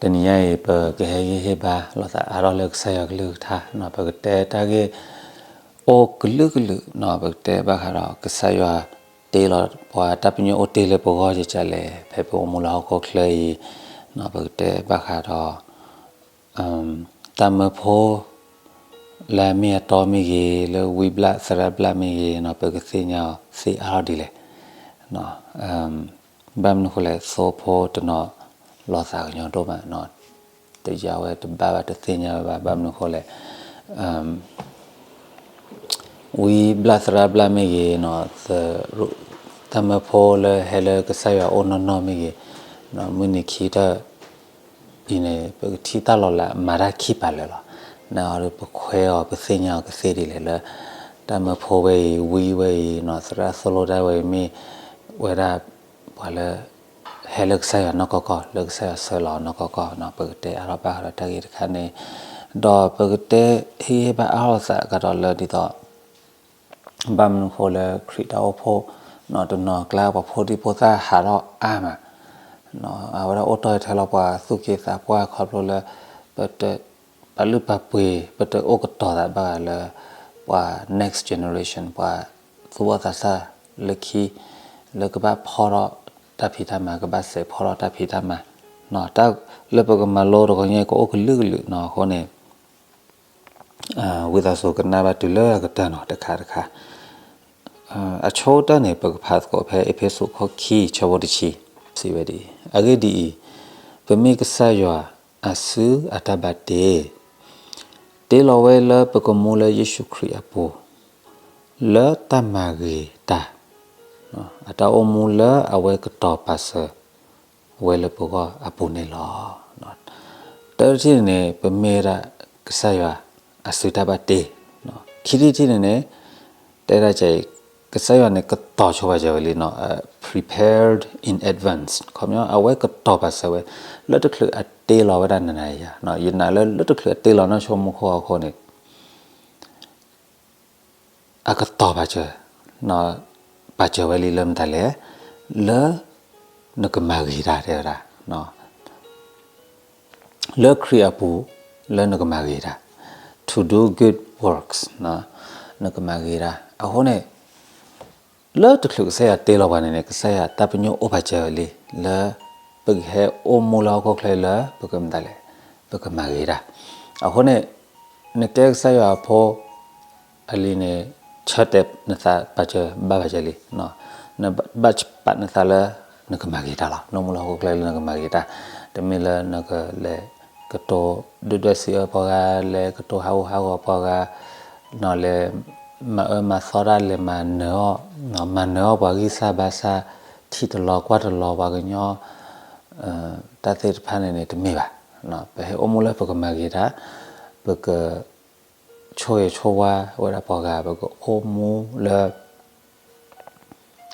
တနံၤညါအံၤ ပကဟဲဟ့ၣ်ဂံၢ်ဟ့ၣ်ဘါလိာ်သးအါထီၣ်လၢကစၢ်ယွၤကလုၢ်ကထါ, ပကတဲတၢ်ဂ့ၢ်အိၣ်ကလုာ်ကလုာ်, ပကတဲဘၣ်ဃးဒီး ကစၢ်ယွၤတ့လီၤပှၤတၢ်ပညိၣ်အိၣ်တ့ၢ်လၢပဂီၢ် ကလဲၣ်, ဖဲပအိၣ်မူလၢဟီၣ်ခိၣ်ချၢအံၤ, ပကတဲဘၣ်ဃးဒီး တၢ်မၢဖိ လၢအမ့ၢ်အတီမ့ၢ်ဂ့ၤ, လၢဝံဘျၣ်သရၣ်ဘျၣ်မ့ၢ်ဂ့ၤ, ပကသ့ၣ်ညါအီၤသ့အါထီၣ်ဒ်လဲၣ်. ဘၣ်မနုၤဃိလဲၣ်, သိဖိတနီၤလီၤသးကညီၤဒိၣ်မး, တယာ်ဝဲတဘၣ်ဘၣ် တသ့ၣ်ညါဝဲဘၣ်. ဘၣ်မနုၤဃိလဲၣ်, ဝံဘျၣ်သရၣ်ဘျၣ်မ့ၢ်ဂ့ၤ, တၢ်မၢဖိလၢဟဲလၢကစၢ်ယွၤအအိၣ်နီၢ်နီၢ်မ့ၢ်ဂ့ၤ, မုၢ်နံၤခံထၢၣ်အံၤန့ၣ် ပကထံၣ်တၢ်လီၤလးမၤတၢ်ခံပာ်လၢာ်လီၤ. နအီၤဒီးပခွဲးအီၤပသ့ၣ်ညါအီၤကသ့ဒ်လဲၣ်လၢ တၢ်မၢဖိဝဲအံၤ, ဝံဝဲအံၤ, သရၣ်သိၣ်လိတၢ်ဝဲအံၤမ့ၢ်ဝဲဒၣ် ပှၤလၢ ဟဲလၢကစၢ်ယွၤနီၢ်ကီၢ်ကီၢ်, လၢကစၢ်ယွၤဆှၢလီၤအီၤနီၢ်ကီၢ်ကီၢ်, ပကတဲအါထီၣ်ဘၣ်ဃးဒီးတၢ်ဂ့ၢ်တခါန့ၣ်, ဒီးပကတဲဟ့ၣ်ဂံၢ်ဟ့ၣ်ဘါအါထီၣ်သးကဒီးလၢဒ်သိး ဘၣ်မနုၤဃိလၢခရံာ်တၢ်အိၣ်ဖှိၣ် တနီၤကျါ ပှၤဖိဒံဖိသၣ်ဟးထီၣ်အါမး, အဝဲဒၣ်အိၣ်တီၢ်ထဲလီၤပှၤသူၣ်က့သးပှၢ်ခီဖျိလၢ ပတ ပာ်လုၢ်ပာ်ပှ့ၤ ပတအိၣ်ကတီၤသးဘၣ်လၢ ပှၤ next generation ပှၤသူၣ်ဘီၣ်သးစၢ်လၢခံ လၢကဘၣ်ဖီၣ်ထီၣ်တၢ်ဖံးတၢ်မၤ ကဘၣ်စဲးဖီၣ်ထီၣ်တၢ်ဖံးတၢ်မၤ, တၢ်လၢပကမၤလိတခီညါကအိၣ်ကလုာ်ကလုာ်နီၤ. အဃိန့ၣ် ဝံသးစူၤကနၣ်ဘၣ်တုၤလၢအကတၢၢ်နီၤ တခါတခါ. အဆိကတၢၢ်န့ၣ် ပကဖးသကိးဖဲအ့းဖ့းစူးခိၣ်ခံ ဆၢဖိတဆံ, စံးဝဲဒ်အံၤ, အဂ့ၢ်ဒ်အံၤ, ပမ့ၢ်ကစၢ်ယွၤအစုအတၢ်ဘၣ်တ့ တ့လီၤဝဲလၢပကမူလၢယ့ၣ်ၡူးခရံာ်အပူၤ လၢတၢ်မၤဂ့ၤတၢ်, အတၢ်အိၣ်မူလၢအဝဲကတီၤပာ်စၢၤဝဲလၢပဂီၢ်အပူၤန့ၣ်လီၤ. တၢတထံၣ်န့ၣ်န့ၣ် ပမ့ၢ်ဝဲဒၣ်ကစၢ်ယွၤအစုတၢ်ဘၣ်တ့, ခံထံၣ်တထံၣ်န့ၣ်န့ၣ် တဲဒၣ်ကဲအံၤ ကစၢ်ယွၤန့ၣ် ကတီၤဆိပာ်စၢၤဝဲလံနီၤ, prepared in advance, ခီပညီ အဝဲကတီၤပာ်စၢၤဝဲ လၢတချုးအတ့လီၤဝဲဒၣ်နၤနၤယၤယၤ, ယနာ်လၢ လၢတချုးအတ့လီၤနီၢ်ဆိကမိၣ်ခိၣ်အဃိန့ၣ် အကတီၤပာ်စၢၤ, ပာ်စၢၤဝဲလံလၢမတၤလဲၣ်, လၢ နကမၤဂ့ၤတၢ်တဲဝဲဒၣ် လၢခရံာ်အပူၤ လၢနကမၤဂ့ၤတၢ်, to do good works, နကမၤဂ့ၤတၢ်. အဃိန့ၣ် လၢတချုးကစၢ်ယွၤတ့လီၤပှၤန့ၣ်န့ၣ် ကစၢ်ယွၤတၢ်ပညိၣ်အိၣ်ပာ်စၢၤဝဲလံ လၢ ပကဟဲအိၣ်မူလၢဟီၣ်ခိၣ်ချၢလၢ ပကမတၤလဲၣ်, ပကမၤဂ့ၤတၢ်. အဃိန့ၣ် နကဲကစၢ်ယွၤအဖိ အလံၤန့ၣ် ဆၢတဲာ်နသးပာ်စၢၤ ဘၣ်ပာ်စၢၤလံ, နဘၣ်ပာ်နသးလၢ နကမၤဂ့ၤတၢ်လီၤ. နအိၣ်မူလၢဟီၣ်ခိၣ်ချၢလၢနကမၤဂ့ၤတၢ်, တမ့ၢ်လၢနကလဲၤကတိၤဒုၣ်ဒွဲၣ်စံးအၢပှၤဂၤ, လဲၤကတိၤဟးဂူာ်ဟးဂီၤပှၤဂၤ, လဲၤမၤအၢမၤသီတၢ်, လဲၤမၤနၢၤအီၣ်, မၤနၢၤအီၣ်ပှၤဂံၢ်စၢ်ဘါစၢ်, ထံၣ်တလီၤကွၢ်တလီၤပှၤကညီ တၢ်သ့ၣ်တဖၣ်န့ၣ်န့ၣ် တမ့ၢ်ဘၣ်. ပဟဲအိၣ်မူလၢပကမၤဂ့ၤတၢ်, ပက ဆိၣ်ဂ့ၤဆိၣ်ဝါဝဲဒၣ်ပှၤဂၤ, ပကအိၣ်မူလၢ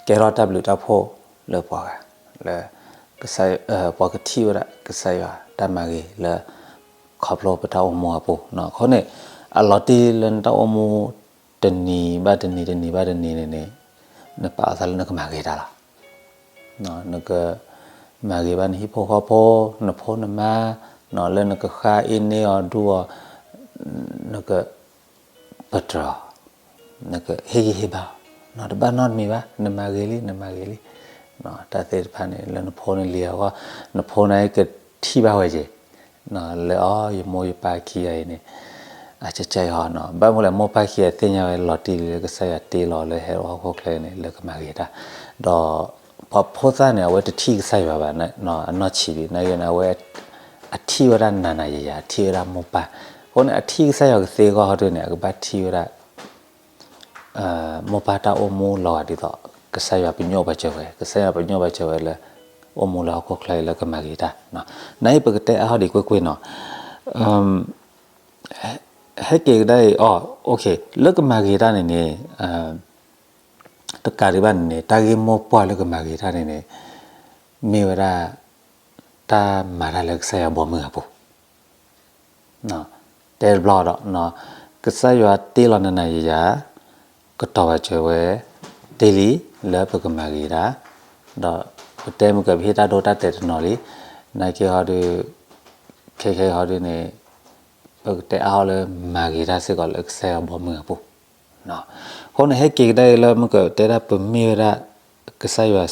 ကဲထီၣ်တၢ်ဘျုးတၢ်ဖှိၣ်လၢပှၤဂၤ, လၢ ပှၤကထံၣ်ဝဲဒၣ်ကစၢ်ယွၤတၢ်မၤဂ့ၤလၢ ခီဖျိပတၢ်အိၣ်မူအပူၤ. အဃိန့ၣ် အလီၤတံၢ်လၢနတၢ်အိၣ်မူ တနံၤဘၣ်တနံၤ တနံၤဘၣ်တနံၤန့ၣ်န့ၣ် နပာ်အသးလၢနကမၤဂ့ၤတၢ်လီၤ. နကမၤဂ့ၤဘၣ်နဟံၣ်ဖိဃီဖိ, နဖိနမါ, လၢနကဃၣ်အ့န့ၢ်အီၤဒူအီၤ, နက ပတြၢၤအီၤ, နကဟ့ၣ်ဂံၢ်ဟ့ၣ်ဘါအီၤ, တဘၣ်နီတမံၤဘၣ်, နမၤဂ့ၤလံ နမၤဂ့ၤလံ. တၢ်သ့ၣ်တဖၣ်န့ၣ် လၢနဖိနလံၤအဂီၢ်, နဖိနလံၤကထံၣ်ဘၣ်ဝဲက့ၤ လၢအီၤ ယမိၢ်ယပၢ်ခံဂၤအံၤန့ၣ် အကကဲအီၤနီၤ. ဘၣ်မနုၤလဲၣ် မိၢ်ပၢ်ခံဂၤသ့ၣ်ညါဝဲလီၤတံၢ်လံလၢကစၢ်ယွၤတ့လီၤလၢဟဲအိၣ်ဟီၣ်ခိၣ်ချၢန့ၣ် လၢကမၤဂ့ၤတၢ်, ဒီးပှၤဖိသၣ်န့ၣ် အဝဲတထံၣ်ကစၢ်ယွၤဘၣ်, အနီၢ်ဆံးဒံး နာ်က့န့ၣ် အဝဲ အထံၣ်ဝဲဒၣ်နၤနၤယၤယၤ အထံၣ်ဝဲဒၣ်မိၢ်ပၢ်, အဃိန့ၣ် အထံၣ်ကစၢ်ယွၤကသ့အဂီၢ်ဟီဒုန့ၣ် အကဘၣ်ထံၣ်ဝဲဒၣ် မိၢ်ပၢ်တၢ်အိၣ်မူလီၤဂာ်ဒ်သိး ကစၢ်ယွၤပညိၣ်ပာ်စၢၤဝဲ, ကစၢ်ယွၤပညိၣ်ပာ်စၢၤဝဲလၢ အိၣ်မူလၢဟီၣ်ခိၣ်ချၢအံၤလၢကမၤဂ့ၤတၢ်. နာ်က့ပကတဲအါထီၣ်ဒံးကွ့ၢ်ကွ့ၢ်နီၤ, ဟဲက့ၤကဒါအံၤ အီၤ လၢကမၤဂ့ၤတၢ်န့ၣ်န့ၣ် တကးဒံးဘၣ်န့ၣ်န့ၣ် တၢ်ဂ့ၢ်မိၢ်ပှၢ်လၢကမၤဂ့ၤတၢ်န့ၣ်န့ၣ် မ့ၢ်ဝဲဒၣ် တၢ်မၤတၢ်လၢကစၢ်ယွၤဘီမုၢ်အပူၤ တဲတဘျီဒီး ကစၢ်ယွၤတ့လီၤနၤနၤယၤယၤ ကတီၤပာ်စၢၤဝဲ တ့လံ လၢပကမၤဂ့ၤတၢ်, ဒီးပတဲမုၢ်ကပဟ့ၣ်တၢ်ဒိတၢ်တဲာ်တနီၤလံ, နာ်က့ဟီဒုး ခဲခဲအံၤဟီဒ်န့ၣ် ပကတဲအါအီၤလၢမၤဂ့ၤတၢ်စ့ၢ်ကီးလၢကစၢ်ယွၤဘီမုၢ်အပူၤ. အဃိန့ၣ် ဟဲက့ၤကဒါအံၤလၢမုၢ်ကတဲဒၣ်ပမ့ၢ်ဝဲဒၣ် ကစၢ်ယွၤ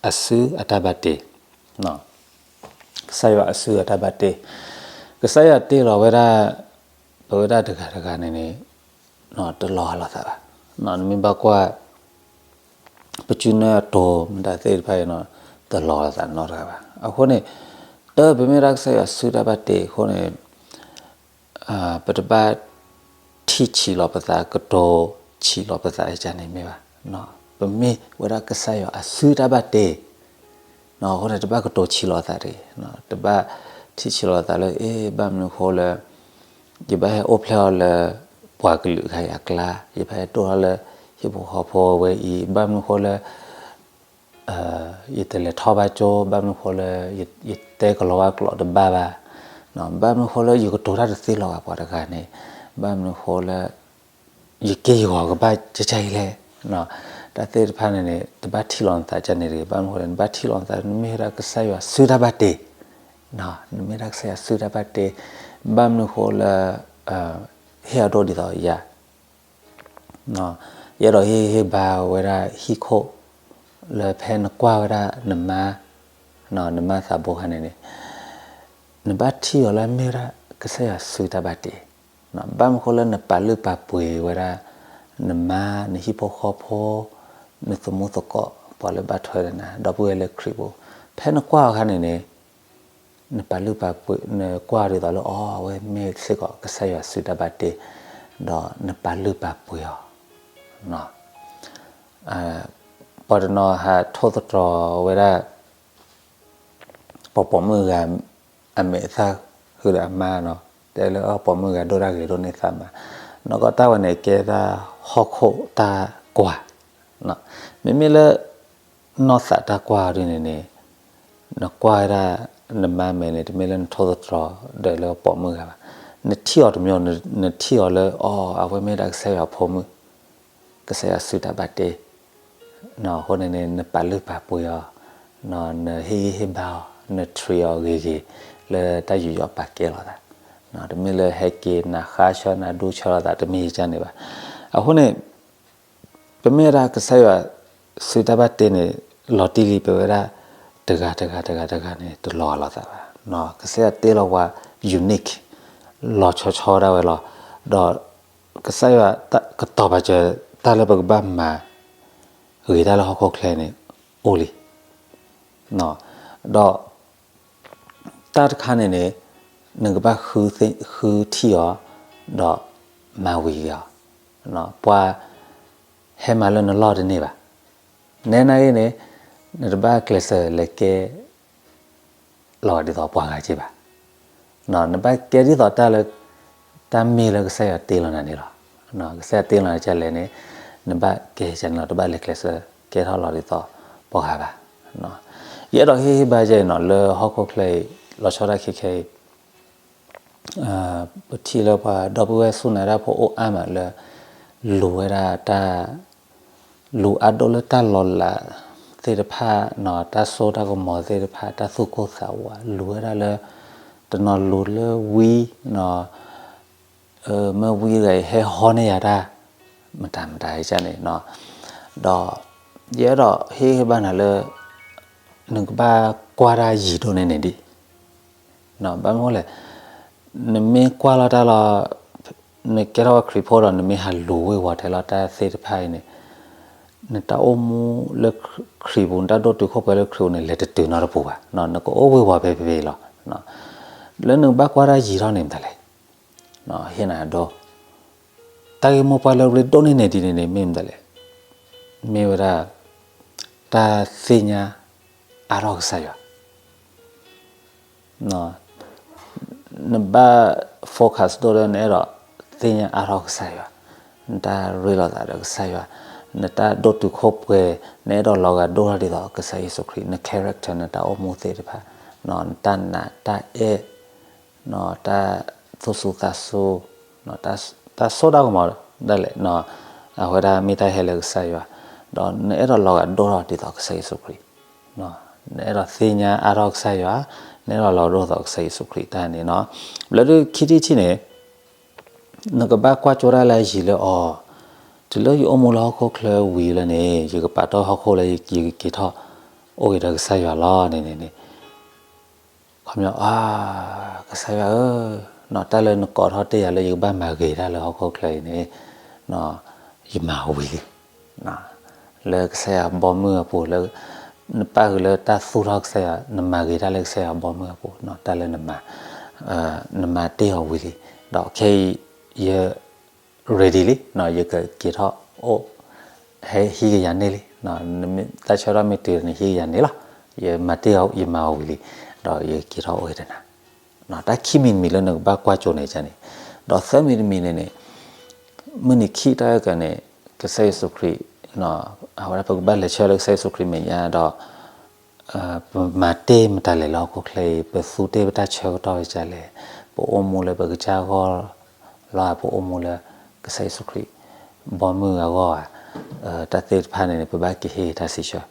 အစုအတၢ်ဘၣ်တ့, ကစၢ်ယွၤအစုအတၢ်ဘၣ်တ့, ကစၢ်ယွၤတ့လီၤဝဲဒၣ် ပဝဲဒၣ်တဂၤတဂၤန့ၣ်န့ၣ် တလီၤဂာ်လိာ်သးဘၣ်. နမ့ၢ်ဘၣ်ကွၢ် ပစုနၢအတိၤမတၤသ့ၣ်တဖၣ်အံၤန့ၣ် တလီၤဂာ်လိာ်သးနီတဂၤဘၣ်. အဃိန့ၣ် တၢ်ပမ့ၢ်ဒၣ်ကစၢ်ယွၤစုတၢ်ဘၣ်တ့အဃိန့ၣ် ပတဘၣ်ထံၣ်ဆံးလီၤပသး ကတိၤဆံးလီၤပသးကန့ၣ်မ့ၢ်ဘၣ်. ပမ့ၢ်ဝဲဒၣ်ကစၢ်ယွၤအစုတၢ်ဘၣ်တ့ အဃိန့ၣ် တဘၣ်ကတိၤဆံးလီၤသးတဂ့ၤ, တဘၣ်ထံၣ်ဆံးလီၤသးလၢ အ့ ဘၣ်မနုၤဃိလၢ ယဘၣ်ဟဲအိၣ်ဖျဲၣ်အီၤလၢ ပှၤကလုာ်ဂၤအံၤအကျါ, ယဘၣ်ဟဲဒိၣ်ထီၣ်လၢ ဟံၣ်ဖိဃီဖိဝဲအံၤ, ဘၣ်မနုၤဃိလၢ ယတလဲၤထီၣ်ဘၣ်ကၠိ, ဘၣ်မနုၤဃိလၢ ယတဲကလီၤဝါကျိာ်တဘၣ်ဘၣ်, ဘၣ်မနုၤဃိလၢ ယကတိၤတၢ်တသ့လီၤဂာ်ပှၤတဂၤန့ၣ်, ဘၣ်မနုၤဃိလၢ ယက့ၢ်ယဂီၤကဘၣ်ကကၢ်အံၤလဲၣ်, တၢ်သ့ၣ်တဖၣ်န့ၣ်န့ၣ် တဘၣ်ထံၣ်လီၤနသးကန့ၣ်တဂ့ၤ. ဘၣ်မနုၤဃိလၢ နဘၣ်ထံၣ်လီၤနသး နမ့ၢ်ဝဲဒၣ်ကစၢ်ယွၤစုတၢ်ဘၣ်တ့, နမ့ၢ်ဒၣ်ကစၢ်ယွၤစုတၢ်ဘၣ်တ့, ဘၣ်မနုၤဃိလၢ ဟ့ၣ်အဒိၣ်ဒ်သိးယၤ ယအဲၣ်ဒိးဟ့ၣ်ဂံၢ်ဟ့ၣ်ဘါဝဲဒၣ်ဟံၣ်ခိၣ် လၢဖဲနကွၢ်ဝဲဒၣ်နမါ, နမါသးဘိခါန့ၣ်န့ၣ် နဘၣ်ထံၣ်အီၤလၢမ့ၢ်ဝဲဒၣ်ကစၢ်ယွၤစုတၢ်ဘၣ်တ့, ဘၣ်မနုၤဃိလၢနပာ်လုၢ်ပာ်ပှ့ၤဝဲဒၣ် နမါ နဟံၣ်ဖိဃီဖိ နသမူသကိး ပှၤလၢဘၣ်ထွဲဒီးနၤ ဒီပုၢ်ဝဲၢ်လၢခရံာ်ပူၤ, ဖဲနကွၢ်အီၤခါန့ၣ်န့ၣ် နပာ်လုၢ်ပာ်ပှ့ၤ နကွၢ်ဒ်သိးလၢအီၤ အဝဲမ့ၢ်စ့ၢ်ကီးကစၢ်ယွၤစုတၢ်ဘၣ်တ့, ဒီးနပာ်လုၢ်ပာ်ပှ့ၤအီၤ, ပှၤတနီၤဟးထိၣ်သတြီၤဝဲဒၣ် ပှၤပိာ်မုၣ်ဂၤ အမဲာ်သၣ်ဃုာ်ဒီးအမါနီၤ, တဲလၢအပိာ်မုၣ်ဂၤဒိၣ်တၢ်ဂ့ၤဒိၣ်န့ၢ်သးမး, နီၢ်ကီၢ်တၢ်ဝဲန့ၣ်ကဲဒၣ်ဟီၣ်ခိၣ်တၢ်ကွၢ်, မ့မ့ၢ်လၢ နီၢ်သးတၢ်ကွၢ်ဒ်န့ၣ်န့ၣ် နကွၢ်ဝဲဒၣ် နမါမဲာ်န့ၣ် တမ့ၢ်လၢနထိၣ်သတြီၤဒီးလၢပိာ်မုၣ်ဂၤဘၣ်, နထံၣ်အီၤတမံၤ နထံၣ်အီၤလၢအီၤ အဝဲမ့ၢ်ဒၣ်ကစၢ်ယွၤဖိမုၣ်, ကစၢ်ယွၤစုတၢ်ဘၣ်တ့ အဃိန့ၣ်န့ၣ် နပာ်လုၢ်ပာ်ပှ့ၤအီၤ, နဟ့ၣ်ဂံၢ်ဟ့ၣ်ဘါအီၤ, န treat အီၤဂ့ၤဂ့ၤ လၢတၢ်ယူးယီၣ်ပာ်ကဲလိာ်သး, တမ့ၢ်လၢဟဲက့ၤနၤဃါဆၢနၤဒူဆၢလိာ်သး တမ့ၢ်ယကန့ၣ်ဘၣ်. အဃိန့ၣ် ပမ့ၢ်ဝဲဒၣ်ကစၢ်ယွၤစုတၢ်ဘၣ်တ့န့ၣ် လီၤတံၢ်လံ ပဝဲဒၣ်တဂၤတဂၤတဂၤတဂၤန့ၣ် တလီၤဂာ်လိာ်သးဘၣ်. ကစၢ်ယွၤတ့လီၤပှၤ unique လီၤဆီဆီဒၣ်ဝဲလီၤ. ဒီးကစၢ်ယွၤကတီၤပာ်စၢၤတၢ်လၢပကဘၣ်မၤဂ့ၤတၢ်လၢဟီၣ်ခိၣ်ချၢန့ၣ် အိၣ်လံ. ဒီး တၢ်တခါန့ၣ်န့ၣ် နကဘၣ်ဃုထံၣ်အီၤ ဒီးမၤဝံၤက့ၤအီၤ, ပှၤဟဲမၤလၢနလီၢ်တန့ၢ်ဘၣ်. နဲနာ်က့န့ၣ် နတဘၣ်ကျဲးစၢးလဲၤကဲ လီၤဂာ်ဒ်သိးပှၤဂၤက့ဘၣ်. နဘၣ်ကဲဒ်သိးတၢ်လၢ တၢ်မ့ၢ်လၢကစၢ်ယွၤတ့လီၤနၤန့ၣ်လီၤ. ကစၢ်ယွၤတ့လီၤနၤဒ်လဲၣ်န့ၣ် နဘၣ်ကဲဒ်န့ၣ်လီၤ, တဘၣ်လဲၤကျဲးစၢးကဲထီၣ်လီၤဒ်သိးပှၤဂၤဘၣ်. ယအဲၣ်ဒိးဟ့ၣ်ဂံၢ်ဟ့ၣ်ဘါယဲအံၤနီၤ လၢဟီၣ်ခိၣ်ချၢအံၤ လီၤဆီဒၣ်ခဲခဲအံၤ ပထံၣ်လၢပှၤဒီပုၢ်ဝဲၢ်စူၢ်နာ်တၢ်ဖိအိၣ်အါမးလၢ လူၤဝဲဒၣ်တၢ် လူၤအါဒိၣ်လၢတၢ်လီၤလးသ့ၣ်တဖၣ်နီၤ, တၢ်စိတၢ်ကမီၤသ့ၣ်တဖၣ်, တၢ်သူၣ်ကိၢ်သးဝး, လူၤဝဲဒၣ်လၢ တနီၤလူၤလၢဝံနီၤ, မ့ၢ်ဝံတဂၤအံၤဟဲဟီန့ၢ်ယၤတၢ် မတၤမတၤန့ၣ်, ဒီး ယအဲၣ်ဒိးဟ့ၣ်ဂံၢ်ဟ့ၣ်ဘါနၤလၢ နကဘၣ်ကွၢ်တၢ်ယံၤဒိၣ်န့ၢ်န့ၣ်ဒံး ဘၣ်မနုၤလဲၣ်, နမ့ၢ်ကွၢ်လီၤတၢ်လီၤ, နကဲထီၣ်ဝဲခရံာ်ဖိဒီး နမ့ၢ်ဟးလူၤဝ့ၤဝီၤတဲလီၤတၢ်သ့ၣ်တဖၣ်အံၤန့ၣ်, နတၢ်အိၣ်မူလၢခရံာ်ပူၤ နတၢ်ဒိၣ်တုာ်ခိၣ်ပှဲၤလၢခရံာ်ပူၤန့ၣ် လဲၤတတုၤနီတပူၤဘၣ်, နကအိၣ်ဝ့ၤဝီၤဖဲဖဲအံၤလီၤ. လၢနကဘၣ်ကွၢ်တၢ်ယံၤထီၣ်န့ၣ်မတၤလဲၣ်, ဟ့ၣ်နၤဒိ တၢ်ဂ့ၢ်မိၢ်ပှၢ်လၢရ့ဒိၣ်န့ၢ်န့ၣ်ဒ်န့ၣ်န့ၣ် မ့ၢ်မတၤလဲၣ်, မ့ၢ်ဝဲဒၣ် တၢ်သ့ၣ်ညါအါထီၣ်ကစၢ်ယွၤ, နဘၣ် focus ဒိၣ်လၢနအဲၣ်ဒိးသ့ၣ်ညါအါထီၣ်ကစၢ်ယွၤ, နတၢ်ရ့လိာ်သးဒီးကစၢ်ယွၤ, နတၢ်ဒိၣ်တုာ်ခိၣ်ပှဲၤ နအဲၣ်ဒိးလီၤဂာ်ဒိၣ်ထီၣ်ဒ်သိးကစၢ်ယ့ၣ်ၡူးခရံာ်, န character နတၢ်အိၣ်မူသ့ၣ်တဖၣ်, နတၢ်နာ်တၢ်အဲၣ် တၢ်သူၣ်စူၤသးစူၤ, တၢ်စိတၢ်ကမီၤဒၣ်လဲာ်, အဝဲဒၣ်မ့ၢ်တၢ်ဟဲလၢကစၢ်ယွၤ, ဒီးနအဲၣ်ဒိးလီၤဂာ်ဒိၣ်ထီၣ်ဒ်သိးကစၢ်ယ့ၣ်ၡူးခရံာ်, နအဲၣ်ဒိးသ့ၣ်ညါအါထီၣ်ကစၢ်ယွၤ, နဲၣ်လီၤလီၤဒိၣ်သိးကစၢ်ယ့ၣ်ၡူးခရံာ်တၢ်န့ၣ်နီၤ. ဘျီဒုးခံထံၣ်တထံၣ်န့ၣ် နကဘၣ်ကွၢ်ကၠိတၢ်လၢယံၤလၢအီၤ, တုၤလၢယအိၣ်မူလၢဟီၣ်ခိၣ်ချၢဝံၤလၢန့ၣ် ယကပာ်တီၢ်ဟီၣ်ခိၣ်လၢယကက့ၤထီၣ်အိၣ်က့ၤဒီးကစၢ်ယွၤလီၤန့ၣ်န့ၣ်န့ၣ် ခီပညီ ကစၢ်ယွၤဧၢ, တၢ်လၢနကိးထီၣ်တ့ၢ်ယၤလၢယကဘၣ်မၤဂ့ၤတၢ်လၢဟီၣ်ခိၣ်ချၢအံၤန့ၣ် ယမၤဝံၤလံ. လၢကစၢ်ယွၤဘီမုၢ်အပူၤလၢ နပၣ်ဃုာ်လၢတၢ်သူၣ်ထီၣ်ကစၢ်ယွၤ နမၤဂ့ၤတၢ်လၢကစၢ်ယွၤဘီမုၢ်အပူၤ တၢ်လၢ နမၤတ့ၢ်အီၤဝံၤလံ, ဒီးခဲအံၤ ယ ready လံ, ယကက့ၤထီၣ်အိၣ် ဟဲဟံးက့ၤယၤန့ၢ်လံ, တၢ်ဆၢကတီၢ်မ့ၢ်တုၤန့ၣ် ဟံးက့ၤယၤန့ၢ်လီၤ, ယမၤတ့ၢ်အီၤ ယမၤအီၤဝံၤလံ, ဒီးယက့ၤထီၣ်အိၣ်က့ၤဒီးနၤ. တၢ်ခံမံၤတမံၤလၢနကဘၣ်ကွၢ်ကၠိန့ၣ်န့ၣ်, ဒီးသၢမံၤတမံၤန့ၣ်န့ၣ် မုၢ်နံၤခံကတၢၢ်ကန့ၣ် ကစၢ်ယ့ၣ်ၡူးခရံာ် အဝဲဒၣ်ပကဘၣ်လဲၤဆၢလၢကစၢ်ယ့ၣ်ၡူးခရံာ်မဲာ်ညါဒီး ပမၤတ့ၢ်မတၤလဲၣ်လၢဟီၣ်ခိၣ်ချၢအံၤ, ပသူတ့ၢ်ပတၢ်ဆၢကတီၢ်ဝဲဒ်လဲၣ်, ပအိၣ်မူလၢပကစၢ်အဂီၢ်လီၤဧါ, ပအိၣ်မူလၢကစၢ်ယ့ၣ်ၡူးခရံာ် ဘီမုၢ်အဂီၢ်ဧါ, တၢ်သ့ၣ်တဖၣ်န့ၣ်န့ၣ် ပဘၣ်ကဟ့ၣ်တၢ်စံးဆၢ.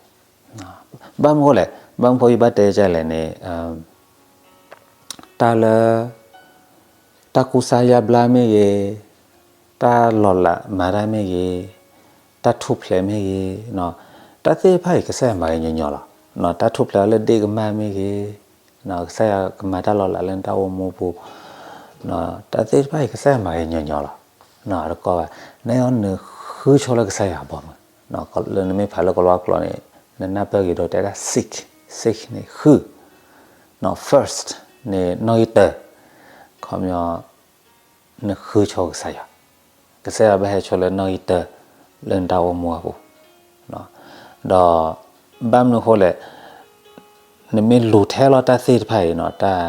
ဘၣ်မနုၤဃိလဲၣ်, ဘၣ်မနုၤဃိယဘၣ်တဲဒ်လဲၣ်န့ၣ် တၢ်လၢ တၢ်ကူစါယါဘျါမ့ၢ်ဂ့ၤ, တၢ်လီၤလးမၤတၢ်မ့ၢ်ဂ့ၤ, တၢ်ထူၣ်ဖျဲးမ့ၢ်ဂ့ၤ, တၢ်သ့ၣ်တဖၣ်အံၤ ကစၢ်ယွၤမၤဂ့ၤညီညီလီၤ. တၢ်ထူၣ်ဖျဲးအီၤလၢဒ့ၣ်ကမၢ်မ့ၢ်ဂ့ၤ, ကစၢ်ယွၤကမၤတၢ်လီၤလးလၢနတၢ်အိၣ်မူပူၤ, တၢ်သ့ၣ်တဖၣ်အံၤ ကစၢ်ယွၤမၤဂ့ၤညီညီလီၤ. တကီဘၣ်, နအဲၣ်ဒိးနဃုဆိလၢကစၢ်ယွၤအဘီမုၢ်, လၢနမ့ၢ်ဖးလၢကလီကလီန့ၣ် နနၢ်ပၢၢ်ဂ့ၤဒိတဲဒၣ် seek, seek န့ၣ်ဃု, first န့ၣ်နီၣ်ဂံၢ်တၢ, ခီပညီ နဃုဆိကစၢ်ယွၤ, ကစၢ်ယွၤဘၣ်ဟဲဆိလၢနီၣ်ဂံၢ်တၢ လၢနတၢ်အိၣ်မူအပူၤ, ဒီး ဘၣ်မနုၤဃိလဲၣ်, နမ့ၢ်လူၤထဲလီၤတၢ်သ့ၣ်တဖၣ်အံၤနီၤ, တၢ်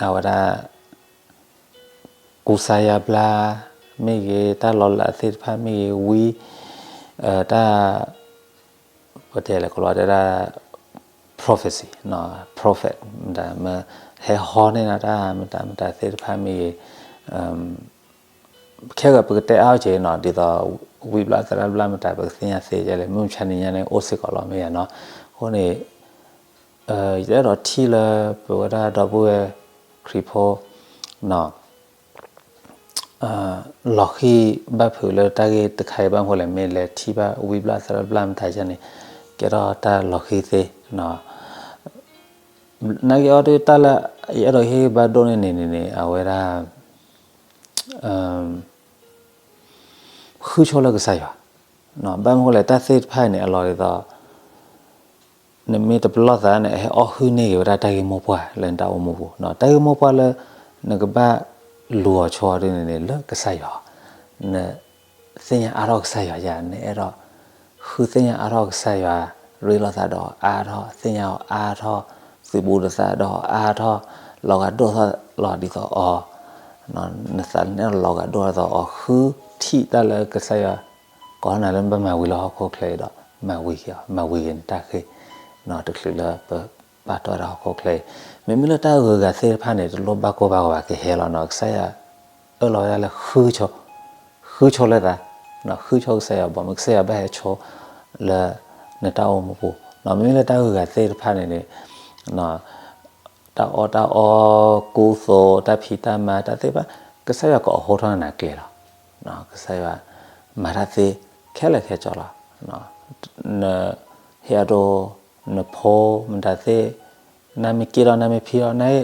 အဝဲဒၣ် ကူစါယါဘျါမ့ၢ်ဂ့ၤ, တၢ်လီၤလးသ့ၣ်တဖၣ်မ့ၢ်ဂ့ၤ, ဝံ တၢ် ပတဲလဲၣ် ကလီတဲဒၣ် prophecy, prophet မတၤမ့ၢ်ဟဲဟီန့ၢ်နၤတၢ်မတၤမတၤသ့ၣ်တဖၣ်မ့ၢ်ဂ့ၤ, ခဲဂၤပကတဲအါအီၤက့ၤနီၤ, ဒ်သိး ဝံဘျၣ်သရၣ်ဘျၣ်မတၤ ပကသ့ၣ်ညါသ့ဒ်လဲၣ်, မုၢ်မဆါတနံၤညါန့ၣ် အိၣ်စ့ၢ်ကီးလီၤမ့ၢ်ဧါနီၤ. အဃိန့ၣ် ယအဲၣ်ဒိးထံၣ်လၢပဝဲဒၣ်ဒီပုၢ်ဝဲၢ်ခရံာ်ဖိ လီၤဃံၢ်ဘၣ်ဖုးလၢတၢ်ဂ့ၢ်တခါအံၤ ဘၣ်မနုၤဃိလဲၣ်, မ့ၢ်လဲၤထံၣ်ဘၣ်ဝံဘျၣ်သရၣ်ဘျၣ်မတၤယါန့ၣ် ကဲထီၣ်တၢ်လီၤဃံၢ်သ့ နာ်က့အီၤဒုး တၢ်လၢယအဲၣ်ဒိးဟ့ၣ်ဂံၢ်ဘါဒိၣ်န့ၢ်န့ၣ်န့ၣ်န့ၣ် အဝဲဒၣ် ဃုဆိလၢကစၢ်ယွၤ, ဘၣ်မနုၤဃိလဲၣ် တၢ်သ့ၣ်တဖၣ်အံၤန့ၣ် အလီၢ်ဒ်သိး နမ့ၢ်တပလီၢ်သးန့ၣ် အဟဲအီၣ်ဟုၣ်န့ၢ်က့ၤဝဲဒၣ်တၢ်ဂ့ၢ်မိၢ်ပှၢ်လၢနတၢ်အိၣ်မူပူၤ, တၢ်ဂ့ၢ်မိၢ်ပှၢ်လၢ နကဘၣ်လူၤအီၤဆိအီၤဒ်န့ၣ်န့ၣ် လၢကစၢ်ယွၤ, န သ့ၣ်ညါအါထီၣ်ကစၢ်ယွၤယါ, နအဲၣ်ဒိးဃုသ့ၣ်ညါအါထီၣ်ကစၢ်ယွၤ, ရ့လိာ်သးဒီးအါထီၣ်, သ့ၣ်ညါအီၤအါထီၣ်, သုးဘူးနသးဒီးအါထီၣ်, လီၤဂာ်ဒိၣ်ထီၣ်လီၤဒ်သိးအီၤ, နသးန့ၣ်လီၤဂာ်ဒိၣ်ထီၣ်ဒ်သိးအီၤ, ဃုထံၣ်တၢ်လၢကစၢ်ယွၤ ကိးနၤလၢနဘၣ်မၤဝံၤလၢဟီၣ်ခိၣ်ချၢအံၤဒီး မၤဝံၤက့ၤအီၤ, မၤဝံၤက့ၤနတၢ်ဃ့ၢ်, တချုးလၢပပာ်တီၢ်တၢ်ဟီၣ်ခိၣ်ချၢအံၤ, မ့မ့ၢ်လၢတၢ်ဂုၤဂၤသ့ၣ်တဖၣ်န့ၣ် တလိၣ်ဘၣ်ကိၢ်ဘၣ်ဂီၤဘၣ် ကဟဲလီၤနီၤ, ကစၢ်ယွၤ အၢၣ်လီၤဝဲဒၣ်လၢ ဃုဆိလၢသး, ဃုဆိလၢသး, ဃုဆိကစၢ်ယွၤဘီမုၢ်, ကစၢ်ယွၤဘၣ်ဟဲဆိလၢနတၢ်အိၣ်မူပူၤ, မ့မ့ၢ်လၢတၢ်ဂုၤဂၤသ့ၣ်တဖၣ်န့ၣ်န့ၣ် တၢ်အီၣ်တၢ်အီ, ကူသိး, တၢ်ဖံးတၢ်မၤ, တၢ်သ့ၣ်တဖၣ်, ကစၢ်ယွၤကအိးထီၣ်နၤကျဲလီၤ. ကစၢ်ယွၤ မၤတၢ်သ့ခဲလၢာ်ခဲဆ့လီၤ. န ဟ့ၣ်အဒိ နဖိမတၤသ့ၣ်, နမ့ၢ်က့ၣ်ထီၣ် နမ့ၢ်ဖံးထီၣ်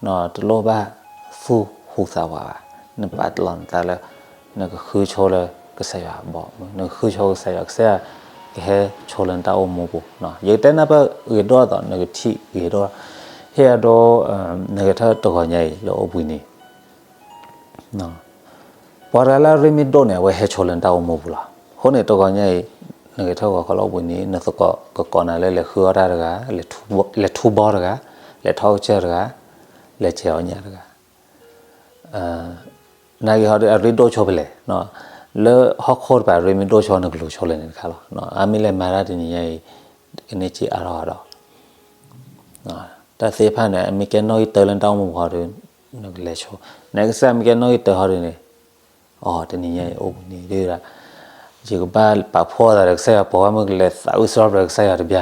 န တလိၣ်ဘၣ်သူၣ်ဟူသးဝးဘၣ်. နပာ်လီၤနသးလၢ နကဃုဆိလၢကစၢ်ယွၤဘီမုၢ်, နကဃုဆိကစၢ်ယွၤ, ကစၢ်ယွၤကဟဲဆိလၢနတၢ်အိၣ်မူပူၤ. ယကတဲနၢ်ပၢၢ်ဂ့ၤဒိၣ်အသိး နကထံၣ်ဂ့ၤဒိၣ်, ဟ့ၣ်အဒိ နဂဲၤထၢၣ်တဂီၤညါအံၤလၢအိၣ်ဘှံးနံၤ ပှၤတဂၤလၢအရ့မ့ၢ်ဒိၣ်န့ၣ် အဝဲဟဲဆိလၢနတၢ်အိၣ်မူပူၤလီၤ. အဃိန့ၣ် တဂီၤညါအံၤ နဂဲၤထၢၣ်ဂီၤခီလၢအိၣ်ဘှံးနံၤ နသကိးကကိးနၤလၢလဲၤဃုအီၣ်တၢ်တဂၤ, လဲၤထူဘီတဂၤ, လဲၤထီၣ်ကစၢၢ်တဂၤ, လဲၤစဲးအီၣ်ညၣ်တဂၤ နာ်က့ဟီဒီး အရ့ဒိၣ်ဆိဖဲလဲၣ်, လၢဟီၣ်ခိၣ်တဖၣ် အရ့မ့ၢ်ဒိၣ်ဆိ နကလူၤဆိလၢန့ၣ်တခါလီၤ. အမ့ၢ်လဲၤမၤတၢ်တနံၤညါအံၤ ကန့ၢ်စ့အါထီၣ်ဒီး တၢ်သ့ၣ်တဖၣ်န့ၣ် အမ့ၢ်ကဲနီၣ်ဂံၢ်တၢလၢနတၢ်အိၣ်မူပူၤဟီဒီး နကလဲၤဆိ, နကစၢ်မ့ၢ်ကဲနီၣ်ဂံၢ်တၢဟီဒ်န့ၣ်, အိ တနံၤညါအံၤအိၣ်ဘှံးနံၤဒ်ဒီး ယကဘၣ်ပာ်ဖှိၣ်သးဒီးကစၢ်ယွၤ ပိာ်ခွါမုၣ်ကလဲၤသးဝံၣ်စရီပတြၢၤကစၢ်ယွၤတဘျီ,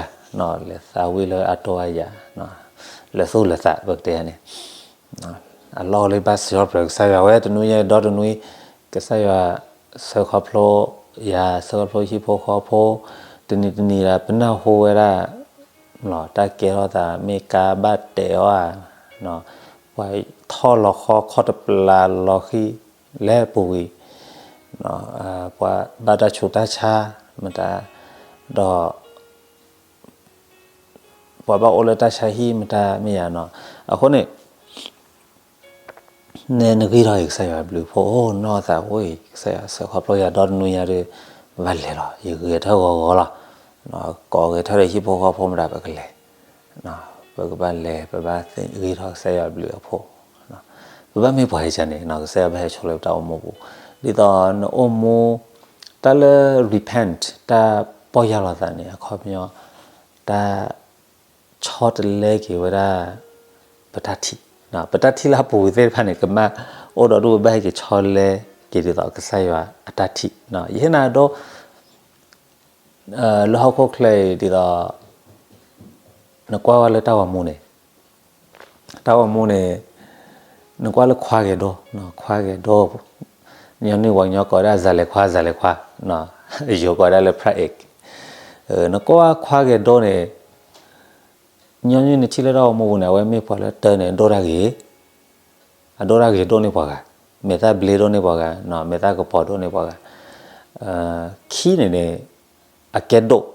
လဲၤသးဝံၣ်လၢအတိအယၤ, လၢသူၣ်လၢသး ပကတဲန့ၣ် အလီၢ်လၢဘၣ်စံးထီၣ်ပတြၢၤကစၢ်ယွၤဝဲ တနွံညါဒီတနွံ, ကစၢ်ယွၤ ဆှၢခီဖျိယၤ ဆှၢခီဖျိဟံၣ်ဖိဃီဖိ, တနံၤတနံၤဒီး ပနၢ်ဟူဝဲဒၣ် တၢ်ကဲထီၣ်သး မ့ၢ်ကါဘၣ်တဲာ်အီၤဧါ, ပှၤထီၣ်လီၤဃီခီၣ်တပျၢ်လီၤဃံၤ လၢပူၤဝံၤ, ပှၤဘၣ်တၢ်ဆူးတၢ်ဆါ မတၤ, ဒီး ပှၤဘၣ်အိၣ်လၢတၢ်ဆါဟံၣ်မတၤမ့ၢ်ယၤနီၤ. အဃိန့ၣ် နဲနဂံၢ်ထီၣ်အံၤ ကစၢ်ယွၤဘျုးဖှိၣ် အိၣ်နီၢ်သးအိၣ်အံၤ ကစၢ်ယွၤဆှၢခီဖျိယၤဒီတနွံညါဒီး ပဘၣ်လဲၤလီၤ ယဂဲၤထၢၣ်ဂီၤဂီၤလီၤ. ကိးဂဲၤထၢၣ်ဒီးဟံၣ်ဖိဃီဖိမတၤ ပကလဲၤ, ပကဘၣ်လဲၤ ပဘၣ်သ့ၣ်ဂံၢ်ထီၣ်ကစၢ်ယွၤဘျုးအဖှိၣ်, ပဘၣ်မ့ၢ်ပှၤယကန့ၣ် ကစၢ်ယွၤဘၣ်ဟဲဆိလၢပတၢ်အိၣ်မူပူၤ, ဒ်သိးနအိၣ်မူ တၢ်လၢ repent တၢ်ပီၢ်ယၢ်လီၤသးန့ၣ် အခီပညီ တၢ် ဆီတလဲက့ၤဝဲဒၣ် ပတၢ်ထံၣ်, ပတၢ်ထံၣ်လၢအပူၤဝံၤသ့ၣ်တဖၣ်န့ၣ် ကမၣ်အိၣ်ဒီးဒိၣ် ပဘၣ်ဟဲက့ၤဆီလဲက့ၤဒ်သိးကစၢ်ယွၤအတၢ်ထံၣ်, ယဟ့ၣ်နၤဒိ လၢဟီၣ်ခိၣ်ချၢအံၤဒ်သိး နကွၢ်ဝဲလၢတၢ်ဂီၤမူန့ၣ်, တၢ်ဂီၤမူန့ၣ် နကွၢ်လၢခွါဂဲၤဒိၣ်, ခွါဂဲၤဒိၣ်, ညီနုၢ်ပှၤကညီကိးဝဲဒၣ် စၤလဲၤခွါ စၤလဲၤခွါ, ယိၤကိးဝဲဒၣ်လၢ ဖရဲးအ့း, နကွၢ်ခွါဂဲၤဒိၣ်န့ၣ် ညီနုၢ်နထံၣ်လၢတၢ်ဂီၤမူပူၤန့ၣ် အဝဲမ့ၢ်ပှၤလၢတၢ်န့ၣ် ဒိၣ်တၢ်ဂ့ၤ, အဒိၣ်တၢ်ဂ့ၤဒိၣ်န့ၢ်ပှၤဂၤ, မဲာ်သၣ်ဘျ့ဒိၣ်န့ၢ်ပှၤဂၤ, မဲာ်သၣ်ကပီၤဒိၣ်န့ၢ်ပှၤဂၤ, ခံန့ၣ်န့ၣ် အကဲဒိၣ်,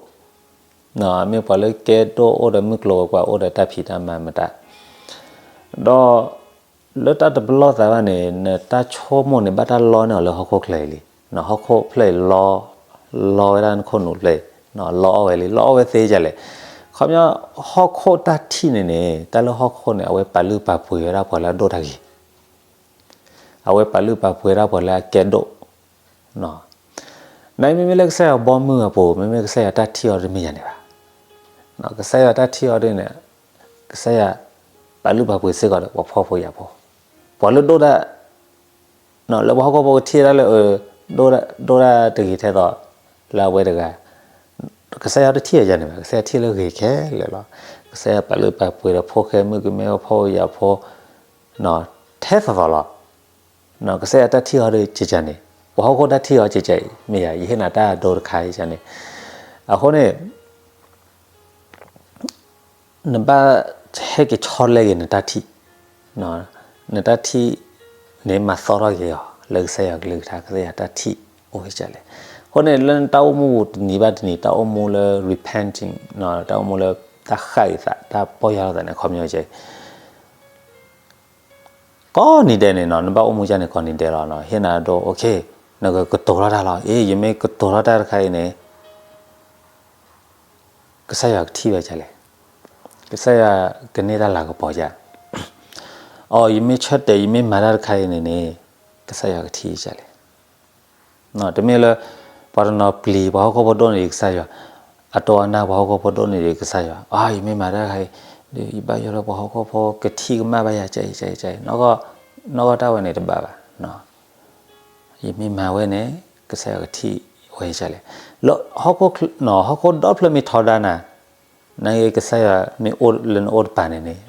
မ့ၢ်ပှၤလၢကဲဒိၣ်အိၣ်ဒီးမုၢ်ကျိၤဝဲၤကွာ် အိၣ်ဒီးတၢ်ဖံးတၢ်မၤမတၤ, ဒီး လၢတၢ်တပလီၢ်သးဘၣ်န့ၣ် နတၢ်ဆိကမိၣ်န့ၣ် ဘၣ်တၢ်လီန့ၢ်အီၤလၢဟီၣ်ခိၣ်ချၢအံၤလံ, ဟီၣ်ခိၣ်ဖျၢၣ်အံၤ လီဝဲဒၣ်နခိၣ်နူာ်ဖျၢၣ်အံၤ, လီအီၣ်ဝဲလံ လီအီၣ်ဝဲသ့ဒ်လဲၣ်, ခီပညီ ဟီၣ်ခိၣ်တၢ်ထံၣ်န့ၣ်န့ၣ် တၢ်လၢဟီၣ်ခိၣ်န့ၣ် အဝဲပာ်လုၢ်ပာ်ပှ့ၤဝဲဒၣ်ပှၤလၢအဒိၣ်တၢ်ဂ့ၤ, အဝဲပာ်လုၢ်ပာ်ပှ့ၤဝဲဒၣ်ပှၤလၢအကဲဒိၣ် နမ့မ့ၢ်လၢကစၢ်ယွၤဘီမုၢ်အပူၤ မ့မ့ၢ်ကစၢ်ယွၤတၢ်ထံၣ်အီၤတမ့ၢ်ယၤန့ၣ်ဘၣ်, ကစၢ်ယွၤတၢ်ထံၣ်အီၤဒ်န့ၣ် ကစၢ်ယွၤ ပာ်လုၢ်ပာ်ပှ့ၤစ့ၢ်ကီးဒီးပှၤဖှီၣ်ဖိယာ်ဖိ, ပှၤလၢဒိၣ်တၢ် လၢပှၤဟီၣ်ခိၣ်ဖိကထံၣ်ဝဲဒၣ်လၢ ဒိၣ်တၢ်တဂ့ၤထဲသိး လၢအဝဲတဂၤ, ကစၢ်ယွၤတထံၣ်အယၤန့ၣ်ဘၣ်, ကစၢ်ယွၤထံၣ်လၢဂ့ၤခဲလၢာ်လီၤ, ကစၢ်ယွၤပာ်လုၢ်ပာ်ပှ့ၤဒီးဖိဃဲမုၣ်ကမဲဖိယာ်ဖိ ထဲသိးသိးလီၤ, ကစၢ်ယွၤတၢ်ထံၣ်အီၤဒ်ကကန့ၣ်, ပှၤဟီၣ်ခိၣ်တၢ်ထံၣ်အီၤကကအံၤ မ့ၢ်ယၤ ယဟ့ၣ်နၤတၢ်ဒိတခါအံၤန့ၣ်, အဃိန့ၣ် နဘၣ်ဟဲက့ၤဆီလဲက့ၤနတၢ်ထံၣ်, နတၢ်ထံၣ်န့ၣ် မၤသီထီၣ်က့ၤအီၤ လၢကစၢ်ယွၤကလုၢ်ကထါ ကစၢ်ယွၤတၢ်ထံၣ်အိၣ်ဝဲဒ်လဲၣ်, အဃိန့ၣ် လၢနတၢ်အိၣ်မူပူၤတနံၤဘၣ်တနံၤ တၢ်အိၣ်မူလၢ repenting တၢ်အိၣ်မူလၢတၢ်ဃၣ်က့ၤသး တၢ်ပီၢ်ယၢ်လီၤသးန့ၣ် အခီပညီကဲ ကိးနံၤဒဲးန့ၣ်နီၤ နဘၣ်အိၣ်မူဒ်န့ၣ်ကိးနံၤဒဲးလီၤနီၤ ဟ့ၣ်နၤဒိ okay နကကတိၤထီၣ်တၢ်လီၤ အ့ ယမ့ၢ်ကတိၤထီၣ်တၢ်တခါအံၤန့ၣ် ကစၢ်ယွၤကထံၣ်ဝဲဒ်လဲၣ်, ကစၢ်ယွၤကန့ၢ်တၢ်လၤကပီၤဒ်, အီ ယမ့ၢ်ဆၢတဲာ် ယမ့ၢ်မၤတၢ်တခါအံၤန့ၣ်န့ၣ် ကစၢ်ယွၤကထံၣ်ဒ်လဲၣ် တမ့ၢ်လၢ ပှၤတနီၤပျံၤ ပှၤဟီၣ်ခိၣ်ဖိဒိၣ်န့ၢ်ဒံးကစၢ်ယွၤ, အတိအနၢ်ပှၤဟီၣ်ခိၣ်ဖိဒိၣ်န့ၢ်ဒံးကစၢ်ယွၤ, အီ ယမ့ၢ်မၤတၢ်တခါအံၤ ယဘၣ်ယိၣ်လၢပှၤဟီၣ်ခိၣ်ဖိကထံၣ်ကမၣ်ဘၣ်ယၤ ကဲအံၤ ကဲအံၤ ကဲအံၤ, နီၢ်ကီၢ်တၢ်ဝဲန့ၣ်တဘၣ်ဘၣ်, ယမ့ၢ်မၤဝဲန့ၣ် ကစၢ်ယွၤကထံၣ်ဝဲဒ်လဲၣ်, ဟီၣ်ခိၣ်ဒီဖျၢၣ်မ့ၢ်ထီဒါနၤ, နာ်က့ ကစၢ်ယွၤမ့ၢ်အိၣ်လၢနအိၣ်တပၤန့ၣ်န့ၣ်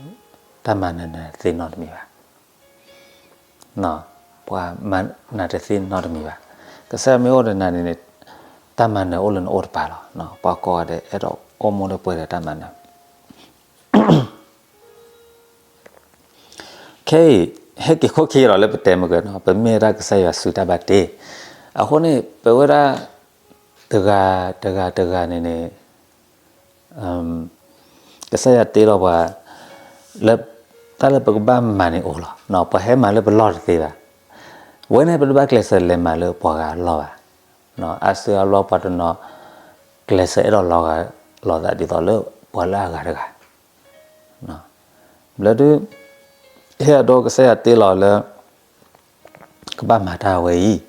တၢ်မၤနၢၤနၤတသ့နီတမံၤဘၣ် ပှၤမၤနၤတသ့နီတမံၤဘၣ်. ကစၢ်ယွၤမ့ၢ်အိၣ်ဒီးနၤန့ၣ်န့ၣ် တၢ်မၤနၢၤအိၣ်လၢနအိၣ်တပၤလီၤ. ပှၤကိးဂၤဒဲး အဲၣ်ဒိးအိၣ်မူဒီးပှဲၤဒီးတၢ်မၤနၢၤ. ခဲအံၤ ဟဲက့ၤခိၣ်ခံလီၤလၢပတဲမ့ၢ်ကနီၤ ပမ့ၢ်ဝဲဒၣ်ကစၢ်ယွၤစုတၢ်ဘၣ်တ့. အဃိန့ၣ် ပဝဲဒၣ် တဂၤ တဂၤ တဂၤန့ၣ်န့ၣ် ကစၢ်ယွၤတ့လီၤပှၤ လၢ တၢ်လၢပကဘၣ်မၤန့ၣ်အိၣ်လီၤ. ပှၤဟဲမၤလၢပလီၢ်တသ့ဘၣ်. ဝဲန့ၣ် ပတဘၣ်ကျဲးစၢးလဲၤမၤလၢပှၤဂၤအလီၢ်ဘၣ်. အါစုအါဘျီပှၤတနီၤ ကျဲးစၢးအဲၣ်ဒိးလီၤဂာ်လိာ်သးဒ်သိးလၢပှၤလၢအဂၤတဂၤ ဘျီဒုး ဟ့ၣ်အဒိကစၢ်ယွၤတ့လီၤလၢ ကဘၣ်မၤတၢ်ဝဲအံၤ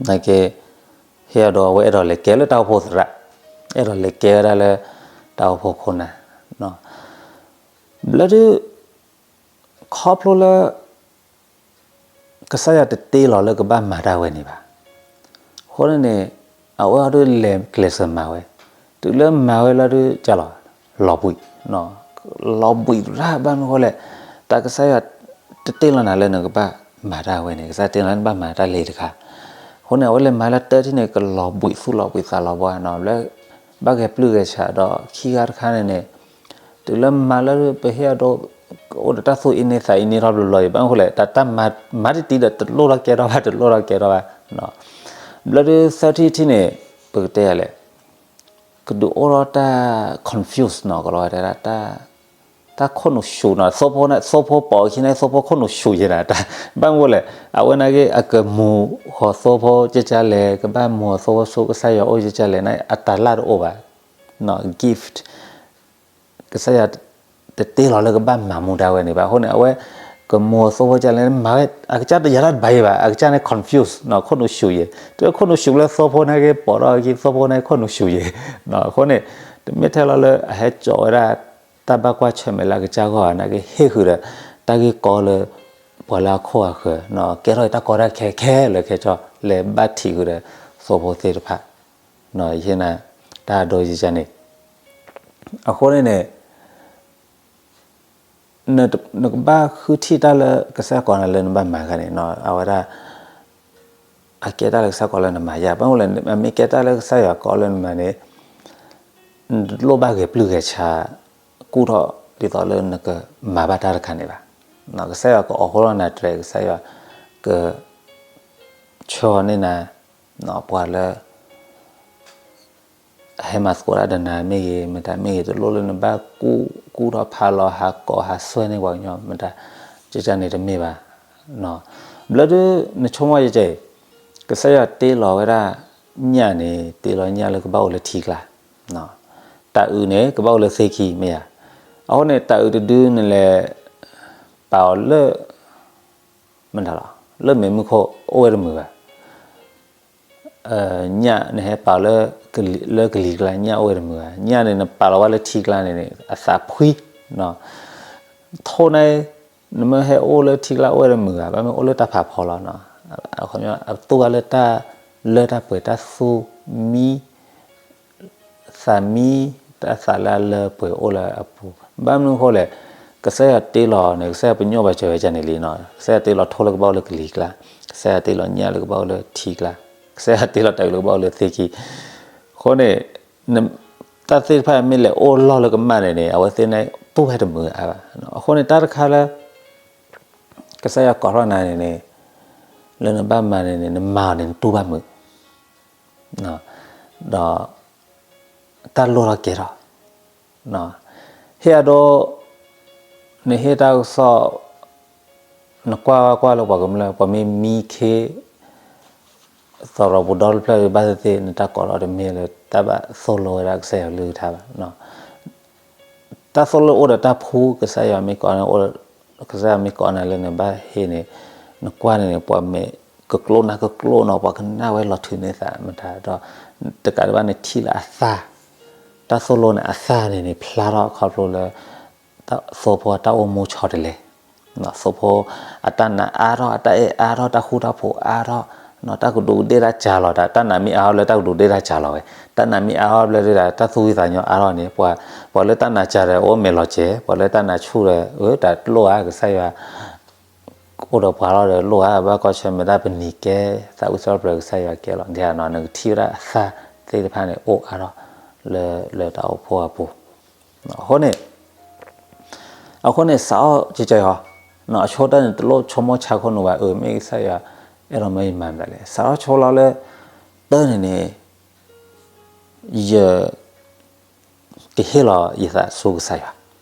နာ်က့ ဟ့ၣ်အဒိအဝဲအဲၣ်ဒိးလဲၤကဲလၢ တၢ်အိၣ်ဖှိၣ်သရၣ်, အဲၣ်ဒိးလဲၤကဲဝဲဒၣ်လၢ တၢ်အိၣ်ဖှိၣ်ခိၣ်နၢ်. ဘျီဒုး ခီဖျိလၢ ကစၢ်ယွၤတတ့လီၤလၢကဘၣ်မၤတၢ်ဝဲန့ၣ်ဘၣ်. အဃိန့ၣ်န့ၣ် အဝဲအဒိလဲၤကျဲးစၢးမၤဝဲ, တုၤလၢမၤဝဲလီၤဒုး ကလီၤ လီၤဘှံးနီၤ လီၤဘှံးရၣ် ဘၣ်မနုၤအဃိလဲၣ်, တၢ်ကစၢ်ယွၤတတ့လီၤနၤလၢနကဘၣ်မၤတၢ်ဝဲန့ၣ်, ကစၢ်တ့လီၤနၤလၢနဘၣ်မၤတၢ်လၢတခါ. အဃိန့ၣ် အဝဲလဲၤမၤလၢတၢထံၣ်န့ၣ် ကလီၤဘှံးသူၣ်လီၤဘှံးသးလီၤဘှါနီၤ, လၢဘၣ်ဂဲၤပျုၢ်ဂဲၤဆှးဒီးခံဂၤတခါန့ၣ်န့ၣ်, တုၤလၢမၤလၢပဟ့ၣ်အဒိ အိၣ်ဒီးတၢ်သူၣ်အ့န့သးအ့န့ထီၣ်ဘျီဘျီအံၤ ဘၣ်မနုၤအဃိလဲၣ်, တၢ်မၤတံၢ်တံၢ်ဒီး တလိၣ်ထီၣ်ကဲထီၣ်ဘၣ်, တလိၣ်ထီၣ်ကဲထီၣ်ဘၣ်. ဘျီဒုးသၢထံၣ်တထံၣ်န့ၣ် ပကတဲယၤလဲၣ်, ကဒုးအိၣ်ထီၣ်တၢ် confuse နီၤ, ကလီၤဝဲဒၣ် တၢ်ခိၣ်နူာ်ဆူၣ်နီၤ, သိဖိပိာ်အခံန့ၣ် သိဖိခိၣ်နူာ်ဆူၣ်ယဲဒၣ်, ဘၣ်မနုၤအဃိလဲၣ်, အဝဲန့ၣ်က့ အကမူၤဃီၤသိဖိကကလဲၣ်, ကဘၣ်မူၤဃီၤသိဖိဆူကစၢ်ယွၤအိၣ်ကကလဲၣ်န့ၣ် အတၤလၢ်တအိၣ်ဘၣ်, gift ကစၢ်ယွၤတတ့လီၤလၢကဘၣ်မၤမူဒါဝဲန့ၣ်ဘၣ်. အဃိန့ၣ် အဝဲကမူၤသိဖိကလဲၣ် မၤဝဲ အကစၢ်တယၤတၢ်တဘၣ်ယဲဘၣ်, အကစၢ်န့ၣ် confuse နီၤ, ခိၣ်နူာ်ဆူၣ်ယဲ, တခိၣ်နူာ်ဆူၣ်လၢသိဖိန့ၣ်က့ ပိာ်ထီၣ်အခံ သိဖိန့ၣ်ခိၣ်နူာ်ဆူၣ်ယဲ. အဃိန့ၣ် တမ့ၢ်ထဲလီၤလၢအဟဲကၠီဝဲဒၣ် တၢ်ဘၣ်ကွၢ်ဆၢၣ်မဲာ်လၢအကစၢ်ဂီၢ်ဧါန့ၣ်က့ ဟ့ၣ်ဃုာ်ဒီး တၢ်ဂ့ၢ်ကီလၢ ပှၤလၢအခိၣ်အဃၢၤ, ကဲထီၣ်အံၤတၢ်ကီတၢ်ခဲခဲလၢာ်ခဲဆ့ လဲၤဘၣ်ထံးဃုာ်ဒီး သိဖိသ့ၣ်တဖၣ် ယဟ့ၣ်နၤ တၢ်ဒိယကန့ၣ်, အဃိန့ၣ်န့ၣ် နကဘၣ်ဃုထံၣ်တၢ်လၢကစၢ်ယွၤကိးနၤလၢနဘၣ်မၤတခါန့ၣ်, အဝဲဒၣ် အကဲတၢ်လၢကစၢ်ယွၤကိးလၢနမၤယၤ, ဘၣ်မနုၤလဲၣ်, အမ့ၢ်ကဲတၢ်လၢကစၢ်ယွၤကိးလၢနမၤန့ၣ် နတလိၣ်ဘၣ်ဂဲၤပျုၢ်ဂဲၤဆှး ကူၣ်ထီၣ်ဒ်သိးလၢနကမၤဘၣ်တၢ်တခါန့ၣ်ဘၣ်. ကစၢ်ယွၤကအိးထီၣ်နၤတြဲၤ, ကစၢ်ယွၤက ဆှၢန့ၢ်နၤ ပှၤလၢ ဟဲမၤသကိးတၢ်ဒီးနၤမ့ၢ်ဂ့ၤ, မတၤမ့ၢ်ဂ့ၤ, တလိၣ်လၢနဘၣ်ကူၣ်ထီၣ်ဖးလီၤ ဟးကိးဟးဆွဲန့ၢ်ပှၤကညီ မတၤ, ကကန့ၣ်တမ့ၢ်ဘၣ်. ဘျီဒုး နဆိကမိၣ်ယကဲအံၤ, ကစၢ်ယွၤတ့လီၤဝဲဒၣ် ညၣ်န့ၣ် တ့လီၤညၣ်လၢကဘၣ်အိၣ်လၢထံကျါ, တၢ်အုးန့ၣ် ကဘၣ်အိၣ်လၢသ့ၣ်ခံ မ့ၢ်ဧါ. အဃိန့ၣ် တၢ်အုးတဒုန့ၣ်လဲၤ ပာ်အီၤလၢ မတၤလီၤ, လၢမ့ၢ်မုၢ်ခိၣ်အိၣ်ဝဲတမုာ်ဘၣ်. ညၣ်နဟဲပာ်အီၤလၢ လၢကလံၤကျါ ညၣ်အိၣ်ဝဲတမုာ်ဘၣ်. ညၣ်န့ၣ် နပာ်လီၤဝဲလၢထံကျါန့ၣ်န့ၣ် အသးဖှံ, ထိၣ်န့ၣ် နမ့ၢ်ဟဲအိၣ်လၢထံကျါအိၣ်ဝဲတမုာ်ဘၣ်, ဘၣ်မ့ၢ်အိၣ်လၢတၢ်ဖးဖီလီၤ. အသိၣ်ဝဲလၢတၢ်လၢတၢ်ပှဲၤ တၢ်သူၣ်မံ သးမံ တၢ်သးလၢအလၢပှဲၤအိၣ်လၢအပူၤ, ဘၣ်မနုၤအဃိလဲၣ်, ကစၢ်ယွၤတ့လီၤန့ၣ် ကစၢ်ယွၤပညိၣ်ဘၣ်စၢၤဝဲဒ်န့ၣ်လံနီၤ. ကစၢ်ယွၤတ့လီၤထိၣ်လၢကဘၣ်အိၣ်လၢကလံၤကျါ, ကစၢ်ယွၤတ့လီၤညၣ်လၢကဘၣ်အိၣ်လၢထံကျါ, ကစၢ်ယွၤတ့လီၤတၢ်အုးလၢကဘၣ်အိၣ်လၢသ့ၣ်ခံ. အဃိန့ၣ် တၢ်သ့ၣ်တဖၣ်မ့ၢ်လဲၤအိၣ်လီၢ်လၢကမၣ်န့ၣ်န့ၣ် အဝဲသ့ၣ်န့ၣ် တူၢ်ဝဲတမုာ်အါဘၣ်. အဃိန့ၣ် တၢ်တခါလၢ ကစၢ်ယွၤကိးထီၣ်နၤန့ၣ်န့ၣ် လၢနဘၣ်မၤန့ၣ်န့ၣ် နမၤအီၤန့ၣ် နတူၢ်ဘၣ်မုာ် ဒီး တၢ်လိၣ်ထီၣ်ကဲထီၣ်, ဟ့ၣ်အဒိ နဟ့ၣ်တၢ်ကစီၣ် နကွၢ်ကွၢ်လၢပှၤကမျၢၢ် ပှၤမ့ၢ်မံခ့ သရိာ်ပူၤဒီတဖျၢၣ်ဘၣ်သ့ၣ်သ့ၣ် နတၢ်ကိးထီၣ်တမ့ၢ်လၢတၢ်ဘၣ်သိၣ်လိဝဲဒၣ်ကစၢ်ယွၤကလုၢ်ကထါဘၣ်. တၢ်သိၣ်လိအိၣ်ဒီးတၢ်ဖှူ ကစၢ်ယွၤမ့ၢ်ကိးန့ၣ် ကစၢ်ယွၤမ့ၢ်ကိးနၤလၢနဘၣ်ဟ့ၣ်န့ၣ် နကွၢ်န့ၣ်န့ၣ် ပှၤမ့ၢ်ကကျိၣ်နၢ်ကကျိၣ်နီၤ ပှၤကနၣ်ဝဲလီၤထုးန့ၢ်သးမတၤဒီး တကးဒံးဘၣ်နထံၣ်လၢအသၣ် တၢ်သိၣ်လိန့ၣ် အသၣ်န့ၣ်န့ၣ် ဖျါထီၣ်ခီဖျိလၢ သိဖိအတၢ်အိၣ်မူဆီတလဲ, သိဖိအတၢ်နာ်အါထီၣ် အတၢ်အဲၣ်အါထီၣ် တၢ်ဃူတၢ်ဖိးအါထီၣ်, တၢ်ကဒူးကဒ့ၣ်တၢ်စှၤလီၤတၢ်, တၢ်နာ်မ့ၢ်အါထီၣ်လၢတၢ်ကဒူးကဒ့ၣ်တၢ်စှၤလီၤဝဲ, တၢ်နာ်မ့ၢ်အါထီၣ်ဘျီဒၣ် တၢ်သူၣ်ဝံသးညီအါထီၣ်န့ၣ်, ပှၤလၢတၢ်နာ်စှၤဒီးအိၣ်မဲာ်လီၤစဲၤ, ပှၤလၢတၢ်နာ်ဆူၣ်ဒီး အၢ တၢ်လိၣ်ဧါ ကစၢ်ယွၤ အိၣ်ဒီးပှၤလီၤဒီးလိၣ်ဧါ ဘၣ်ကွၢ်ဆၢၣ်မဲာ်တၢ်ပနံၤကဲ သးဝံၣ်စၢ်ပျၢၤကစၢ်ယွၤကဲလီၤ. နကထံၣ်ဝဲဒၣ်အသၣ်သ့ၣ်တဖၣ်န့ၣ် အိၣ်အါထီၣ်လၢ လၢတၢ်အိၣ်ဖှိၣ်အပူၤ, အဃိန့ၣ် အဃိန့ၣ် စးထီၣ်ကဲကဲအီၤ, အဆိကတၢၢ်န့ၣ် တလိၣ်ဆိကမိၣ်ဆါခိၣ်နူာ်ဘၣ် အၢ မ့ၢ်ကစၢ်ယွၤ အဲၣ်ဒိးမၢယမၤမတၤလဲၣ်. စးထီၣ်ဆိလီၤလၢ တၢ်န့ၣ်န့ၣ် ယ ကဟ့ၣ်လီၤယသးဆူကစၢ်ယွ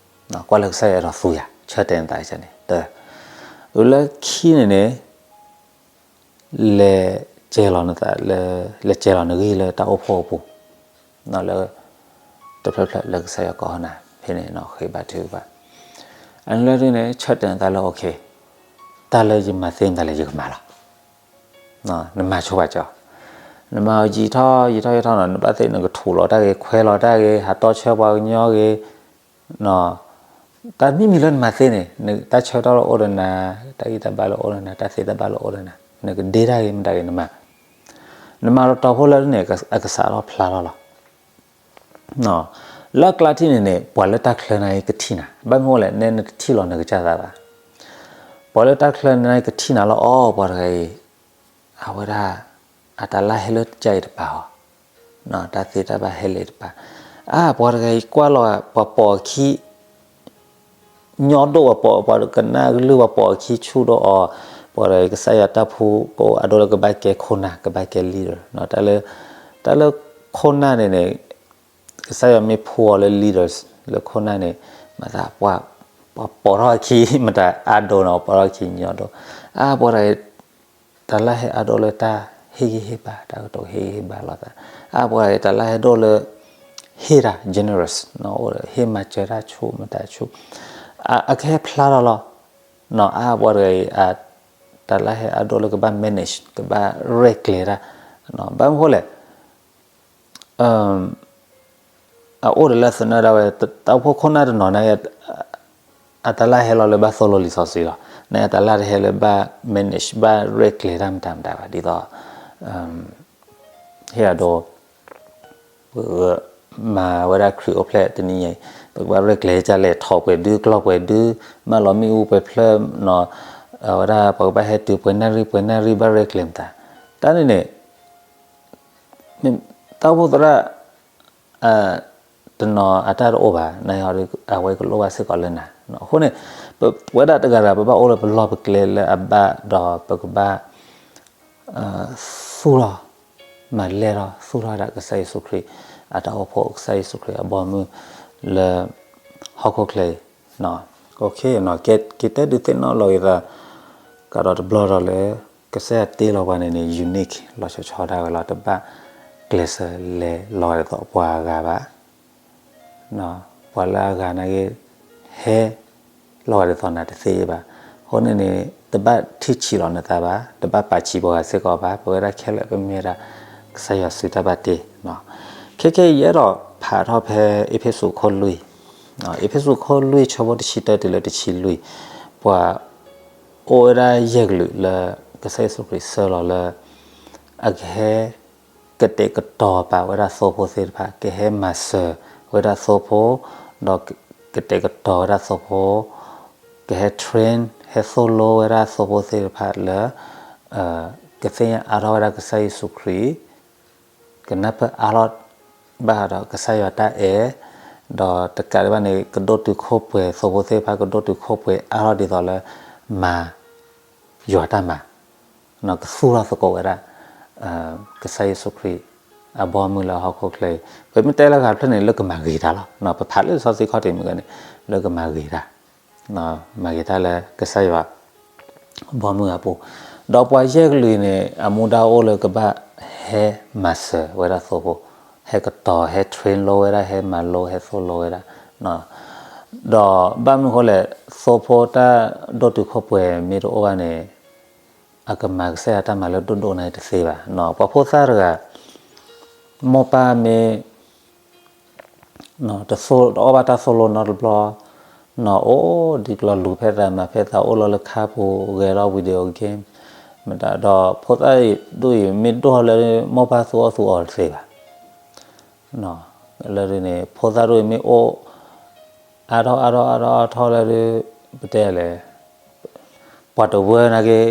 ၤ, ကွၢ်လၢကစၢ်ယွၤအဲၣ်ဒိးသူယၤ ဆၢတဲာ်နသးန့ၣ်, တၢ် လၢခံန့ၣ်န့ၣ် လဲၤကဲလီၤနသးလၢ လဲၤကဲလီၤနဂံၢ်လၢတၢ်အိၣ်ဖှိၣ်အပူၤ, လၢ တဖျၢၣ်ဖျၢၣ်လၢကစၢ်ယွၤကိးနၤ ဖဲန့ၣ် ဃ့ဘါထုကဖၣ်, အန့ၣ်လၢန့ၣ် ဆၢတဲာ်နသးလၢ okay တၢ်လၢယမၤသ့မတၤလဲၣ် ယကမၤလီၤ. နမၤဆိပာ်စၢၤ, နမၤအီၤယံာ်ထီၣ်ယံာ်ထီၣ်ယံာ်ထီၣ်နီၤ နဘၣ်သ့ၣ်နကထူးလီၤတၢ်ဂ့ၤ ခွဲလီၤတၢ်ဂ့ၤ ဟးတီဆၢပှၤကညီဂ့ၤ, တၢ်မံမံၤလၢနမၤသ့န့ၣ် တၢ်ဆၢကတီၢ်လၢအိၣ်ဒီးနၤ တၢ်ဂံၢ်တၢ်ဘါလၢအိၣ်ဒီးနၤ တၢ်သ့တၢ်ဘၣ်လၢအိၣ်ဒီးနၤ နကဒ့တၢ်ဂ့ၤမတၤဂ့ၤနမၤ, နမၤတီၤတီၤဖိလၢန့ၣ် အကစးထီၣ်ဖျါထီၣ်လီၤ. လၢအကျါထံၣ်န့ၣ်န့ၣ် ပှၤလၢတၢ်ချၢန့ၣ်ကထံၣ်နၤ, ဘၣ်မနုၤအဃိလဲၣ်, နဲနတထံၣ်လီၤနကစၢ်သးဘၣ်. ပှၤလၢတၢ်ချၢန့ၣ်ကထံၣ်နၤလီၤ, အိ ပှၤတဂၤအံၤ အဝဲဒၣ် အတၢ်လၢဟဲလၢကစၢ်အံၤတပၤအီၤ, တၢ်သ့တၢ်ဘၣ်ဟဲလၢတပၤ, အါ ပှၤတဂၤအံၤကွၢ်လီၤ ပှၤပိာ်အခံ ညီဒိၣ်, ပှၤပိာ် ပှၤကနၣ်ကလုၢ် ပှၤပိာ်အခံဆူၣ်ဒိၣ်အီၤ, ပှၤတဂၤအံၤ ကစၢ်ယွၤတၢ်ဖှူကအိၣ်အဒိၣ်လၢကဘၣ်ကဲခိၣ်နၢ်, ကဘၣ်ကဲ leader တၢ်လၢ, တၢ်လၢခိၣ်နၢ်န့ၣ်န့ၣ် ကစၢ်ယွၤမ့ၢ်ဖှူအီၤလၢ leaders လၢခိၣ်နၢ်န့ၣ် မၤသးပှၤ, ပှၤပိာ်ထီၣ်အခံ မတၤအါဒိၣ်နီၤ, ပိာ်ထီၣ်အခံညီဒိၣ်, အါ ပှၤတဂၤအံၤ တၢ်လၢဟဲအါဒိၣ်လၢတၢ်ဟ့ၣ်ဂံၢ်ဟ့ၣ်ဘါ, တၢ်ကတိၤဟ့ၣ်ဂံၢ်ဟ့ၣ်ဘါလိာ်သး, အါ ပှၤတဂၤအံၤ တၢ်လၢဟဲဒိၣ်လၢ ဟ့ၣ်တၢ် generous နီၤ, အိၣ်ဒီး ဟ့ၣ်မၤစၢၤတၢ်ဆူၣ်မတၤဆူၣ်, အကဟဲဖျါထီၣ်လီၤ, နီၤ အါ ပှၤတဂၤအံၤ တၢ်လၢဟဲအါဒိၣ်လၢကဘၣ် manage ကဘၣ်ရဲၣ်ကျဲၤတၢ်, ဘၣ်မနုၤအဃိလဲၣ် အအိၣ်ဒီးလၢသနၢၣ်ဒၣ်ဝဲ တၢ်အိၣ်ဖှိၣ်ခိၣ်နၢ်တနီၤန့ၣ် အတၢ်လၢဟဲလီၤလၢဘၣ်သိၣ်လိလံာ်စီဆှံလီၤ, န့ၣ်အတၢ်လၢတဟဲလၢဘၣ် manage ဘၣ်ရဲၣ်ကျဲၤတၢ်မတၤမတၤဘၣ်, ဒ်သိး ဟ့ၣ်အဒိ ပမၤဝဲဒၣ်ခရံာ်အိၣ်ဖျဲၣ်တနံၤအံၤ ပကဘၣ်ရဲၣ်ကျဲၤကလဲၣ်, ထိးပှဲၤဒု ကျီၢ်ပှဲၤဒု, မၢလီၤမ့ၣ်အူပှဲၤဖျၢၣ်နီၤ, အဝဲဒၣ်ပကဘၣ်ဟဲတုၤပှဲၤနၣ်ရံၣ်ပှဲၤနၣ်ရံၣ် ဘၣ်ရဲၣ်ကျဲၤမတၤ, တၢ်န့ၣ်န့ၣ် တၢ်အိၣ်ဖှိၣ်သရၣ် တနီၤအတၢ်တအိၣ်ဘၣ်, နအဝဲကလိၣ်ဘၣ်စ့ၢ်ကီးလၢနၤ, အဃိန့ၣ် ပဝဲဒၣ်တဂၤဂၤ ပဘၣ်အိၣ်လၢပလီၢ်ပကျဲလၢအဘၣ်ဒီး ပကဘၣ် သူၣ်ထီၣ် မၤလဲၢ်ထီၣ် သူၣ်ထီၣ်ဝဲဒၣ်ကစၢ်ယ့ၣ်ၡူးခရံာ် အတၢ်အိၣ်ဖှိၣ် ကစၢ်ယ့ၣ်ၡူးခရံာ်အဘီအမုၢ်လၢ ဟီၣ်ခိၣ်ချၢအံၤ, က့ၤတဲဒုးသ့ၣ်နီၣ်လီၤက့ၤသး ကဒီးတဘျီဒီးလၢ ကစၢ်ယွၤတ့လီၤပှၤန့ၣ်န့ၣ် unique လီၤဆီဆီဒၣ်ဝဲလီၤ, တဘၣ်ကျဲးစၢးလဲၤလီၤဂာ်ဒ်သိးပှၤဂၤဘၣ် ပှၤလၢအဂၤနာ်က့ ဟဲလီၤဂာ်ဒ်သိးနၤတသ့ဘၣ်. အဃိန့ၣ်န့ၣ် တဘၣ်ထံၣ်ဆံးလီၤနသးဘၣ်, တဘၣ်ပာ်ဆံးပှၤဂၤစ့ၢ်ကီးဘၣ်. ပဝဲဒၣ်ခဲလၢာ်ပမ့ၢ်ဝဲဒၣ် ကစၢ်ယွၤစုတၢ်ဘၣ်တ့. ခဲခဲအံၤယအဲၣ်ဒိးဖးထီၣ်ဖဲအ့းဖ့းစူးခိၣ်လွံၢ်, အ့းဖ့းစူးခိၣ်လွံၢ်ဆၢဖိတဆံတၢတုၤလၢတဆံလွံၢ်, ပှၤအိၣ်ဝဲဒၣ်ယဲၢ်ကလုာ်လၢ ကစၢ်ယ့ၣ်ၡူးခရံာ်ဆှၢလီၤလၢ အကဟဲ ကတဲာ်ကတီၤပာ်ဝဲဒၣ်သိဖိသ့ၣ်တဖၣ်, ကဟဲမၤစၢၤဝဲဒၣ်သိဖိ, ဒီးကတဲာ်ကတီၤဝဲဒၣ်သိဖိ, ကဟဲ train ဟဲသိၣ်လိဝဲဒၣ်သိဖိသ့ၣ်တဖၣ်လၢ ကသ့ၣ်ညါအါထီၣ်ဝဲဒၣ်ကစၢ်ယ့ၣ်ၡူးခရံာ်, ကနၢ်ပၢၢ်အါထီၣ်ဘၣ်ဒီးကစၢ်ယွၤတၢ်အဲၣ်, ဒီးတကးဒံးဘၣ်န့ၣ် ကဒိၣ်တုာ်ခိၣ်ပှဲၤ, သိဖိသ့ၣ်တဖၣ် ကဒိၣ်တုာ်ခိၣ်ပှဲၤအါထီၣ်ဒ်သိးလၢ မၤ ယွၤတၢ်မၤ, ကသူၣ်ထီၣ်သကိးဝဲဒၣ် ကစၢ်ယ့ၣ်ၡူးခရံာ် အဘီအမုၢ်လၢဟီၣ်ခိၣ်ချၢအံၤ, ပမ့ၢ်တဲလၢအဂၤတဖျၢၣ်န့ၣ် လၢကမၤဂ့ၤတၢ်လီၤ. ပဖးလၢလံာ်စီဆှံခီၣ်ထံးမုၢ်ဂီၤန့ၣ် လၢကမၤဂ့ၤတၢ်, မၤဂ့ၤတၢ်လၢကစၢ်ယွၤ ဘီမုၢ်အပူၤ, ဒီးပှၤယဲၢ်ကလုာ်န့ၣ် အမူဒါအိၣ်လၢကဘၣ်ဟဲမၤစၢၤဝဲဒၣ်သိဖိ, ဟဲကတီၤ, ဟဲ train လိဝဲဒၣ်, ဟဲမၤလိ, ဟဲသိၣ်လိဝဲဒၣ်, ဒီးဘၣ်မနုၤအဃိလဲၣ်, သိဖိတၢ်ဒိၣ်တုာ်ခိၣ်ပှဲၤမ့ၢ်တအိၣ်ဘၣ်န့ၣ် အကမၤကစၢ်ယွၤတၢ်မၤလၢဒိၣ်ဒိၣ်န့ၣ်တသ့ဘၣ်. ပှၤဖိသၣ်တဂၤ မိၢ်ပၢ်မ့ၢ် တအီၣ်ဘၣ်တၢ်သိၣ်လိနီတဘျီ, အိၣ်ဒံးကျီၢ်လူၤဖဲသးမၤဖဲသး, အိၣ်လီၤလၢခါပူၤ ဂဲၤလီၤ video game မတၤ, ဒီးဖိသၣ်အံၤဒိၣ်အံၤ မ့ၢ်ဒိၣ်ထီၣ်လၢ မိၢ်ပၢ်သူအီၣ်သူအီတသ့ဘၣ်. လၢဒ်န့ၣ် ဖိသၣ်ဒိၣ်အံၤမ့ၢ်အိၣ် အါထီၣ်အါထီၣ်အါထီၣ်အါထီၣ်လၢဒ် ပတဲလဲၣ် ပှၤတဝၢနာ်က့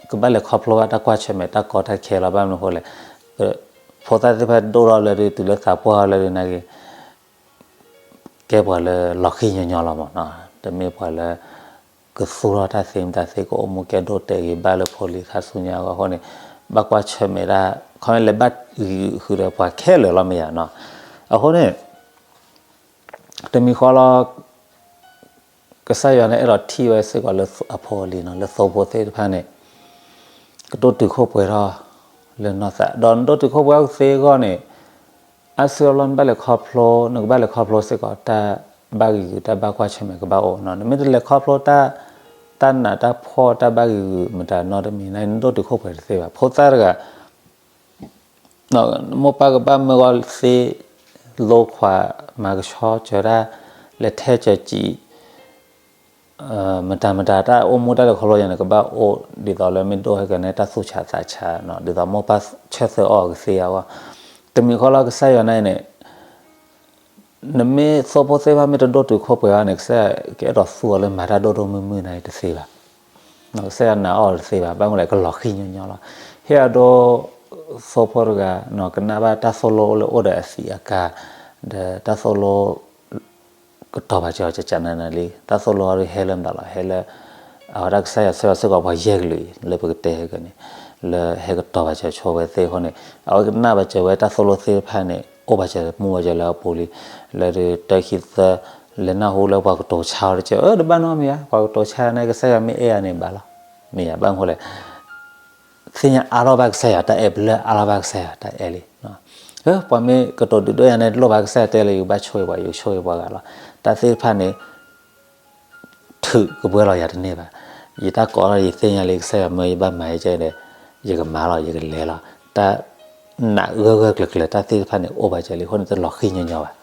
ကဘၣ်လဲၤခီဖျိဘၣ်တၢ်ကွၢ်ဆၢၣ်မဲာ်တၢ်ကီတၢ်ခဲလီၤ. ဘၣ်မနုၤအဃိလဲၣ်, ဖိသၣ်သ့ၣ်တဖၣ်ဒိၣ်ထီၣ်လၢဒ် တုၤလၢသးပှၢ်လၢဒ်နာ်က့ ကဲပှၤလၢလီၤဃံၤညီညီလီၤမး, တမ့ၢ်ပှၤလၢ ကသူၣ်ထီၣ်တၢ်သ့မတၤသ့ ကအိၣ်မူကဲဒိၣ်တဲာ်ဂ့ၤဘၣ်လၢဖိလံၤခါဆူညါအဂီၢ်အဃိန့ၣ်, ဘၣ်ကွၢ်ဆၢၣ်မဲာ်ဒၣ် ခီမ့ၢ်လဲၤဘၣ်ဂံၤဃုာ်ဒီးပှၤခဲလၢာ်လီၤမ့ၢ်ဧါနီၤ. အဃိန့ၣ် တမံၤဃီလီၤ ကစၢ်ယွၤန့ၣ်အဲၣ်ဒိးထံၣ်ဝဲစ့ၢ်ကီးလၢအဖိအလံၤနီၤ, လၢသိဖိသ့ၣ်တဖၣ်န့ၣ် ကဒိၣ်တုာ်ခိၣ်ပှဲၤထီၣ်လၢနီၢ်သး, ဒီးနဒိၣ်တုာ်ခိၣ်ပှဲၤအီၤကသ့အဂီၢ်န့ၣ် အါစုအါဘျီနဘၣ်လဲၤခီဖျိ, နကဘၣ်လဲၤခီဖျိစ့ၢ်ကီး တၢ်ဘၣ်ဂံၤဂုာ်တၢ်ဘၣ်ကွၢ်ဆၢၣ်မဲာ်ကဘၣ်အိၣ်နီၤ. နမ့ၢ်တလဲၤခီဖျိတၢ် တၢ်နးတၢ်ဖှီၣ်တၢ်ဘၣ်ဂံၤဂုာ်မတၤနီတမံၤန့ၣ် နဒိၣ်တုာ်ခိၣ်ပှဲၤတသ့ဘၣ်. ဖိသၣ်တဂၤ မိၢ်ပၢ်ကဘၣ်မၢကီသ့, လိခွး, မၤကဆှီစၢၤတၢ်, လဲၤထဲစၢၤစံး, မတၤမတၤတၢ်အိၣ်မူတၢ်လဲၤခီဖျိယၤန့ၣ် ကဘၣ်အိၣ်ဒ်သိးလၢမ့ၢ်ဒိၣ်ဟဲကန့ၢ်တၢ်သူၣ်ဆးသးဆးနီၤ, ဒ်သိးမိၢ်ပၢ်ဆၢသၢအီၤကသ့အဂီၢ်. တမံၤဃီလီၤကစၢ်ယွၤန့ၣ်န့ၣ် နမ့ၢ်သိဖိသ့ၣ်တဖၣ်မ့ၢ်တဒိၣ်တုာ်ခိၣ်ပှဲၤဘၣ်န့ၣ် ကစၢ်ယွၤကအဲၣ်ဒိးသူအီၤလၢမၤတၢ်ဒိၣ်ဒိၣ်မုၢ်မုၢ်န့ၣ်တသ့ဘၣ်. ကစၢ်ယွၤနာ်အီၤတသ့ဘၣ်, ဘၣ်မနုၤလဲၣ် ကလီၤဃံၣ်ညီညီလီၤ. ဟ့ၣ်အဒိ သိဖိတဂၤ ကနၣ်ဘၣ်တၢ်သိၣ်လိလၢအိၣ်ဒီးအသံးအကာ်, ဒီးတၢ်သိၣ်လိ ကတီၤပာ်စၢၤအီၤကကနးနးလံ. တၢ်သိၣ်လိအီၤဒုးဟဲလၢမတၤလီၤ, ဟဲလၢ အဝဲဒၣ်ကစၢ်ယွၤဆှၢအီၤစ့ၢ်ကီးပှၤယဲၢ်ကလုာ်အံၤ လၢပကတဲဟဲက့ၤန့ၣ်, လၢဟဲကတီၤပာ်စၢၤဆိဝဲသ့ၣ်အဃိန့ၣ်, အဝဲကနၣ်ပာ်စၢၤဝဲတၢ်သိၣ်လိသ့ၣ်တဖၣ်န့ၣ် အိၣ်ပာ်စၢၤမူပာ်စၢၤလၢအပူၤလံ. လၢဒုးတၢခံသၢ လဲၤနၢ်ဟူလၢပှၤကတိၤဆါအီၤတက့ၢ်, အၢ တဘၣ်နီတမံၤဧါ, ပှၤကတိၤဆါန့ၣ် ကစၢ်ယွၤမ့ၢ်အဲၣ်အီၤန့ၣ်ဘၣ်လီၤ. မ့ၢ်ယၤဘၣ်မနုၤလဲၣ် သ့ၣ်ညါအါထီၣ်ဘၣ်ကစၢ်ယွၤတၢ်အဲၣ် ဘျၢအါထီၣ်ဘၣ်ကစၢ်ယွၤတၢ်အဲၣ်လံ. ပှၤမ့ၢ်ကတိၤဒုးဒိၣ်ယၤန့ၣ် တလိၣ်ဘၣ်ကစၢ်ယွၤတဲလၢ ယကဘၣ်ဆိၣ်ဂ့ၤပှၤ ယကဆိၣ်ဂ့ၤပှၤဂၤလီၤ. တၢ်သ့ၣ်တဖၣ်န့ၣ် ထုးကပှဲၤလီၤယၤတန့ၢ်ဘၣ်. ယတၢ်ကိးထီၣ်ယသ့ၣ်ညါလံ ကစၢ်ယွၤမၢယဘၣ်မၤယကဲဒီး ယကမၤလီၤ ယကလဲၤလီၤ. တၢ်နာ်ဂၢၢ်ဂၢၢ်ကျၢၤကျၢၤ တၢ်သ့ၣ်တဖၣ်န့ၣ် အိၣ်ဘၣ်စၢၤလံအဃိန့ၣ် တလီၤဃံၣ်ညီညီဘၣ်.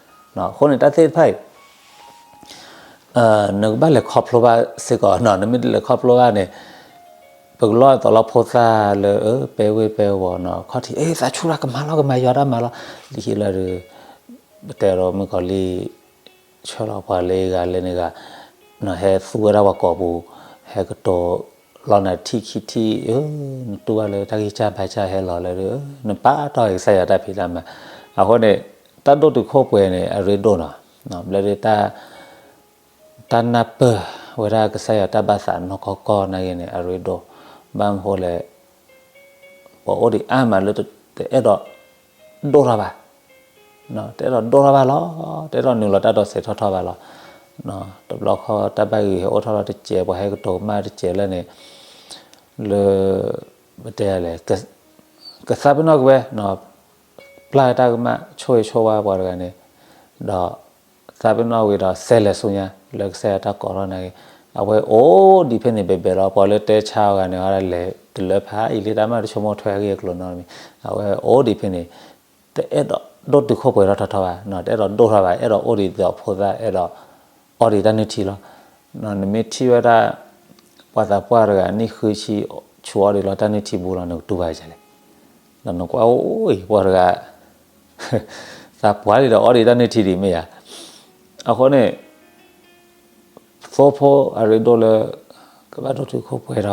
အဃိန့ၣ် တၢ်သ့ၣ်တဖၣ်အံၤ နကဘၣ်လဲၤခီဖျိဘၣ်စ့ၢ်ကီးနီၤ, နမ့ၢ်တလဲၤခီဖျိဘၣ်န့ၣ် ပကလီၢ်သီလီၤဖိသၣ်လၢ ပဲဝ့ၢ်ပဲဝီၤနီၤ, ခီၣ်ထံး အ့ သးဆူၣ်တၢ်ကမၤလီၤ ကမၤယွၤတၢ်မၤလီၤ, ဒ်လီၤဒုး ပတဲဒီးမုၣ်ကီၤလံၢ် ဆၢလီၤပှၤလၢဂၤလၢန့ၣ်ဂၤ, နဟဲသူဝဲဒၣ်ပှၤကိာ်ပူၤ, ဟဲကတိၤလီၤနၤထံၣ်ခံထံၣ်, နတူၢ်ဘၣ်လၢတၢ်ဂံၢ်စၢ်ဘါစၢ်ဟဲလီၤလၢဒုး နပာ်တီၢ်ကစၢ်ယွၤတၢ်ဖံးတၢ်မၤ, အဃိန့ၣ် တၢ်ဒိၣ်တုာ်ခိၣ်ပှဲၤန့ၣ် အရ့ဒိၣ်နီၤ, ဘျီဒုး တၢ်နၢ်ပၢၢ်ဝဲဒၣ်ကစၢ်ယွၤတၢ်ဘၣ်သးနီၢ်ကီၢ်ကီၢ်နာ်က့န့ၣ် အရ့ဒိၣ်, ဘၣ်မနုၤဃိလဲၣ် ပှၤအိၣ်ဒံးအါမးလၢတအဲၣ်ဒိးဒိၣ်ထီၣ်ဘၣ်, တအဲၣ်ဒိးဒိၣ်ထီၣ်ဘၣ်လီၤ, တအဲၣ်ဒိးနုာ်လီၤတၢ်ဒိးစဲးထီၣ်ထီၣ်ဘၣ်လီၤ. တဘျီဃီတၢ်ဘၣ်ဂ့ၤဟဲအိၣ်ထီၣ်လီၤတစဲး ပှၤဟဲကတိၤကမၣ်တစဲးလၢန့ၣ်, လၢ ပတဲလဲၣ် ကသးပ့ၤနီၣ်က့ၤဝဲ ပျၢ်တၢ်ကမၣ်ဆိၣ်ဂ့ၤဆိၣ်ဝါပှၤတဂၤန့ၣ်, ဒီးသးပ့ၤနီၣ်ဝံၤဒီး စဲးလဲၤဆူညါလၢကစၢ်ယွၤတၢ်ကိးထီၣ်နာ်က့, အဝဲအိၣ်ဒံးဖဲန့ၣ်ဘဲဘဲလီၤ. ပှၤလၢတဲဆါအီၤဂၤန့ၣ် အဝဲဒၣ်လဲၤတုၤလၢဖးအံၤလံ တၢ်မၤတဆိကမိၣ်ထွဲအဂ့ၢ်အကျိၤနီတမံၤ, အဝဲအိၣ်ဒံးဖဲန့ၣ် တအဲၣ်ဒိးဒိၣ်တုာ်ခိၣ်ပှဲၤထီၣ်ထီထီၣ်ဘၣ်, တအဲၣ်ဒိးဒိၣ်ထီၣ်ဘၣ်, အဲၣ်ဒိးအိၣ်ဒံးဒီးဖိသၣ် အဲၣ်ဒိးအီဒံးတၢ်နုၢ်ထံလီၤ. နမ့ၢ်ထံၣ်ဝဲဒၣ် ပှၤသးပှၢ်တဂၤ နံၣ်ဃုဆံ ဆူးအီဒံးလီၤတၢ်နုၢ်ထံဘူးလီၤ နကတူၢ်ဘၣ်ဒ်လဲၣ်. ဒီးနကွၢ်အိၣ်အံၤပှၤတဂၤ သးပှၢ်ဒံးဒီးအီဒံးတၢ်နုၢ်ထံဒံးမ့ၢ်ဧါ. အဃိန့ၣ် သိဖိအရ့ဒိၣ်လၢ ကဘၣ်ဒိၣ်တုာ်ခိၣ်ပှဲၤ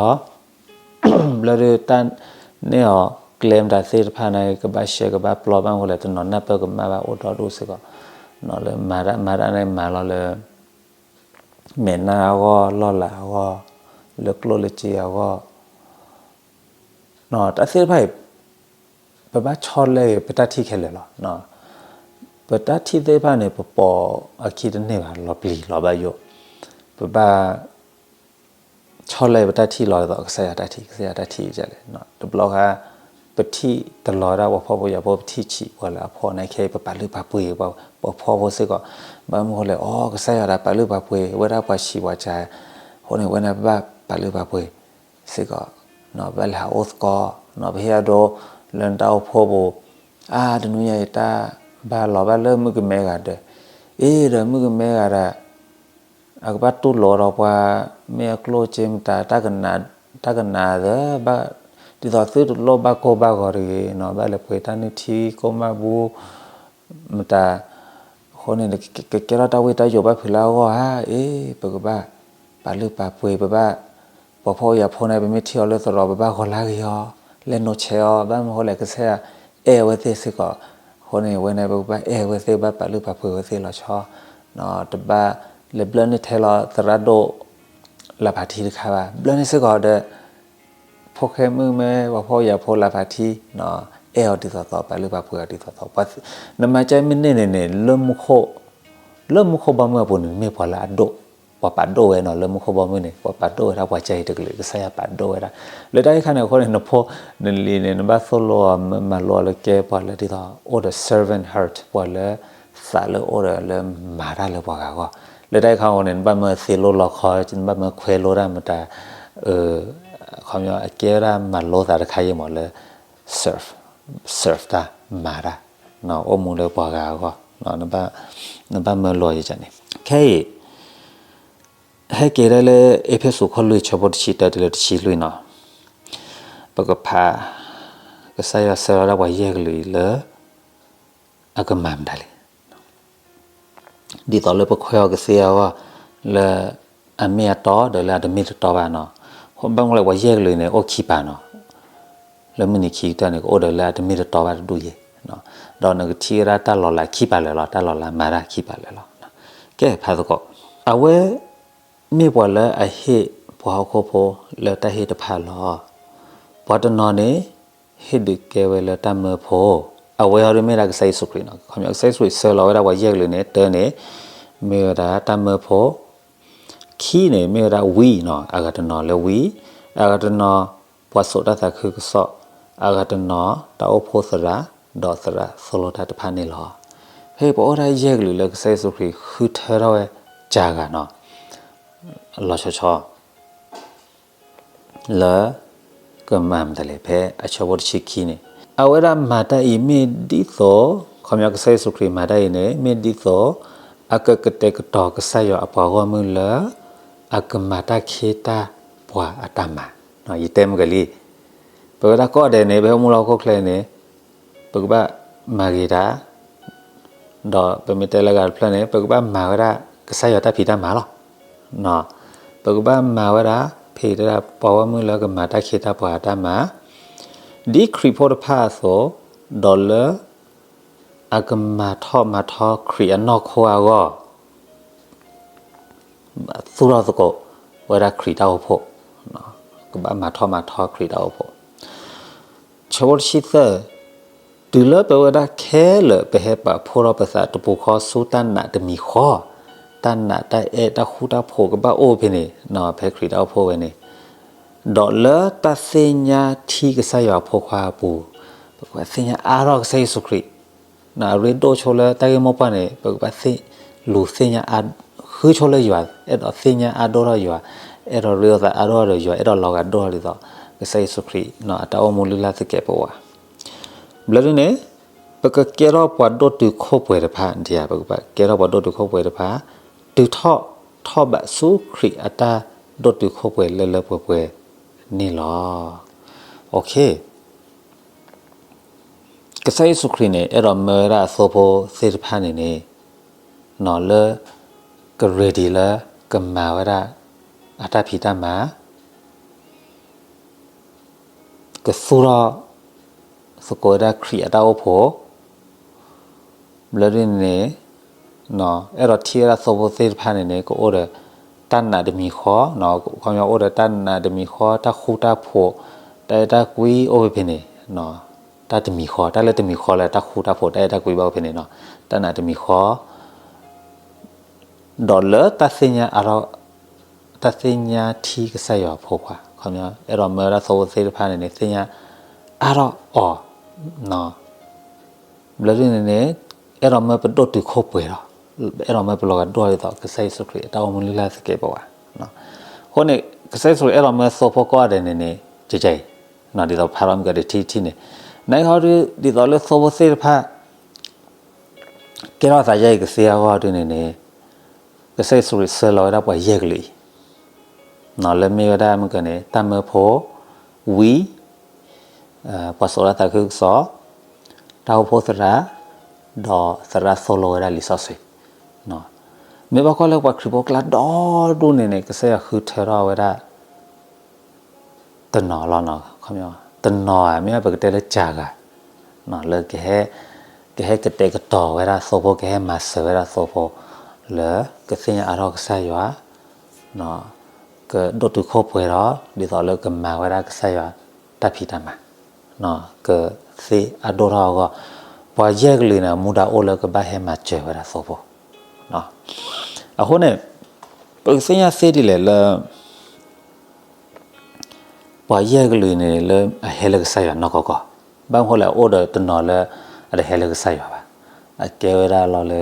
ဒီး ဘျီဒုးတၢ်န့ၢ်အီၤ ကျဲမတၤသ့ၣ်တဖၣ်န့ၣ် ကဘၣ်ရှဲကဘၣ်ပျီ ဘၣ်မနုၤဃိလဲၣ် တနီၤနၢ်ပၢၢ်ကမၣ်ဘၣ်အိၣ်ဒီဒူၣ်စ့ၢ်ကီး, လၢမၤတၢ်မၤတၢ်န့ၣ်မၤလီၤလၢ မဲာ်နါအဂီၢ် လီၢ်လၤအဂီၢ် လၢကျိၣ်လၢစ့အဂီၢ် တၢ်သ့ၣ်တဖၣ်အံၤ ပဘၣ်ဆီတလဲက့ၤ ပတၢ်ထံၣ်ခဲလၢာ်လီၤ. ပတၢ်ထံၣ်သ့ၣ်တဖၣ်န့ၣ် ပပိာ်အခံတန့ၢ်ဘၣ် လီၤပျံၤလီၤဘၣ်ယိၣ်, ပဘၣ် ဆီတလဲပတၢ်ထံၣ်လီၤသိး ကစၢ်ယွၤတၢ်ထံၣ် ကစၢ်ယွၤတၢ်ထံၣ်ဒ်လဲၣ်. တဘျီဃီ ပထံၣ်တလီၤဝဲဒၣ်ပှၤဖှီၣ်ဖိယာ်ဖိ ပထံၣ်ဆံးပှၤလၢအဖှီၣ်န့ၣ် ခဲအံၤပပာ်လုၢ်ပာ်ပှ့ၤ ပှၤဖှီၣ်ဖိစ့ၢ်ကီး, ဘၣ်မနုၤဃိလဲၣ် အိ ကစၢ်ယွၤဒီးပာ်လုၢ်ပာ်ပှ့ၤ ဝဲဒၣ်ပှၤဆံးပှၤစၢ်, အဃိန့ၣ် ဝဲန့ၣ်ပဘၣ်ပာ်လုၢ်ပာ်ပှ့ၤ စ့ၢ်ကီး, ပဘၣ်လဲၤဟးအိၣ်သကိး, ပဟ့ၣ်အဒိ လၢနတၢ်အိၣ်ဖှိၣ်ပူၤ, အါ တနွံညါအံၤတၢ်ဘၣ်လီၤဘၣ်လၢမုၣ်ကမဲဂၤဒီး, အ့ ဒီးမုၣ်ကမဲဂၤဒီး အကဘၣ်တူၢ်လိာ်ဒီးပှၤ မ့ၢ်အကျိၣ်စ့မတၤ တၢ်ကနးသၢဘၣ်, ဒ်သိးသုတလိၣ်ဘၣ်ကိၢ်ဘၣ်ဂီၤတဂ့ၤနီၤ, ဘၣ်လဲၤပှ့ၤတၢ်နုၢ်ထံကိၢ်မးဘူး မတၤ, အဃိန့ၣ် ကကဲထီၣ်တၢ်ဝံတၢ်ယိးဘၣ်ဖုးလၢအဂီၢ်ဧါ, အ့ ပကဘၣ် ပာ်လုၢ်ပာ်ပှ့ၤ ပဘၣ် ပှၤဖှီၣ်ဖိယာ်ဖိန့ၣ် ပမ့ၢ်ထံၣ်အီၤလၢသရိာ် ပဘၣ်ဂီၤလၢဂ့ၤအီၤ, လဲၤနိးဆဲးအီၤ, ဘၣ်မနုၤဃိလဲၣ် ကစၢ်ယွၤအဲၣ်အဝဲသ့ၣ်စ့ၢ်ကီး, အဃိန့ၣ် အဝဲန့ၣ် ပကဘၣ်အဲၣ်အဝဲသ့ၣ် ဘၣ်ပာ်လုၢ်ပာ်ပှ့ၤအဝဲသ့ၣ်လီၤဆီ, တဘၣ်လဲၤဘျၢန့ၢ်ထဲလီၤသရၣ်ဒိၣ် လၢဖးထံတခါဘၣ်, ဘျၢန့ၢ်စ့ၢ်ကီးဒီး ဖိၣ်ဃဲမုၣ်ကမဲ ပှၤဖှီၣ်ဖိယာ်ဖိလၢဖးထံ, အဲၣ်အီၤဒ်သိးသိး ပာ်လုၢ်ပာ်ပှ့ၤအီၤဒ်သိးသိး, နမၤကဲမ့ၢ်န့ၢ်န့ၣ်န့ၣ် လၢမူခိၣ် လၢမူခိၣ်ဘီမုၢ်အပူၤန့ၣ် မ့ၢ်ပှၤလၢအဒိၣ်, ပှၤပာ်ဒိၣ်ဝဲနီၤ, လၢမူခိၣ်ဘီမုၢ်န့ၣ် ပှၤပာ်ဒိၣ်ဝဲဒၣ်ပှၤကဲအံၤတကလုာ်, ကစၢ်ယွၤပာ်ဒိၣ်ဝဲဒၣ်, လၢတၢ်အံၤခါန့ၣ်အဃိန့ၣ် နဖိနလံၤန့ၣ် နဘၣ်သိၣ်လိအီၤ မၤလိအီၤလၢကဲပှၤလၢဒ်သိး အိၣ်ဒီး servant heart, ပှၤလၢ သးလၢအိၣ်ဒီးလၢမၤတၢ်လၢပှၤဂၤအဂီၢ်, လၢတၢ်အံၤခါအဃိန့ၣ် နဘၣ်မၢသ့လိလီခီ, နဘၣ်မၢခွဲးလိတၢ်မတၤ, ခီပညီ အကဲဝဲဒၣ်မၤလိသးတခါအံၤမးလၢ serve, serve တၢ် မၤတၢ်, အိၣ်မူလၢပှၤဂၤအဂီၢ်, နဘၣ်မၢလိအီၤယန့ၣ်, ခဲအံၤ ဟဲက့ၤဒၣ်လၢအ့းဖ့းစူးခိၣ်လွံၢ် ဆၢဖိတဆံတၢတုၤလၢတဆံလွံၢ်နီၤ, ပကဖး ကစၢ်ယွၤဆှၢလီၤဒၣ်ပှၤယဲၢ်ကလုာ်အံၤလၢ အကမၤမတၤလဲၣ်. ဒ်သိးလၢပခွဲးအီၤကသ့အဂီၢ် လၢအမ့ၢ်အတီဒီးလၢအတမ့ၢ်တတီဘၣ်နီၤ. ဘၣ်မနုၤလဲၣ် ပှၤယဲၢ်ကလုာ်န့ၣ် အိၣ်ခံပၤနီၤ. လၢမုၢ်နံၤခံကတၢၢ်န့ၣ် ကအိၣ်ဒီးလၢအတမ့ၢ်တတီဘၣ်တဒူၣ်ယဲၢ်, ဒီးနကထံၣ်ဝဲဒၣ်တၢ်လီၤလးခံပၤလၢာ်လီၤ, တၢ်လီၤလးမၤတၢ်ခံပၤလၢာ်လီၤ. ကဲ ဖးသကိး, အဝဲ မ့ၢ်ပှၤလၢအဟ့ၣ်ပှၤဟီၣ်ခိၣ်ဖိလၢတၢ်ဟ့ၣ်တဖၣ်လီၤ. ပှၤတနီၤန့ၣ် ဟ့ၣ်ဒုးကဲဝဲလၢတၢ်မၢဖိ, အဝဲအံၤဒုးမ့ၢ်ဒၣ်ကစၢ်ယ့ၣ်ၡူးခရံာ်နီၤ. ခီပညီ ကစၢ်ယ့ၣ်ၡူးခရံာ်ဆှၢလီၤဝဲဒၣ်ပှၤယဲၢ်ကလုာ်န့ၣ် တၢန့ၣ် မ့ၢ်ဝဲဒၣ်တၢ်မၢဖိ, ခံန့ၣ် မ့ၢ်ဝဲဒၣ်ဝံနီၤ, အဂၤတနီၤလၢဝံ, အဂၤတနီၤ ပှၤစိာ်တၢ်သးခုကစီၣ်, အဂၤတနီၤ တၢ်အိၣ်ဖှိၣ်သရၣ်, ဒီးသရၣ်သိၣ်လိတၢ်တဖၣ်န့ၣ်လီၤ. ဖဲပအိၣ်ဒၣ်ယဲၢ်ကလုာ်လၢကစၢ်ယ့ၣ်ၡူးခရံာ်ဃုထၢထီၣ်ဝဲကၤဂၤနီၤ, လီၤဆီဆီ လၢ ကမၤမတၤလဲၣ် ဖဲအဆၢဖိတဆံခံန့ၣ်, အဝဲဒၣ်မၤတၢ်အံၤမ့ၢ်ဒ်သိး, ခီပညီကစၢ်ယ့ၣ်ၡူးခရံာ်မၤတၢ်အံၤန့ၣ် မ့ၢ်ဒ်သိး အကကတဲာ်ကတီၤကစၢ်ယွၤအပှၤဂီၢ်မုၢ်လၢ အကမၤတၢ်ခ့တၢ်ပှၤအတၢ်မၤ, ယတဲမုၢ်ကလံ, ပဝဲဒၣ်ကိးဂၤဒဲးန့ၣ် ပဟဲမူလၢဟီၣ်ခိၣ်ချၢန့ၣ် ပကဘၣ်မၤဂ့ၤတၢ် ဒီးပမ့ၢ်တဲလၢအဂၤတဖျၢၣ်န့ၣ် ပကဘၣ်မၤဝဲဒၣ်ကစၢ်ယွၤတၢ်ဖံးတၢ်မၤလီၤ. ပကဘၣ်မၤဝဲဒၣ် ဖံးတၢ်ပှၤဂီၢ်မုၢ်လၢကမၤတၢ်ခ့တၢ်ပှၤအတၢ်မၤ, ဒ်ခရံာ်ဖိတဖၣ်အသိး, ဒီးလၢ အကမၤထီၣ်မၤထီခရံာ်အနီၢ်ခိအဂီၢ် သူၣ်ထီၣ်သကိးဝဲဒၣ်ခရံာ်တၢ်အိၣ်ဖှိၣ်, ကဘၣ်မၤထီၣ်မၤထီခရံာ်တၢ်အိၣ်ဖှိၣ်. ဆၢဖိတဆံသၢ, တုၤလၢပဝဲဒၣ်ခဲလၢာ် ပဟဲပာ်ဖှိၣ်ထီၣ်ပသးတပူၤဃီဆူတၢ်နာ်တမံၤဃီ, တၢ်နာ်တၢ်အဲၣ်တၢ်ဃူတၢ်ဖိးကဘၣ်အိၣ်ဖဲန့ၣ်, ဖဲခရံာ်တၢ်အိၣ်ဖှိၣ်ဝဲန့ၣ်, ဒီးလၢတၢ်သ့ၣ်ညါထံကစၢ်ယွၤအဖိခွါအပူၤ, ပကဘၣ်သ့ၣ်ညါအါထီၣ်ကစၢ်ယ့ၣ်ၡူးခရံာ် အရ့ဒိၣ်ဆိလၢတၢ်ဂ့ၢ်မိၢ်ပှၢ်န့ၣ် ပကဘၣ်သ့ၣ်, လူၤသ့ၣ်ညါအါ, ဃုဆိလၢယွၤ, အဲၣ်ဒိးသ့ၣ်ညါအါဒိၣ်ထီၣ်ယွၤ, အဲၣ်ဒိးရ့လိာ်သးအါဒိၣ်ထီၣ်ဒီးယွၤ, အဲၣ်ဒိးလီၤဂာ်ဒိၣ်ထီၣ်ဒ်သိး ကစၢ်ယ့ၣ်ၡူးခရံာ် အတၢ်အိၣ်မူလုၢ်လၢ်သကဲးပဝး. ဘျၢဒ်န့ၣ်, ပကကဲထီၣ်ပှၤဒိၣ်တုာ်ခိၣ်ပှဲၤတဖၣ်, ဒ်ပကဘၣ်ကဲထီၣ်ပှၤဒိၣ်တုာ်ခိၣ်ပှဲၤတဖၣ်, တုၤထီၣ်ထီၣ်ဘးဆူခရံာ်အတၢ်ဒိၣ်တုာ်ခိၣ်ပှဲၤလၢလၢပှဲၤပှဲၤန့ၣ်လီၤ. ကစၢ်ယ့ၣ်ၡူးခရံာ်န့ၣ် အဲၣ်ဒိးမၢဝဲဒၣ်အသိဖိသ့ၣ်တဖၣ်န့ၣ်န့ၣ်, လၢ က ready လၢ ကမၤဝဲဒၣ် အတၢ်ဖံးတၢ်မၤ ကသူၣ်ထီၣ်သကိးဝဲဒၣ်ခရံာ်အတၢ်အိၣ်ဖှိၣ်, ဘျၢဒ်န့ၣ်န့ၣ်, အဲၣ်ဒိးထံၣ်ဝဲဒၣ်သိဖိသ့ၣ်တဖၣ်န့ၣ်န့ၣ် ကအိၣ်ဒီးတၢ်နာ်တမံၤဃီ, ခီပညီအိၣ်ဒီးတၢ်နာ်တမံၤဃီ, တၢ်ဃူတၢ်ဖိး, တၢ်အဲၣ်တၢ်ကွံအိၣ်ဝဲဖဲန့ၣ်, တၢ်တမံၤဃီ, တၢ်လၢတမံၤဃီလၢတၢ်ဃူတၢ်ဖိး တၢ်အဲၣ်တၢ်ကွံဘၣ်အိၣ်ဖဲန့ၣ်, တၢ်နာ်တမံၤဃီ ဒီးလၢတၢ်သ့ၣ်ညါအါထီၣ်, တၢ်သ့ၣ်ညါထံကစၢ်ယွၤအဖိခွါ, ခီပညီ အဲၣ်ဒိးမၢဝဲဒၣ်သိဖိသ့ၣ်တဖၣ်န့ၣ်န့ၣ် သ့ၣ်ညါအါထီၣ်အီၤ, ဘျၢဒ်န့ၣ်န့ၣ်, အဲၣ်ဒိးမၢပဒိၣ်တုာ်ခိၣ်ပှဲၤဒီး, အဲၣ်ဒိးမၢပလီၤဂာ်ဒိၣ်ဒ်သိး ကစၢ်ယ့ၣ်ၡူးခရံာ်အတၢ်အိၣ်မူလုၢ်လၢ်သကဲးပဝး. အဃိန့ၣ် ကစၢ်ယ့ၣ်ၡူးခရံာ်အဲၣ်ဒိးမၢသိဖိကိးဂၤဒဲးန့ၣ်န့ၣ် ကကဲအံၤ, ဒ်သိးဖးထီၣ်မုၢ်ကဒီးထံထံန့ၣ်, နဟီဒုး ဒ်သိးလၢသိဖိသ့ၣ်တဖၣ် ကဲထီၣ်သးယဲၢ်ကသ့အဂီၢ်ဒုန့ၣ်န့ၣ်, ကစၢ်ယ့ၣ်ၡူးခရံာ်ဆှၢလီၤဝဲဒၣ်ပှၤယဲၢ်ကလုာ်အံၤ, လၢမ့ၢ်ဝဲဒၣ်မုၢ်ကန့ၣ် တၢ်မၢဖိ, ဝံ, ပှၤစိာ်တၢ်သးခုကစီၣ်, တၢ်အိၣ်ဖှိၣ်သရၣ်, ဒီးသရၣ်သိၣ်လိဝဲဒၣ်လံာ်စီဆှံ. မ့ၢ်ဘၣ်ကွၢ်လၢပှၤခရံာ်ဖိကျါဒီဒူၣ်န့ၣ်န့ၣ် ကစၢ်ယွၤဃုထၢထီၣ်ဝဲဒၣ် တနီၤလီၤ, တနီၤဧါ, မ့ၢ်ပကတဲလၢကၤဂၤ, လၢ ကဟဲကတဲာ်ကတီၤဝဲဒၣ်သိဖိ, ကဟဲမၤစၢၤဝဲဒၣ်သိဖိ, လၢကသ့ၣ်ညါအါထီၣ်ကစၢ်ယွၤ, ကဒိၣ်တုာ်ခိၣ်ပှဲၤဒီး ဒ်သိးလၢကမၤဝဲဒၣ်ကစၢ်ယွၤတၢ်ဖံးတၢ်မၤ, ကသ့အါဒိၣ်ထီၣ်အဂီၢ်, ပှၤယဲၢ်ကလုာ်န့ၣ် မူဒါအိၣ်လၢကဘၣ်ဟဲမၤစၢၤဝဲဒၣ်သိဖိ. အဃိန့ၣ် ပကသ့ၣ်ညါသ့ဒ်လဲၣ်လၢ ပှၤယဲၢ်ကလုာ်န့ၣ်လၢအဟဲလၢကစၢ်ယွၤနီၢ်ကီၢ်ကီၢ်, ဘၣ်မနုၤလဲၣ် အိၣ်ဒီးတနီၤလၢအတဟဲလၢကစၢ်ယွၤဘၣ်, အကဲဝဲဒၣ်လီၤ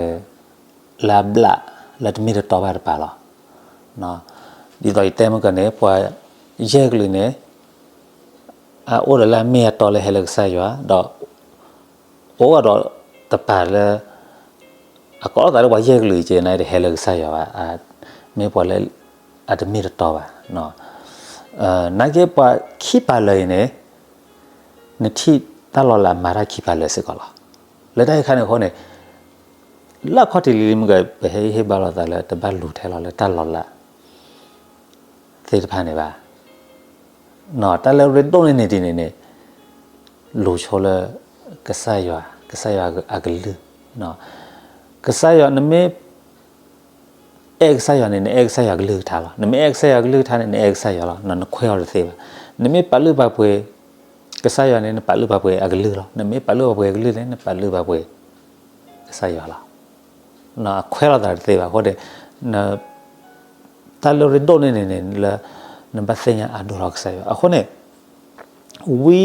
လၢ လၢအဘျးလၢတမ့ၢ်တတီဘၣ်တပၤလီၤ. ဒ်သိးယတဲမုၢ်ကန့ၣ် ပှၤယဲၢ်ကလုာ်န့ၣ် အအိၣ်ဒီးလၢအမ့ၢ်အတီလၢဟဲလၢကစၢ်ယွၤ, ဒီး အိၣ်ဒီးတပၤလၢ အကိးလိာ်သးလၢပှၤယဲၢ်ကလုာ်က့ၤန့ၣ် တဟဲလၢကစၢ်ယွၤဘၣ်, မ့ၢ်ပှၤလၢအတမ့ၢ်တတီဘၣ်. နာ်က့ပှၤခံပၤလၢာ်အံၤန့ၣ် နထံၣ်တၢ်လီၤလးမၤတၢ်ခံပၤလၢာ်စ့ၢ်ကီးလီၤ. လၢတၢ်အံၤအခါန့ၣ်အဃိန့ၣ် လၢအခီၣ်ထံးလံၤလံၤမ့ၢ်ဂ့ၤ ပဟဲဟ့ၣ်ဘါလိာ်သးလၢတဘၣ်လူၤထဲလီၤလၢတၢ်လီၤလး သ့ၣ်တဖၣ်န့ၣ်ဘၣ်. တၢ်လၢအရ့ဒိၣ်န့ၢ်န့ၣ်ဒ်န့ၣ်န့ၣ် လူၤဆိလၢ ကစၢ်ယွၤ, ကစၢ်ယွၤအကလုၢ်, ကစၢ်ယွၤ နမ့ၢ် အဲၣ်ကစၢ်ယွၤန့ၣ် နအဲၣ်ကစၢ်ယွၤကလုၢ်ကထါလီၤ. နမ့ၢ်အဲၣ်ကစၢ်ယွၤကလုၢ်ကထါန့ၣ် နအဲၣ်ကစၢ်ယွၤလီၤ. နခွဲးအီၤတသ့ဘၣ်. နမ့ၢ်ပာ်လုၢ်ပာ်ပှ့ၤ ကစၢ်ယွၤန့ၣ် နပာ်လုၢ်ပာ်ပှ့ၤအကလုၢ်လီၤ. နမ့ၢ်ပာ်လုၢ်ပာ်ပှ့ၤအကလုၢ်န့ၣ် နပာ်လုၢ်ပာ်ပှ့ၤ ကစၢ်ယွၤလီၤ. အခွဲးလိာ်သးတသ့ဘၣ်. အဃိန့ၣ် တၢ်လၢအရ့ဒိၣ်န့ၢ်န့ၣ်န့ၣ် လၢ နဘၣ်သ့ၣ်ညါအါဒိၣ်ထီၣ်ကစၢ်ယွၤ. အဃိန့ၣ် ဝံ,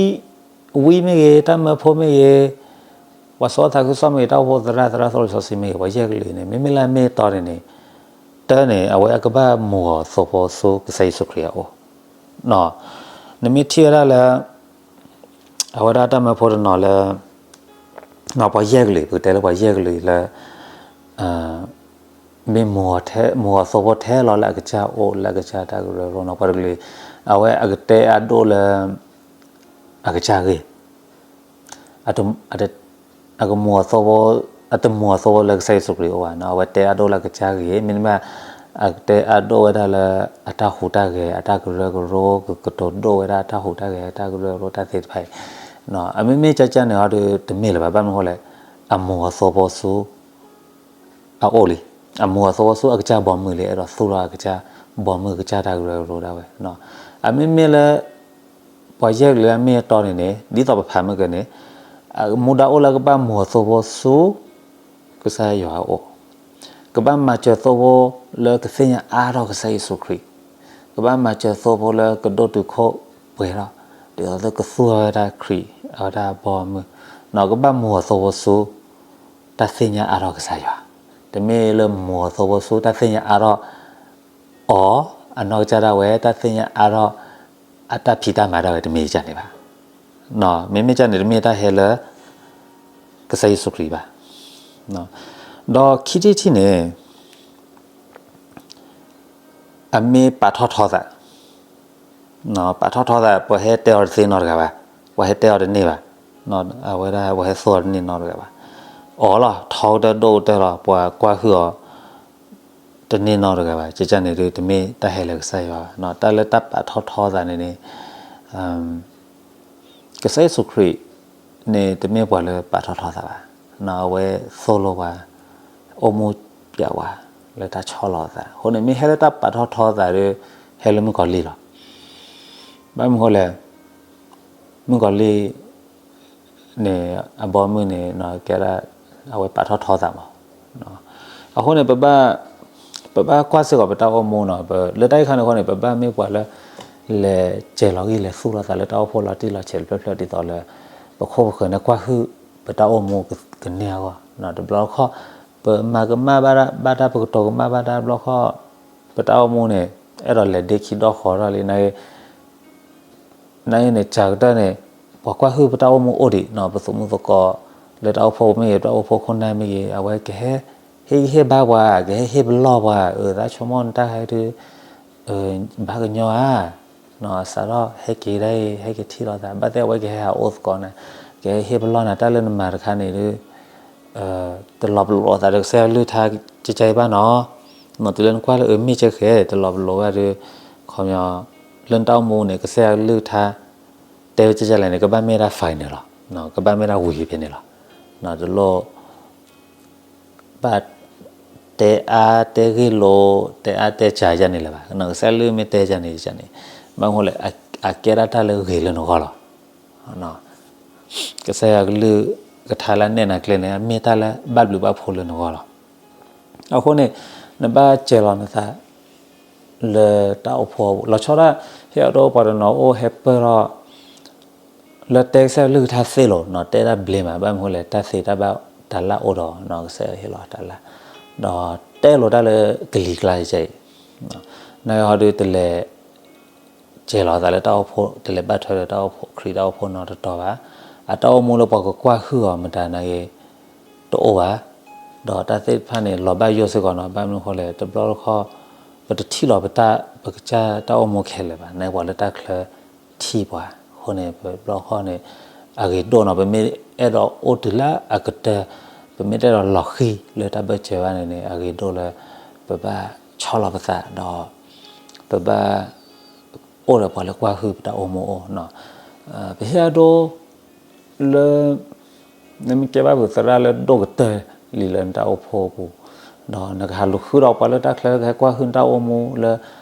ဝံမ့ၢ်ဂ့ၤ, တၢ်မၢဖိမ့ၢ်ဂ့ၤ, ပှၤစီၤသးခုကစီၣ်မ့ၢ်ဂ့ၤ, တၢ်အိၣ်ဖှိၣ်သရၣ်, သရၣ်သိၣ်လိစီဆှံမ့ၢ်ဂ့ၤ, ပှၤယဲၢ်ကလုာ်န့ၣ် မ့မ့ၢ်လၢအမ့ၢ်အတီန့ၣ်န့ၣ် တၢ်န့ၣ် အဝဲအကဘၣ်မူၤအီၤသိဖိဆူကစၢ်ယ့ၣ်ၡူးခရံာ်အအိၣ်. နမ့ၢ်ထံၣ်ဝဲဒၣ်လၢ အဝဲဒၣ်တၢ်မၢဖိတနီၤလၢ ပှၤယဲၢ်ကလုာ်, ပကတဲလၢပှၤယဲၢ်ကလုာ်လၢ မ့ၢ်မူၤအီၤသိဖိထဲလီၤလၢအကစၢ်အိၣ် လၢအကစၢ်တၢ်ကရၢကရိနီၤ ပှၤတကလုာ် အဝဲအကတဲအဒိၣ်လၢ အကစၢ်ဂ့ၢ် အကမူၤအသိဖိ, အတမူၤအသိဖိလၢကစၢ်ယ့ၣ်ၡူးခရံာ်အအိၣ်ဘၣ်. အဝဲတဲအဒိၣ်လၢအကစၢ်ဂ့ၢ်, မ့တမ့ၢ် အကတဲအဒိၣ်ဝဲဒၣ်လၢ အတၢ်ဟူးတၢ်ဂဲၤ အတၢ်ကရၢကရိ ကကတိၤဒိၣ်ဝဲဒၣ်တၢ်ဟူးတၢ်ဂဲၤ တၢ်ကရၢကရိတၢ်သ့ၣ်တဖၣ်အံၤ. အမ့မ့ၢ်ကကန့ၣ်အီၤဒီး တမ့ၢ်လၢၤဘၣ်. ဘၣ်မနုၤအဃိလဲၣ်, အမူၤအသိဖိဆူ အအိၣ်လံ. အမူၤအသိဖိဆူအကစၢ်ဘီမုၢ်လံ, အဲၣ်ဒိးသူၣ်ထီၣ်အကစၢ်ဘီမုၢ် ကစၢ်တၢ်ကရၢကရိဒၣ်ဝဲ. အမ့မ့ၢ်လၢ ပှၤယဲၢ်ကလုာ်အမ့ၢ်အတီန့ၣ်န့ၣ် ဒ်သိးပဖးမုၢ်ကန့ၣ် မူဒါအိၣ်လၢကဘၣ်မူၤအသိဖိဆူ ကစၢ်ယွၤအအိၣ်, ကဘၣ်မၤစၢၤသိဖိလၢကသ့ၣ်ညါအါထီၣ်ကစၢ်ယ့ၣ်ၡူးခရံာ်, ကဘၣ်မၤစၢၤသိဖိလၢကဒိၣ်တုာ်ခိၣ်ပှဲၤထီၣ်, ဒ်သိးကသူၣ်ထီၣ်ဝဲဒၣ်ခရံာ်အဝဲဒၣ်ဘီမုၢ်, ကဘၣ်မူၤအသိဖိဆူ တၢ်သ့ၣ်ညါအါထီၣ်ကစၢ်ယွၤ, တမ့ၢ်လၢမူၤအသိဖိဆူတၢ်သ့ၣ်ညါအါထီၣ် အီၤ, အနီၢ်ကစၢ်ဒၣ်ဝဲ တၢ်သ့ၣ်ညါအါထီၣ် အတၢ်ဖံးတၢ်မၤဒၣ်ဝဲ တမ့ၢ်ကန့ၣ်ဘၣ်. မ့မ့ၢ်ကန့ၣ် တမ့ၢ်တၢ်ဟဲလၢ ကစၢ်ယ့ၣ်ၡူးခရံာ်ဘၣ်. ဒီးခံထံၣ်တထံၣ်န့ၣ် အမ့ၢ်ပာ်ထီၣ်ထီသး, ပာ်ထီၣ်ထီသး ပှၤဟဲတဲအီၤတသ့နီတဂၤဘၣ်, ပှၤဟဲတဲအီၤတန့ၢ်ဘၣ်, အဝဲဒၣ်ပှၤဟဲသိၣ်အီၤတန့ၢ်နီတဂၤဘၣ်. အီၤလီၤ ထီကတၢၢ်ဒိၣ်ကတၢၢ်လီၤ ပှၤကွၢ်ဟုၣ်အီၤ တန့ၢ်နီတဂၤဘၣ်. ကကန့ၣ်ဒုး တမ့ၢ်တၢ်ဟဲလၢကစၢ်ယွၤဘၣ်. တၢ်လၢတၢ်ပာ်ထီၣ်ထီသးန့ၣ်န့ၣ် ကစၢ်ယ့ၣ်ၡူးခရံာ်န့ၣ် တမ့ၢ်ပှၤလၢပာ်ထီၣ်ထီသးဘၣ်. အဝဲသိၣ်လိပှၤ, အိၣ်မူပျဲးဝဲလၢတၢ်ဆီၣ်လီၤသး. အဃိန့ၣ် မ့ၢ်ဟဲလၢတၢ်ပာ်ထီၣ်ထီသးဒီး ဟဲလၢမုၣ်ကီၤလံၢ်လီၤ. ဘၣ်မနုၤအဃိလဲၣ်, မုၣ်ကီၤလံၢ်န့ၣ် အဘီမုၢ်န့ၣ် ကဲဒၣ် အဝဲပာ်ထီၣ်ထီသးမး. အဃိန့ၣ် ပဘၣ်ကွၢ်စ့ၢ်ကီးပတၢ်အိၣ်မူနီၤ, လၢတၢ်အံၤခါန့ၣ်အဃိန့ၣ် ပဘၣ်မ့ၢ်ပှၤလၢ လဲၤစဲၤလီၤဂံၢ်လဲၤသူၣ်လီၤသးလၢတၢ်အိၣ်ဖှိၣ်လီၤတံၢ်လီၤဆဲး တဖျၢၣ်ဖျၢၣ်ဒ်သိးလၢ ပခိၣ်ပဃၢၤန့ၣ်ကွၢ်ဟုၣ် ပတၢ်အိၣ်မူကန့ၢ်အဂီၢ်. တဘျီတခီၣ် ပမၤကမၣ်ဘၣ်ဒၣ် ဘၣ်တၢ်ပကတိၤကမၣ်ဘၣ်တၢ်တဘျီတခီၣ် ပတၢ်အိၣ်မူန့ၣ် အဲၣ်ဒိးလဲၤဒ့ခံဒီဃီၤထီၣ်လံ နာ်က့န့ၣ် စှၤကတၢၢ်န့ၣ် ပှၤကွၢ်ဟုၣ်ပတၢ်အိၣ်မူအိၣ်ဒံးနီၤ, ပသူၣ်မုာ်သကိး လၢတၢ်အိၣ်ဖှိၣ်မ့ၢ်ဂ့ၤ တၢ်အိၣ်ဖှိၣ်ခိၣ်နၢ်မ့ၢ်ဂ့ၤ အဝဲကဟဲ ဟ့ၣ်ဂံၢ်ဟ့ၣ်ဘါပှၤ ကဟဲဟ့ၣ်ပလီၢ်ပှၤ အသးဆိကမိၣ်နတၢ်ခါဒုး ဘၣ်ကညီဧါ, စးထီၣ်ဟဲက့ၤဒၣ်အံၤ ဟဲက့ၤထံၣ်လိာ်သး ဘၣ်သ့ၣ်အဝဲကဟဲဟးအိၣ်သကိးနၤ ကဟဲဟ့ၣ်ပလီၢ်နၤ တၢ်လၢနမၤတခါန့ၣ်ဒုး တလီၤပလိာ်အသးဒီးကစၢ်ယွၤကလုၢ်ကထါ ကကဲအံၤဘၣ်နီၤ. တုၤလၢနကွၢ်လၢအမ့ၢ်ကဲဃဲ တလီၤပလိာ်ဝဲဒုး ခီပညီ လၢနတၢ်အိၣ်မူန့ၣ် ကစၢ်ယွၤကလုၢ်ကထါ တဲဝဲကဲကဲလဲၣ်န့ၣ် ကဘၣ်မ့ၢ်ဒၣ် final လီၤ. ကဘၣ်မ့ၢ်ဒၣ်ဝံၤဖဲန့ၣ်လီၤ. တလိၣ် ဘၣ်တဲအါတဲဂ့ၢ်လိာ် တဲအါတဲစှၤယၤန့ၣ်လၢၤဘၣ်. ကစၢ်ယွၤကလုၢ်မ့ၢ်တဲယၤန့ၣ်န့ၣ် ဘၣ်မနုၤလဲၣ် အကဲဒၣ်တၢ်လၢဂ့ၤလၢနဂီၢ်လီၤ. ကစၢ်ယွၤကလုၢ်ကထါလၢနဲၣ်နၤကျဲန့ၣ် မ့ၢ်တၢ်လၢဘၣ်ဘျုးဘၣ်ဖှိၣ်လၢနဂီၢ်လီၤ. အဃိန့ၣ် နဘၣ်စဲၤလီၤနသး လၢတၢ်အိၣ်ဖှိၣ် လီၤဆီဒၣ် ဟ့ၣ်အဒိပှၤတနီၤအိၣ်ဟဲပၢၢ်ထီၣ် လၢတဲကစၢ်ယွၤကလုၢ်ကထါသ့လီၤနီၤ တဲဒၣ်ဘျ့မး ဘၣ်မနုၤလဲၣ် တၢ်သ့တၢ်ဘၣ်တၢ်လၢအိၣ်ဒီးနီၤ ကစၢ်ယွၤဟ့ၣ်လီၤတၢ်လၢ ဒီးတဲလိာ်တၢ်လၢကလံၤကျါယဲအံၤ နဟီဒုးတလဲၤ စဲၤလီၤသးလၢတၢ်အိၣ်ဖှိၣ် တလဲၤဘၣ်ထွဲဒီးတၢ်အိၣ်ဖှိၣ်ခရံာ်တၢ်အိၣ်ဖှိၣ်နီတတီၤဘၣ်. အတၢ်အိၣ်မူလၢပှၤကကွၢ်ဟုၣ်အီၤမတၤနာ်က့ တအိၣ်ဘၣ်. ဒီးတၢ်သ့ၣ်တဖၣ်န့ၣ် လီၤဘၣ်ယိၣ်စ့ၢ်ကီးနီၤ ဘၣ်မနုၤအဃိလဲၣ် တဘျီတခီၣ် ပတထံၣ်လီၤပတၢ် ပကစၢ်တၢ်အိၣ်မူခဲလၢာ်ဘၣ် နာ်က့ပှၤလၢတၢ်ချၢထံၣ်ပှၤ အဃိန့ၣ် ပဘျီတခီၣ်န့ၣ် အဂ့ၤဒိၣ်နီၤ ပမ့ၢ်အဲၣ်ဒိးအိၣ်တုၤလၢအကတၢၢ် ပ ပမ့ၢ်တဲဒီးလီၤဃံၤလၢတၢ်ဘၢၣ်စၢၤဘၣ်န့ၣ်န့ၣ် အဂ့ၤဒိၣ်လၢ ပဘၣ်ဆီၣ်လီၤပသးဒီး ပဘၣ် အိၣ်ဒီးပှၤလၢကွၢ်ဟုၣ်ပတၢ်အိၣ်မူအိၣ်နီၤ. ပဟ့ၣ်အဒိ လၢ နမ့ၢ်ကဲဘၣ်ပသရၣ်လၢဒိၣ်ကတၢၢ်လံလၢနတၢ်အိၣ်ဖှိၣ်အပူၤ, ဒီးနကဟးလူၤဃုဒီးပှၤလၢတၢ်ချၢကဟဲကွၢ်ဟုၣ်နတၢ်အိၣ်မူလၢ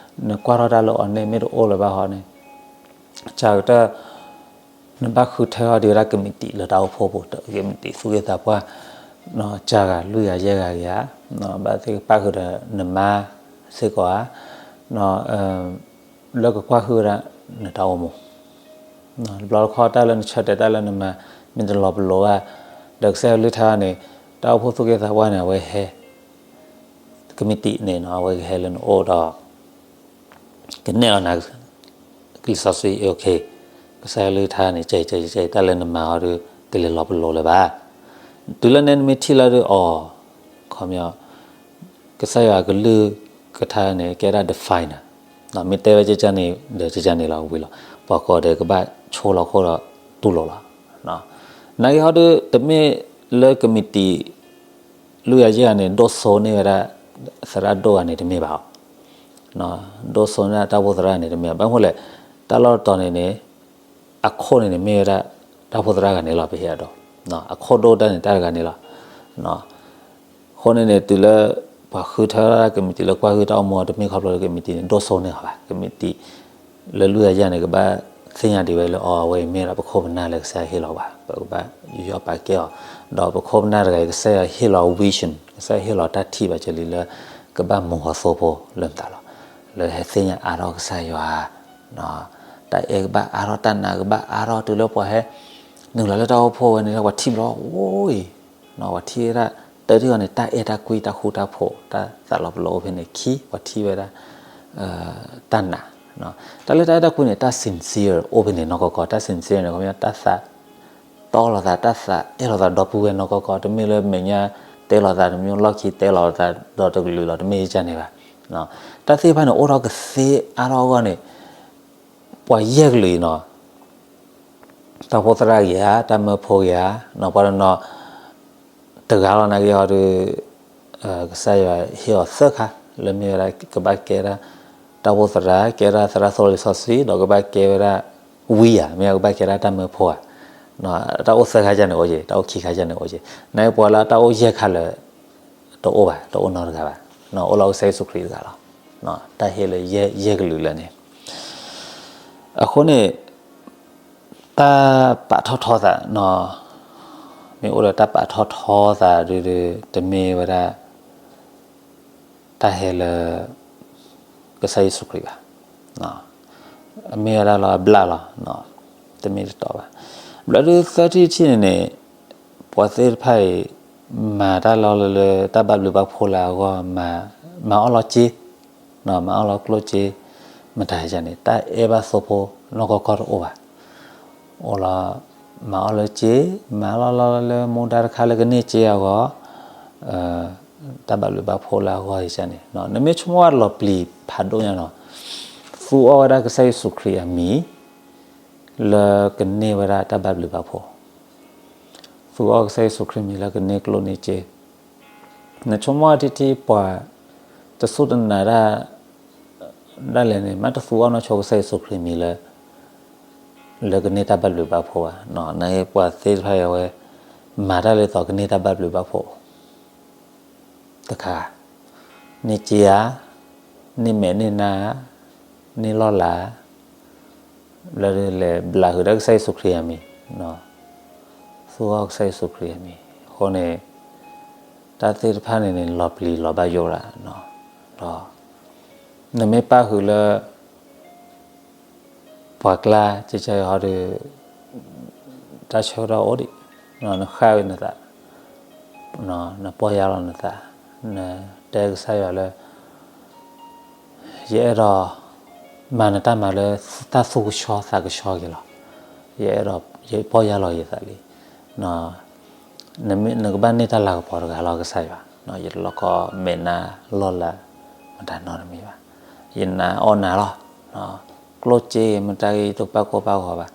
နကွၢ်ထီၣ်တၢ်လၢအီၤန့ၣ် မ့ၢ်တအိၣ်လၢၤဘၣ်ဟီန့ၣ် ကတၢၢ် နဘၣ်ဃုထၢထီၣ်ဒံးဝဲဒၣ်ကမံးတံာ်လၢတၢ်အိၣ်ဖှိၣ်ပူၤ, ကမံးတံာ်သူၣ်က့သးပှၢ်, ကဂၤလွံၢ်ဂၤယဲၢ်ဂၤဂ့ၤဧါ, ဘၣ်သ့ၣ်ကပၣ်ဃုာ်ဒီးနမါစ့ၢ်ကီးဧါ, လၢကကွၢ်ဟုၣ်ဝဲဒၣ်နတၢ်အိၣ်မူ တဘျီတခီၣ်တၢ်လၢနဆၢတဲာ်တၢ်လၢနမၤ မ့ၢ်တလီၤပလိာ်ဘၣ်, ဒီးကစၢ်ယွၤလုၢ်ထါန့ၣ် တၢ်အိၣ်ဖှိၣ်သူၣ်က့သးပှၢ်န့ၣ် အဝဲဟဲ ကမံးတံာ်န့ၣ်နီၤ အဝဲကဟဲလၢနအိၣ်ဒီး ကနဲၣ်လီၤနၤ လံာ်စီဆှံ ကစၢ်ယွၤလုၢ်ထါန့ၣ် ကဲကဲကဲ တၢ်လၢနမၤအီၤဒီး တလဲၤလီၤပလိာ်လၢၤဘၣ်. တုၤလၢန့ၣ်နမ့ၢ်ထံၣ်လီၤဒီးအီၤ ခီပညီ ကစၢ်ယွၤကလုၢ်ကထါန့ၣ် ကဲဒၣ် define မ့ၢ်တဲဝဲကကန့ၣ်ဒီးကကန့ၣ်လီၤဝံၤလီၤ. ပှၤကိးဂၤဒဲးကဘၣ်ဆိလီၤခိၣ်ဒီးတူၢ်လိာ်လီၤ. နာ်က့ဟီဒီး တမ့ၢ်လၢကမံးတံာ် လွံၢ်ဂၤယဲၢ်ဂၤန့ၣ် ဒိၣ်စိန့ၢ်ဝဲဒၣ် သရၣ်ဒိၣ်ဂၤန့ၣ်တမ့ၢ်ဘၣ်အီၤ, ဒိၣ်စိန့ၢ်တၢ်အိၣ်ဖှိၣ်သရၣ်န့ၣ်တမ့ၢ်ဘၣ်. ဘၣ်မနုၤလဲၣ်, တၢ်လီၢ်တတီၤန့ၣ်န့ၣ် အခိၣ်န့ၣ်န့ၣ် မ့ၢ်ဝဲဒၣ် တၢ်အိၣ်ဖှိၣ်သရၣ်ဂၤန့ၣ်လီၤ. ပဟ့ၣ်အဒိ အခိၣ်ဒိၣ်တၢ်န့ၣ် တၢ်တဂၤန့ၣ်လီၤ. အဃိန့ၣ်န့ၣ် တုၤလၢ ပှၤဃုထၢကမံးတံာ်လၢကွၢ်ဟုၣ်တၢ်အိၣ်မူ တမ့ၢ်ခီဖျိလၢကမံးတံာ်န့ၣ် ဒိၣ်စိန့ၢ်အီၤဘၣ်. ကမံးတံာ် လၢလွံၢ်ဂၤယဲၢ်ဂၤန့ၣ် ကဘၣ်သ့ၣ်ညါဒံးဝဲလၢအီၤ အဝဲအံၤမ့ၢ်ဝဲဒၣ်ပခိၣ်ပနၢ်လၢကစၢ်ယွၤဟ့ၣ်လီၤပှၤ ပကဘၣ်ယူးယီၣ်ပာ်ကဲအီၤ, ဒီးပခိၣ်ပနၢ်တဂၤအံၤ ကစၢ်ယွၤဟ့ၣ်လီၤ vision ကစၢ်ယွၤဟ့ၣ်လီၤတၢ်ထံၣ်ဘၣ်ကလံၤလၢ ကဘၣ်မူဟီၣ်သိဖိလၢမတၤလီၤ. လၢဟဲသ့ၣ်ညါအါထီၣ်ကစၢ်ယွၤ တၢ်အဲၣ်ကဘၣ်အါထီၣ် တၢ်နာ်ကဘၣ်အါထီၣ် တုၤလၢပှၤဟဲ နုာ်လီၤလၢတၢ်အိၣ်ဖှိၣ်ဝဲန့ၣ် ပှၤထံၣ်ဘျီအိၣ်အံၤ, ပှၤထံၣ်ဝဲဒၣ် တၢ်ထံၣ်အီၤန့ၣ် တၢ်အဲၣ်တၢ်ကွံ တၢ်ဃူတၢ်ဖိး တၢ်သးလီၤပလိာ်အိၣ်ဖဲန့ၣ်ခံ ပှၤထံၣ်ဝဲဒၣ် တၢ်နာ်, တၢ်လၢတၢ်အဲၣ်တၢ်ကွံန့ၣ် တၢ် sincere အိၣ်ဖဲန့ၣ်နီၢ်ကီၢ်ကီၢ်, တၢ် sincere န့ၣ် ခီပညီ တၢ်သးတီလိာ်သး တၢ်သးအဲၣ်လိာ်သးဒီပုၢ်ဝဲၢ်နီၢ်ကီၢ်ကီၢ်, တမ့ၢ်လၢမဲာ်ညါတဲလိာ်သးတမံၤ လီၢ်ခံတဲလိာ်သးဒီးတကလုာ်လီၤ တမ့ၢ်ယကန့ၣ်ဘၣ်. တၢ်သ့ၣ်တဖၣ်န့ၣ် အိၣ်ထီၣ်ကသ့အါထီၣ်အဂီၢ်န့ၣ် ပှၤယဲၢ်ကလုာ်အံၤနီၤ, တၢ်အိၣ်ဖှိၣ်သရၣ်ဂ့ၤဧါ, တၢ်မၢဖိဂ့ၤဧါ, နီၤ ပှၤတနီၤ တဂၤလီၤ နာ်က့ဟီဒီး ကစၢ်ယွၤဟ့ၣ်အီၤသၢခါ လၢမ့ၢ်ဝဲဒၣ်ကဘၣ်ကဲဒၣ် တၢ်အိၣ်ဖှိၣ်သရၣ်, ကဲဒၣ်သရၣ်သိၣ်လိလံာ်စီဆှံ ဒီးကဘၣ်ကဲဝဲဒၣ် ဝံဧါ, မ့ၢ်ကဘၣ်ကဲဒၣ်တၢ်မၢဖိဧါ. တၢ်အိၣ်သၢခါယန့ၣ်အိၣ်က့ၤ, တၢ်အိၣ်ခံခါယန့ၣ်အိၣ်က့ၤ, နာ်က့ပှၤလၢတၢ်အိၣ်ယဲၢ်ခါလၢ တအိၣ်ဘၣ်, တအိၣ်နီတဂၤဘၣ်, အိၣ်လီၤကစၢ်ယ့ၣ်ၡူးခရံာ်တဂၤလီၤ. တၢ်ဟ့ၣ်လၢယဲၢ်ကလုာ်လၢာ်န့ၣ်, အဃိန့ၣ် တၢ်ပာ်ထီၣ်ထီသး, မ့ၢ်အိၣ်ဒီးတၢ်ပာ်ထီၣ်ထီသးဒုး တမ့ၢ်ဝဲဒၣ် တၢ်ဟဲလၢ ကစၢ်ယ့ၣ်ၡူးခရံာ်ဘၣ်. အမ့ၢ်ဝဲဒၣ်လီၤအဘျၣ်လီၤ, တမ့ၢ်တတီဘၣ်. ဘျီဒုးသၢထံၣ်တထံၣ်န့ၣ်န့ၣ် ပှၤသ့ၣ်တဖၣ်အံၤ မၤတၢ်လီၢ်လၢ လၢတၢ်ဘၣ်ဘျုးဘၣ်ဖှိၣ်လၢအဂီၢ်, မၤအီၣ်လီၤစ့, မၤအီၣ်လီၤကျိၣ်စ့, မတၤယၤန့ၣ် တၢ်အဲၣ်ဘၣ်သိဖိနီၢ်ကီၢ်ကီၢ်တအိၣ်ဘၣ်. အိၣ်လီၤ မၤအီၣ်လၢစ့, မၤလီၢ်လီၢ်လၢမူဒါတခါလၢကန့ၢ်စ့အဂီၢ်, တၢ်ဘၣ်ဘျုးဘၣ်ဖှိၣ်လၢအဂီၢ်ယၤန့ၣ်, နမ့ၢ်ဆိကမိၣ်ဝဲလီၤပျံၤဖးဒိၣ်ညါနီၤ, သူအီၣ်ဝဲဒၣ်ကစၢ်ယ့ၣ်ၡူးခရံာ်အမံၤ လၢကန့ၢ်ဝဲဒၣ်တၢ်ဘၣ်ဘျုးဘၣ်ဖှိၣ်, သူအီၣ်ကစၢ်ယ့ၣ်ၡူးခရံာ်မံၤလၢကန့ၢ်ကျိၣ်န့ၢ်စ့, နဆိကမိၣ်ထံထံပှၤ တစူၢ်တနာ်တၢ် ဒၣ်လဲာ်န့ၣ် မ့ၢ်တသူအီၣ်နီၢ်ဆိကစၢ်ယ့ၣ်ၡူးခရံာ်မံၤလၢ လၢကန့ၢ်တၢ်ဘၣ်ဘျုးဘၣ်ဖှိၣ်ဘၣ်. နာ်က့ပှၤသ့ၣ်တဖၣ်အံၤအဝဲ မၤတၢ်လၢသိးကန့ၢ်တၢ်ဘၣ်ဘျုးဘၣ်ဖှိၣ် တခါ, န့ၢ်စ့ဧါ, န့ၢ်မဲာ်န့ၢ်နါ, န့ၢ်လီၢ်လၤ, ဘျီဒုးလဲၤဘျးဟုာ်ဒီးကစၢ်ယ့ၣ်ၡူးခရံာ်အမံၤ, သူအီၣ်ကစၢ်ယ့ၣ်ၡူးခရံာ်အမံၤ, အဃိန့ၣ် တၢ်သ့ၣ်တဖၣ်န့ၣ်န့ၣ် လီၤပျံၤလီၤဘၣ်ယိၣ်ဒၣ်, ဒီး နမ့ၢ်ပၣ်ဃုာ်လၢ ပှၤကျါ ကကဟီဒီး တၢ်ဆၢကတီၢ်အိၣ်ဒံး, နဃၣ်ဝဲနသး, နပီၢ်ယၢ်လီၤနသး, နတဲကစၢ်ယွၤလၢ ယအဲၣ်ဒိး မၤနတၢ်မၤလၢတၢ်သူၣ်ကဆှီသးကဆှီက့ၤလီၤ. ယအဲၣ်ဒိး ယပီၢ်ယၢ်လီၤယသးလံ. နကဘၣ်န့ၢ်တၢ်လၤကပီၤတဂၤလီၤကစၢ်ယွၤ, ယတလိၣ်ကီမဲာ်နါလီၢ်လၤမတၤနီတမံၤဘၣ်. ယနာ်အီၣ်နၤလီၤ. ကျိၣ်စ့မ့ၢ်တၢ်ဂ့ၢ်တကပၣ်ကိၢ်ပၣ်ဂီၤဘၣ်.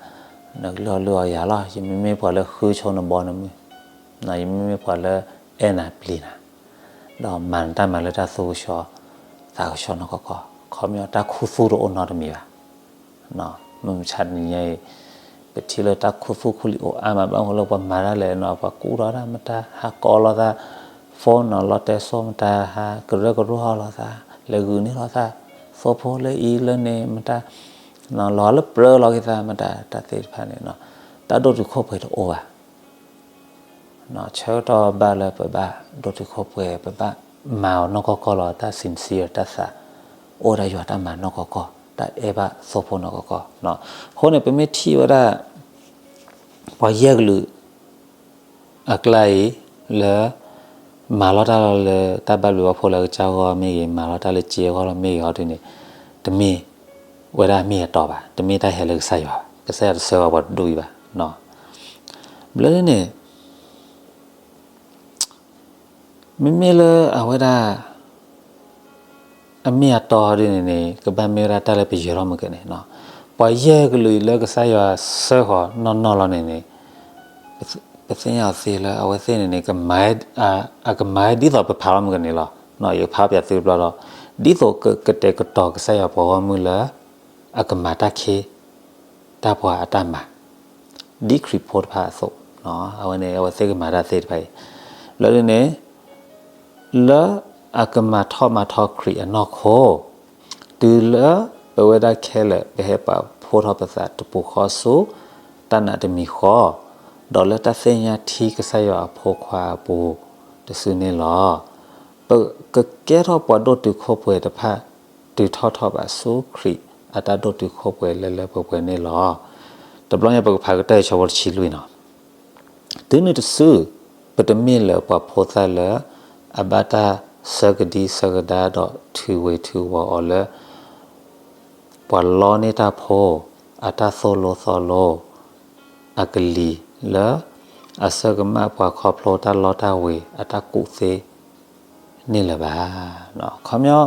နကလုၢ်အီၣ်လုၢ်အီယၤလီၤ. ယမ့မ့ၢ်ပှၤလၢဃုဆိနဘီနမုၢ်, ယမ့မ့ၢ်ပှၤလၢ အဲၣ်နၤပျံၤနၤ, ဒီးမၤနတၢ်မၤလၢတၢ်သူကဆှီ သးကဆှီနီၢ်ကီၢ်ကီၢ်, ခီပညီတၢ်ခူသူၣ်တအိၣ်နီတမံၤဘၣ်. မုၢ်မဆါတနံၤညါအံၤ ပထံၣ်လၢတၢ်ခူသူၣ်ခူလံၤအိၣ်အါမး ဘၣ်မနုၤလၢပှၤမၤတၢ်လဲၣ်နီၤ, ပှၤကူၣ်ထီၣ်တၢ်မတၤ ဟးကိးလိာ်သး phone နီၤ, လီတဲစိမတၤ ဟးကရၢကရိလိာ်သး, လဲၤဂုာ်န့ၢ်လိာ်သး သိဖိလၢအံၤလၢန့ၣ်မတၤ, လီၤလၢပြၢလီၤက့ၤသးမတၤ တၢ်သ့ၣ်တဖၣ်န့ၣ် တၢ်ဒိၣ်တုာ်ခိၣ်ပှဲၤတအိၣ်ဘၣ်. ဆၢကတီၢ်ဘၣ်လၢပဘၣ်ဒိၣ်တုာ်ခိၣ်ပှဲၤ ပဘၣ်မၤအီၤနီၢ်ကီၢ်ကီၢ်လီၤ, တၢ် sincere တၢ်သး အိၣ်ဒၣ်ယွၤတၢ်မၤနီၢ်ကီၢ်ကီၢ်, တၢ်အဲၣ်ဘၣ်သိဖိနီၢ်ကီၢ်ကီၢ်. အဃိန့ၣ် ပမ့ၢ်ထံၣ်ဝဲဒၣ် ပှၤယဲၢ်ကလုာ်အကျါအံၤ လၢ မၤလီၤတၢ်လီၤလၢတၢ်ဘၣ်ဘျုးဘၣ်ဖှိၣ်လၢအကစၢ်ဂီၢ်မ့ၢ်ဂ့ၤ, မၤလီၤတၢ်လၢစ့အဂီၢ်လီၤမ့ၢ်ဂ့ၤဟီဒ်န့ၣ် တမ့ၢ်ဝဲဒၣ်အမ့ၢ်အတီဘၣ်, တမ့ၢ်တၢ်ဟဲလၢကစၢ်ယွၤဘၣ်, ကစၢ်ယွၤတဆှၢပှၤတဒူၣ်အံၤဘၣ်. ဘျီဒ်န့ၣ် မ့မ့ၢ်လၢအဝဲဒၣ် အမ့ၢ်အတီဒ်န့ၣ်န့ၣ် ကဘၣ်မ့ၢ်ဝဲဒၣ်တၢ်လၢပယၢၤထီၣ်မ့ၢ်ကန့ၣ်, ပှၤယဲၢ်ကလုာ်လၢကစၢ်ယွၤဆှၢဃီၤနီၢ်နီၢ်လီၤန့ၣ်န့ၣ် ပသ့ၣ်ညါအီၤသ့လၢအဝဲသ့ၣ်န့ၣ်န့ၣ် အကမၤဒ်သိးပဖးလီၤမ့ၢ်ကန့ၣ်လီၤ. ယကဖးပၠးသုတဘျီဒီး ဒ်သိးကကတဲာ်ကတီၤကစၢ်ယွၤပှၤဂီၢ်မုၢ်လၢ အကမၤတၢ်ခ့ တၢ်ပှၤအတၢ်မၤ ဒ်ခရံာ်ဖိတဖၣ်အသိး, အဝဲန့ၣ် အဝဲသ့ၣ်ကမၤတၢ်သ့ၣ်တဖၣ်အံၤ လၢဒ်န့ၣ် လၢအကမၤထီၣ်မၤထီခရံာ်အနီၢ်ခိ, တုၤလၢပဝဲဒၣ်ခဲလၢာ် ပဟဲပာ်ဖှိၣ်ထီၣ်ပသးတပူၤဃီဆူ တၢ်နာ်တမံၤဃီ, ဒီးလၢတၢ်သ့ၣ်ညါထံကစၢ်ယွၤအဖိခွါအပူၤတစုန့ၣ်လီၤ. ပကကဲထီၣ်ပှၤဒိၣ်တုာ်ခိၣ်ပှဲၤတဖၣ် တုၤထီၣ်ထီၣ်ဘၣ်ဆူခရံာ်အတၢ်ဒိၣ်တုာ်ခိၣ်ပှဲၤလၢလၢပှဲၤပှဲၤန့ၣ်လီၤ. တဘျီညါပကဖးကတၢၢ်ဆၢဖိတဆံလွံၢ်နီၤ. တုၤနုၤတစု ပတမ့ၢ်လၢၤပှၤဖိသၣ်လၢ အဘၣ်တၢ်ဆၢကဒံဆၢကဒါဒီးထုးဝ့ၤထုးဝီၤအီၤလၢ ပှၤလီန့ၢ်တၢ်ဖိ အတၢ်သိၣ်လိသီလိ အကလံၤလၢ အဆၢကမၣ်ပှၤခီဖျိတၢ်လီတၢ်ဝ့ၤအတၢ်ကူၣ်သ့ န့ၣ်လၢၤဘၣ်. ခီပညီ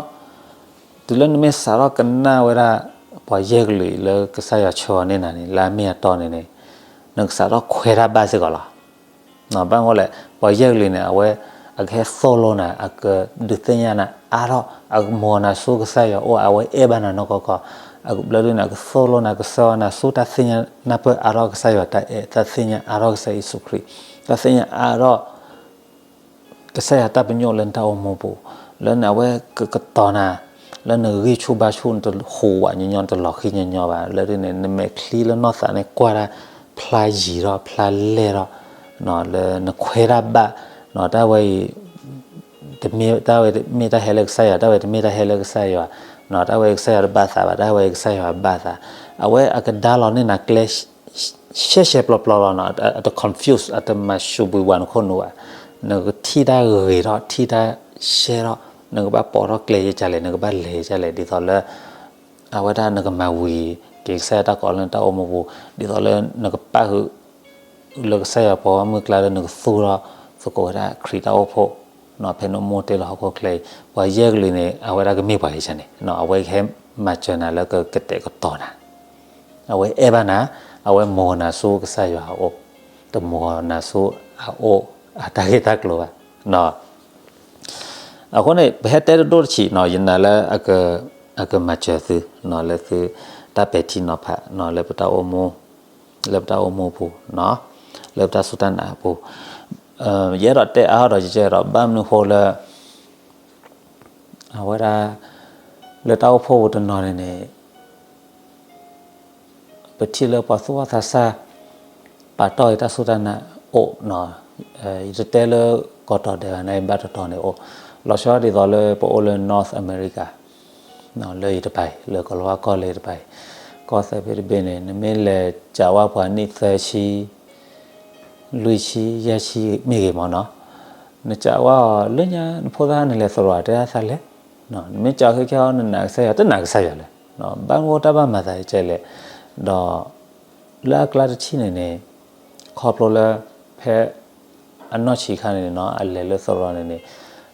တုၤလၢနမ့ၢ်စးထီၣ်ကနၣ်ဝဲဒၣ် ပှၤယဲၢ်ကလုာ်လၢကစၢ်ယွၤဆှၢအီၤန့ၢ်နၤန့ၣ် လၢအမ့ၢ်အတီန့ၣ်န့ၣ် နကစးထီၣ်ခွဲးတၢ်ဘၣ်စ့ၢ်ကီးလီၤ. ဘၣ်မနုၤလဲၣ် ပှၤယဲၢ်ကလုာ်န့ၣ် အဝဲ အကဟဲသိၣ်လိနၤ အကဒုးသ့ၣ်ညါနၤအါထီၣ် အကမိၢ်နၤဆူကစၢ်ယွၤအိၣ် အဝဲအဲၣ်ဘၣ်နၤနီၢ်ကီၢ်ကီၢ် အကဘျၢဒ်န့ၣ် အကသိၣ်လိနၤ ကဆှၢနၤဆူတၢ်သ့ၣ်ညါနၢ်ပၢၢ်အါထီၣ်ကစၢ်ယွၤတၢ်အဲၣ် တၢ်သ့ၣ်ညါအါထီၣ်ကစၢ်ယ့ၣ်ၡူးခရံာ် တၢ်သ့ၣ်ညါအါထီၣ် ကစၢ်ယွၤတၢ်ပညိၣ်လၢနတၢ်အိၣ်မူပူၤ လၢနအဝဲကကတီၤနၤ လၢနဂံၢ်ဆူၣ်ဘါဆူၣ် နတဟူးဝးညီညီ နတလီၤဃံၤညီညီဘၣ် လၢဒ်န့ၣ် နမဲာ်ချံလၢနီၢ်သးန့ၣ်ကွၢ်တၢ်ဖျါယံၤထီၣ်ဖျါလဲၢ်ထီၣ် လၢနခွဲးတၢ်ဘၣ် တၢ်ဝဲအံၤ တမ့ၢ်တၢ်ဟဲလၢကစၢ်ယွၤ တၢ်ဝဲတမ့ၢ်တၢ်ဟဲလၢကစၢ်ယွၤ တၢ်ဝဲကစၢ်ယွၤတဘၣ်သးဘၣ် တၢ်ဝဲကစၢ်ယွၤဘၣ်သး အဝဲအကဒါလီၤန့ၢ်နၤကျဲ ရှဲရှဲပျီပျီလီၤနီၤ အတ confuse အတမၤစူၤဘှံးဝးနခိၣ်နူာ်ဘၣ် နကထံၣ်တၢ်ဂ့ၤထီၣ် ထံၣ်တၢ်ရှဲထီၣ် နကဘၣ်ပိာ်ထီၣ်ကျဲယကလဲၣ် နကဘၣ်လဲၤယကလဲၣ် ဒ်သိးလၢ အဝဲဒၣ်နကမၤဝံၤက့ၤကစၢ်ယွၤတၢ်ကိးလၢနတၢ်အိၣ်မူပူၤ ဒ်သိးလၢနကပၣ်ဃုာ် လၢကစၢ်ယွၤပှၤဂီၢ်မုၢ်ကျါလၢနကသူၣ်ထီၣ် သကိးဝဲဒၣ်ခရံာ်တၢ်အိၣ်ဖှိၣ် ဖဲနအိၣ်မူတ့ၢ်လၢဟီၣ်ခိၣ်ချၢအံၤ ပှၤယဲၢ်ကလုာ်န့ၣ် အဝဲဒၣ်ကမ့ၢ်ပှၤယကလဲၣ်န့ၣ် အဝဲကဟဲမၤစၢၤနၤလၢကကတဲာ်ကတီၤနၤ အဝဲအဲၣ်ဘၣ်နၤ အဝဲမိၢ်နၤဆူကစၢ်ယွၤအအိၣ် တမိၢ်နၤဆူအအိၣ်အတၢ်ဂ့ၢ်တၢ်ကျိၤဘၣ် အဃိန့ၣ် ပဟဲတဲတဒိၣ်တဆံးနီၤ ယနာ်လၢ အကမၤစၢၤသုနီၤ လၢသုတၢ်ပဲာ်ထံနီၤဖးနီၤ လၢပတၢ်အိၣ်မူ လၢပတၢ်အိၣ်မူပူၤနီၤ လၢပတၢ်စူၢ်တၢ်နာ်အပူၤ ယအဲၣ်ဒိးတဲအါထီၣ်ဒီး ယကဲဒီး ဘၣ်မနုၤဃိလၢ အဝဲဒၣ် လၢတၢ်အိၣ်ဖှိၣ်ပူၤတနီၤန့ၣ်န့ၣ် ပထံၣ်လၢပှၤသူၣ်ဘီၣ်သးစၢ် ပာ်တီၢ်အံၤတၢ်စူၢ်တၢ်နာ်အိၣ်နီၤ ယတတဲလၢကီၢ်တီၤဒဲးဘၣ်န့ၣ် ဘၣ်တတီၤန့ၣ်အိၣ် လီၤဆီဒ်သိးလၢပအိၣ်လၢ North America လၢယတပၤအံၤ လၢကီၢ်လီၤဝါကီၢ်လၢယတပၤအံၤ ကီၢ်သၢဘ့ၣ်တဘ့ၣ်န့ၣ် နမ့ၢ်လဲၤစးဝါပှၤနံၣ်သၢဆံ လွံၢ်ဆံ ယဲၢ်ဆံမ့ၢ်ဂ့ၤမ့ၢ်နီၤ နစးဝါအီၤလၢညါ နဖိသၣ်နလဲၤသရိာ်တဲသးလဲၣ် နမ့ၢ်စးခဲခဲအီၤ နနာ်ကစၢ်ယွၤ တနာ်ကစၢ်ယွၤလဲၣ် ဘၣ်မနုၤတၢ်ဘၣ်မၤသးကဲလဲၣ် ဒီး လၢအကျါတထံၣ်န့ၣ်န့ၣ် ခီဖျိလၢ ဖဲ အနီၢ်ဆံးခါန့ၣ်န့ၣ်နီၤ အလဲၤလၢသရိာ်န့ၣ်န့ၣ်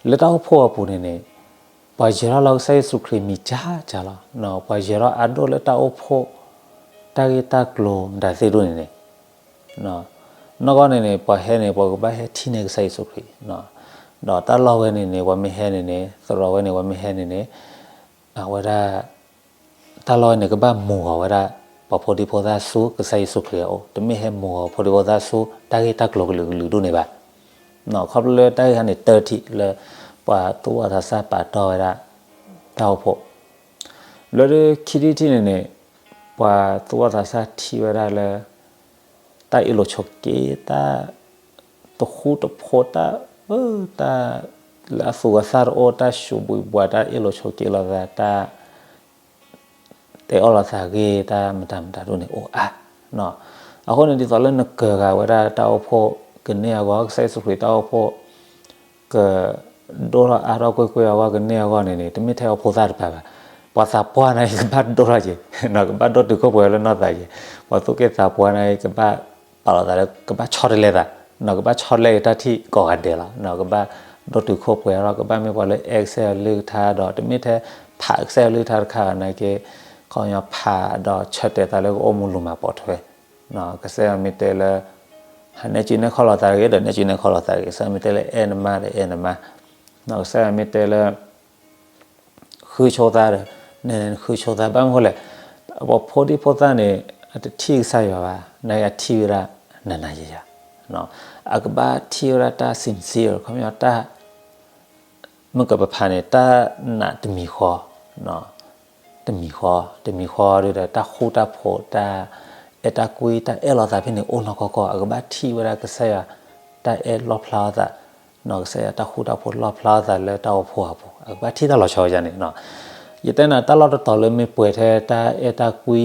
လၢတၢ်အိၣ်ဖှိၣ်အပူၤန့ၣ်န့ၣ် ပှၤယၢၤထီၣ်လီၤကစၢ်ယ့ၣ်ၡူးခရံာ်မံၤကၢ်ကၢ်လီၤ ပှၤယၢၤထီၣ်အါဒိၣ်လၢတၢ်အိၣ်ဖှိၣ် တၢ်ဂ့ၢ်တၢ်ကျိၤမတၤသ့ၣ်ဒိၣ်န့ၣ်န့ၣ် နီၢ်ကီၢ်န့ၣ်န့ၣ် ပှၤဟဲန့ၣ် ပှၤကဘၣ်ဟဲထံၣ်န့ၢ်ကစၢ်ယ့ၣ်ၡူးခရံာ်နီၤ ဒီးတၢ်လီၢ်ဝဲန့ၣ်န့ၣ် ပှၤမ့ၢ်ဟဲန့ၣ်န့ၣ် သရိာ်ဝဲန့ၣ် ပှၤမ့ၢ်ဟဲန့ၣ်န့ၣ် အဝဲဒၣ် တၢ်လီၢ်ဝဲန့ၣ် ကဘၣ်မူၤဂီၤဝဲဒၣ် ပှၤဖိဒံဖိသၣ်ဆူကစၢ်ယ့ၣ်ၡူးခရံာ်အအိၣ်, တမ့ၢ်ဟဲမူၤဂီၤဖိဒံဖိသၣ်ဆူ တၢ်ဂ့ၢ်တၢ်ကျိၤကလုာ်ကလုာ်ဒူၣ်န့ၣ်ဘၣ်. ခီဖျိလၢတၢ်ဂ့ၢ်ခါန့ၣ် တၢထံၣ်လၢ ပှၤသူၣ်ဘီၣ်သးစၢ်ပာ်တီၢ်ဝဲဒၣ် တၢ်အိၣ်ဖှိၣ် ဘျီဒုးခံထံၣ်တထံၣ်န့ၣ်န့ၣ် ပှၤသူၣ်ဘီၣ်သးစၢ်ထံၣ်ဝဲဒၣ်လၢ တၢ်အ့ၣ်လိာ်ဆိးက့ တၢ်တဃူတဖိး တၢ် တၢ်လၢအသူၣ်အသၣ်တအိၣ် တၢ်စူးဘှံးဘှီး တၢ်အ့ၣ်လိာ်ဆိးက့လိာ်သး တၢ် တဲအီၣ်လိာ်သးဂ့ၢ် တၢ်မတၤမတၤဒ်န့ၣ်အိၣ်အါ. အဃိန့ၣ် ဒ်သိးလၢနကၢၤဂၤဝဲဒၣ်တၢ်အိၣ်ဖှိၣ်ကန့ၢ်အဂီၢ် ကစၢ်ယ့ၣ်ၡူးခရံာ်တၢ်အိၣ်ဖှိၣ် ကဒိၣ်ထီၣ်အါထီၣ်ကွ့ၢ်ကွ့ၢ်အဂီၢ်ကန့ၢ်အဂီၢ်န့ၣ်န့ၣ် တမ့ၢ်ထဲအဖိသၣ်တပၤဘၣ်. ပှၤသးပှၢ်န့ၣ်ကဘၣ်ဒိၣ်ထီၣ်က့ၤ, ကဘၣ်ဒိၣ်တုာ်ခိၣ်ပှဲၤလၢနီၢ်သးက့ၤ, ပှၤသူၣ်က့သးပှၢ်န့ၣ်ကဘၣ်ပာ်လီၤသးလၢ ကဘၣ်ဆီတလဲသး, ကဘၣ်ဆီတလဲက့ၤတၢ်ထံၣ်ကိးဂၤဒဲးလီၤ. ကဘၣ်ဒိၣ်တုာ်ခိၣ်ပှဲၤလီၤ, ကဘၣ်မ့ၢ်ပှၤလၢအဲၣ်ကစၢ်ယွၤကလုၢ်ကထါဒီး တမ့ၢ်ထဲဖးကစၢ်ယွၤကလုၢ်ကထါတခါဘၣ်နာ်က့, ခီပညီဖးဒီးဆၢတဲာ်သးလၢကအိၣ်မူလူၤမၤပိာ်ထွဲ ကစၢ်ယွၤမ့ၢ်တဲလၢ ဟးနဲၣ်စုနဲၣ်ခီၣ်လိာ်သးတဂ့ၤဒီး နဲၣ်စုနဲၣ်ခီၣ်လိာ်သးတဂ့ၤ, ကစၢ်ယွၤမ့ၢ်တဲလၢအဲၣ်နမါဒီးအဲၣ်နမါ, ကစၢ်ယွၤမ့ၢ်တဲလၢ ဃုဆိသးဒီး နဲန့ၣ်ဃုဆိသး ဘၣ်မနုၤဃိလဲၣ်, ပှၤဖိဒံဖိသၣ်န့ၣ် အတထံၣ်ကစၢ်ယွၤဘၣ်, နာ်က့အထံၣ်ဝဲဒၣ် နၤနၤယၤယၤ, အကဘၣ်ထံၣ်ဝဲဒၣ်တၢ် sincere ခီပညီတၢ် မ့ၢ်ကပဖးန့ၣ် တၢ်နာ်တမံၤဃီ, တမံၤဃီ, တမံၤဃီဒီး တၢ်ဃူတၢ်ဖိး တၢ်အဲၣ်တၢ်ကွံ တၢ်အဲၣ်လိာ်သးဖဲန့ၣ် အိၣ်နီၢ်ကီၢ်ကီၢ်, အကဘၣ်ထံၣ်ဝဲဒၣ်ကစၢ်ယွၤ တၢ်အဲၣ်လီၣ်ဖျါအသး, ကစၢ်ယွၤတၢ်ဃူတၢ်ဖိးလီၣ်ဖျါအသးလၢတၢ်အိၣ်ဖှိၣ်အပူၤ, အကဘၣ်ထံၣ်တၢ်လီၤဆီယၤန့ၣ်, ယတဲနၤ တၢ်လီၢ်တတီၤလၢမ့ၢ်ပှဲၤထဲတၢ်အဲၣ်တၢ်ကွံ,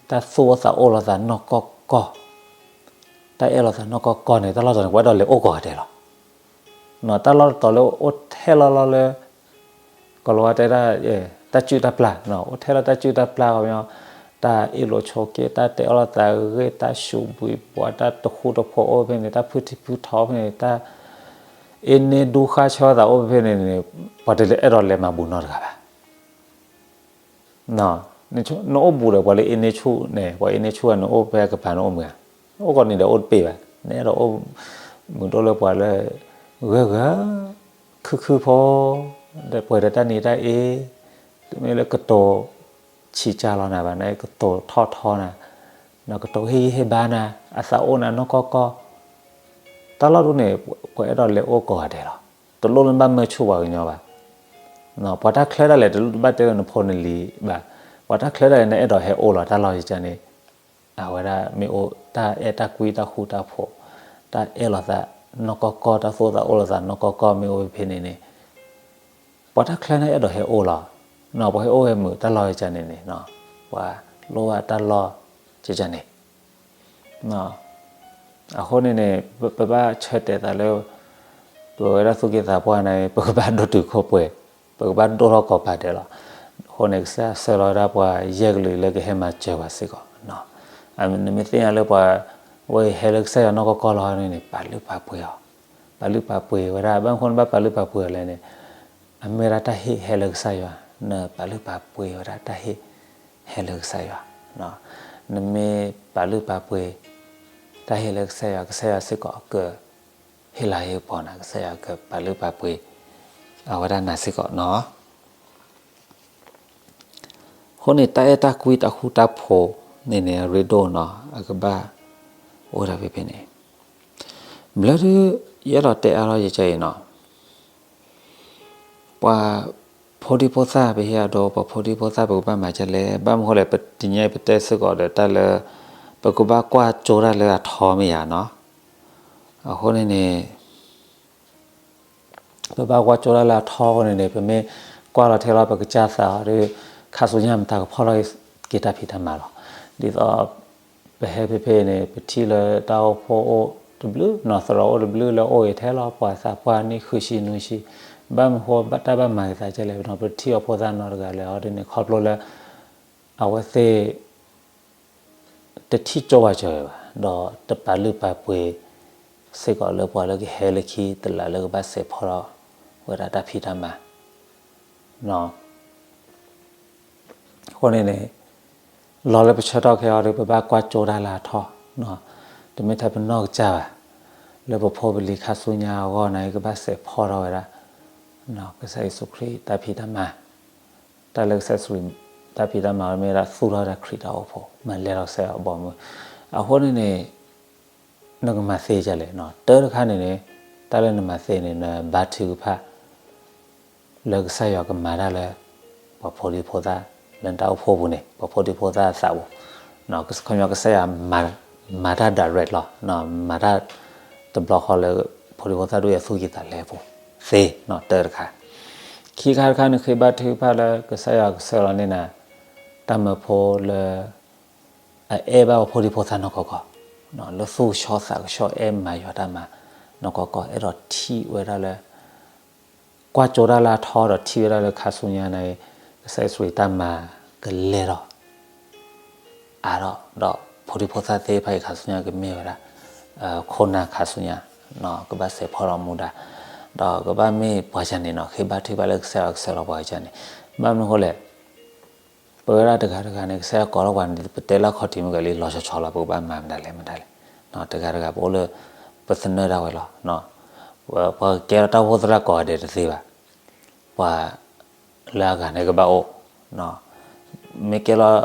တၢ်သူၣ်အိၣ်သးအိၣ်လိာ်သးနီၢ်ကီၢ်ကီၢ်, တၢ်အဲၣ်လိာ်သးနီၢ်ကီၢ်ကီၢ်န့ၣ် တၢ်လီၢ်တတီၤန့ၣ် ပှၤအဲၣ်ဒိးလဲၤအိၣ်ကိးဂၤဒဲးလီၤ. တၢ်လီၢ်တတီၤလၢအိၣ်ထဲလီၤလီၤလၢ ကီၤလၤဝါတဲဒၣ် တၢ်စုၣ်တၢ်ပျၢ်, အိၣ်ထဲလီၤတၢ်စုၣ်တၢ်ပျၢ် ခီပညီ တၢ်အ့ၣ်လိာ်ဆိးက့ တၢ်တဲအီၣ်လိာ်သးဂ့ၢ် တၢ်စူးဘှံးဘှီး တၢ်တဃူတဖိးအိၣ်ဖဲန့ၣ် တၢ်ဖုထံဖုထီဖဲန့ၣ် တၢ်အ့န့ဒူဃါဆၢသးအိၣ်ဖဲန့ၣ်န့ၣ် ပှၤတလဲၤအဲၣ်ဒိးလဲၤမၤဘူးနီတဂၤဘၣ်. နအိၣ်ဘူးဒီးပှၤလၢအ့န့ဆူၣ်န့ၣ် ပှၤအ့န့ဆူၣ် နအိၣ်ဖဲအကပၤနအိၣ်မုာ်ဧါ, အိၣ်ကိးနံၤဒီးအိၣ်တပ့ၢ်ဘၣ်, နအဲၣ်ဒိးအိၣ်မုာ်ဒိၣ်လၢပှၤလၢ ဂၢၢ်ဂၢၢ် ခုၣ်ခုၣ်ဖိ ဒီးပှဲၤဒီးတၢ်နံၤတၢ်အ့, တမ့ၢ်လၢကတိၤဆံးစၢ်လီၤနၤဘၣ်, နကတိၤထီၣ်ထီနၤ, နကတိၤဟ့ၣ်ဂံၢ်ဟ့ၣ်ဘါနၤ, အသးအိၣ်နၤနီၢ်ကီၢ်ကီၢ်, တၢ်လီၢ်ဒ်န့ၣ် ပှၤအဲၣ်ဒိးလဲၤအိၣ်ကိးဂၤဒဲးလီၤ. တလိၣ်လၢဘၣ်မၢဆူၣ်ပှၤကညီဘၣ်. ပှၤတၢ်ချၢဒၣ်လဲာ် တလိၣ်ဘၣ်တဲလၢနဖိနလံၤဘၣ်. ပှၤတၢ်ချၢဒၣ်လဲာ် နအဲၣ်ဒိးဟဲအိၣ်လီၤတၢ်လီၢ်ယကန့ၣ်, အဝဲဒၣ်မ့ၢ်အိၣ်တၢ်အဲၣ်တၢ်ကွံတၢ်ဃူတၢ်ဖိး, တၢ်အဲၣ်လိာ်သးနီၢ်ကီၢ်ကီၢ် တၢ်သူၣ်အိၣ်သးအိၣ်လိာ်သးနီၢ်ကီၢ်ကီၢ်မ့ၢ်အိၣ်ဖဲန့ၣ်န့ၣ်, ပှၤတၢ်ချၢန့ၣ်အဲၣ်ဒိးဟဲအိၣ်လီၤ. ပှၤဟဲအိၣ်ဝဲမုာ်တၢ်လီၢ်ယကန့ၣ်န့ၣ်, ပှၤလိၣ်ဘၣ်တၢ်လီၢ်ယကန့ၣ် အဃိန့ၣ်န့ၣ် ပဘၣ်ဆၢတဲာ်သးလၢ ပဝဲဒၣ်သူၣ်က့သးပှၢ်န့ၣ် ပကဘၣ်ဒိၣ်တုာ်ခိၣ်ပှဲၤ, ပကဘၣ်ဒိၣ်ထီၣ်ကိးပၤဒဲးလီၤ. အဃိန့ၣ် ကစၢ်ယွၤဆှၢလီၤဝဲဒၣ်ပှၤယဲၢ်ကလုာ်လၢကဟဲမၤစၢၤပှၤစ့ၢ်ကီး. နမ့ၢ်သ့ၣ်ညါလၢပှၤဝဲအံၤဟဲလၢကစၢ်ယွၤနီၢ်ကီၢ်ကီၢ်လီၤန့ၣ်န့ၣ် ပာ်လုၢ်ပာ်ပှ့ၤအီၤ, ပာ်လုၢ်ပာ်ပှ့ၤဝဲဒၣ်. ဘၣ်မနုၤဃိနဘၣ်ပာ်လုၢ်ပာ်ပှ့ၤအီၤလဲၣ်န့ၣ်, အမ့ၢ်ဝဲဒၣ်တၢ်ဟ့ၣ်ဟဲလၢကစၢ်ယွၤ, နပာ်လုၢ်ပာ်ပှ့ၤဝဲဒၣ်တၢ်ဟ့ၣ်ဟဲလၢကစၢ်ယွၤ. နမ့ၢ်ပာ်လုၢ်ပာ်ပှ့ၤ တၢ်ဟ့ၣ်လၢကစၢ်ယွၤ, ကစၢ်ယွၤစ့ၢ်ကီးကဟ့ၣ်လၤဟ့ၣ်ကပီၤနၤ, ကစၢ်ယွၤကပာ်လုၢ်ပာ်ပှ့ၤ အဝဲဒၣ်နၤစ့ၢ်ကီးနီၤ. အဃိန့ၣ် တၢ်အဲၣ်တၢ်ကွံတၢ်ဃူတၢ်ဖိးန့ၣ်န့ၣ် အရ့ဒိၣ်နီၤ, အကဘၣ်အိၣ်ဒၣ်ဖဲဖဲန့ၣ်. ဘျီဒုး ယအဲၣ်ဒိးတဲအါထီၣ်ယကဲအံၤနီၤ, ပှၤဖိဒံဖိသၣ် ပဟ့ၣ်အဒိ ပှၤဖိဒံဖိသၣ် ပကဘၣ်မၤဒ်လဲၣ်. ဘၣ်မနုၤဃိလဲၣ်, ပတနံၤအံၤပတဲစ့ၢ်ကီးဒီးတၢ်လၢ ပကဘၣ်ကွၢ်ကၠိတၢ်လၢအထီမ့ၢ်ဧါနီၤ. အဃိန့ၣ်န့ၣ် ပဘၣ်ကွၢ်ကၠိတၢ်လၢအထီအဃိန့ၣ်န့ၣ် ပမ့ၢ်ကွၢ်လီၤထဲလီၤပကစၢ်သးအီၤဒီး ခါဆူညါမတၤကဖီၣ်လီၤက့ၤတၢ်ဖံးတၢ်မၤလီၤ. ဒ်သိး ပဟဲဖဲဖဲအံၤန့ၣ် ပထံၣ်လၢတၢ်အိၣ်ဖှိၣ်အိၣ်တဘျုးနီၤ, သရိာ်အိၣ်တဘျုးလၢအိၣ်အံၤထဲလီၤ, ပှၤသးပှၢ်နံၣ်ဃုဆံနွံဆံ, ဘၣ်မနုၤဃိ ဘၣ်တၢ်ဘၣ်မၤက့ၤသးဒ်လဲၣ်နီၤ, ပထံၣ်အဖိသၣ်နီတဂၤလဲၣ်အီၤဒ်န့ၣ် ခီဖျိလၢ အဝဲသ့ၣ် တထံၣ်ကၠိဝဲကၠိဝဲဘၣ်, ဒီးတပာ်လုၢ်ပာ်ပှ့ၤစ့ၢ်ကီးလၢပှၤလၢကဟဲလၢခံတလးလၢကဘၣ်စဲးဖီၣ်ထီၣ်ဝဲဒၣ်တၢ်ဖံးတၢ်မၤ အဃိန့ၣ်န့ၣ် လီၤလၢပဆၢထီၣ်ခဲအံၤဒီး ပဘၣ်ကွၢ်ကၠိတၢ်လၢအထီ, တမ့ၢ်ထဲပနီၢ်ကစၢ်ဘၣ်, လၢပဖိပလံၤခါဆူညါအဂီၢ်န့ၣ် ကဘၣ်စဲးဖီၣ်ထီၣ်ဝဲဒၣ် ကစၢ်ယ့ၣ်ၡူးခရံာ်တၢ်ဖံးတၢ်မၤ, တၢ်လၢကစၢ်ယ့ၣ်ၡူးခရံာ်တၢ်ဖံးတၢ်မၤဝဲမ့ၢ်ဝဲဒၣ် သူၣ်ထီၣ်ဝဲဒၣ်ခရံာ်တၢ်အိၣ်ဖှိၣ် မၤလဲၢ်ထီၣ်ကစၢ်ယွၤအဘီအမုၢ်. အဃိန့ၣ်န့ၣ် နကမၤသ့ဒ်လဲၣ်, တၢ်တခါန့ၣ်န့ၣ် တၢ်လၢနမၤသ့န့ၣ် နဘါထုကဖၣ် လၢကစၢ်ယွၤကမၤတၢ်လၢ ပှၤဖိဒံဖိသၣ်လၢနတၢ်အိၣ်ဖှိၣ်ပူၤန့ၣ်, ပှၤဖိဒံဖိသၣ်အသးပူၤ, ခီပညီကစၢ်ယွၤ မၤတၢ် direct လီၤ, မၤတၢ်တဘျီဃီလၢဖိဒံဖိသၣ်ဒိၣ်ယၤသူၣ်ကံၢ်သးလဲပူၤသ့, တၢ်တခါ. ခံခါတခါန့ၣ် ဃ့ဘါထုကဖၣ်လၢကစၢ်ယွၤကဆှၢလီၤန့ၢ်နၤ တၢ်မၢဖိလၢ အအဲၣ်ဘၣ်ပှၤဖိဒံဖိသၣ်နီၢ်ကီၢ်ကီၢ်, လၢသူၣ်ကဆှီသးကဆှီ အဲၣ်မၤယွၤတၢ်မၤနီၢ်ကီၢ်ကီၢ်, အဲၣ်ဒိးထံၣ်ဝဲဒၣ်လၢ ကွၢ်ကၠိတၢ်လၢအထီဒီးထံၣ်ဝဲဒၣ်လၢခါဆူညါန့ၣ် ကစၢ်ယ့ၣ်ၡူးခရံာ်တၢ်မၤကလဲၢ်ထီၣ် အါထီၣ်, ဒီးဖိဒံဖိသၣ်သ့ၣ်တဖၣ်အံၤ ခါဆူညါကမ့ၢ်ဝဲဒၣ် ခိၣ်နၢ်ခါဆူညါ, ကဘၣ်စဲးဖီၣ်ထီၣ်မူဒါ, ဒီးကဘၣ်မ့ၢ်ပှၤကန့ၣ်နီၤ, ဃ့ဘါထုကဖၣ်လၢကစၢ်ယွၤကဆှၢလီၤပှၤကန့ၣ်. ဘၣ်မနုၤအဃိလဲၣ်, ပဝဲဒၣ်တဂၤတဂၤန့ၣ် ကစၢ်ယွၤကိးထီၣ်ပှၤန့ၣ် ပတဲလၢအခီၣ်ထံးမုၢ်ကလံ လီၤဆီဆီလီၤ, ပကဘၣ်မၤမတၤလဲၣ်မတၤလဲၣ်, တဂၤတဂၤ ပအိၣ်လၢ ပသနၢၣ်ဒၣ်ဝဲလီၤ. ပှၤကကဲထီၣ်တၢ်အိၣ်ဖှိၣ်သရၣ်ကိးဂၤဒဲးတသ့ဘၣ်, ပှၤလၢအဂၤန့ၣ်ကဘၣ်အိၣ်, မ့ၢ်ကဲလီၤ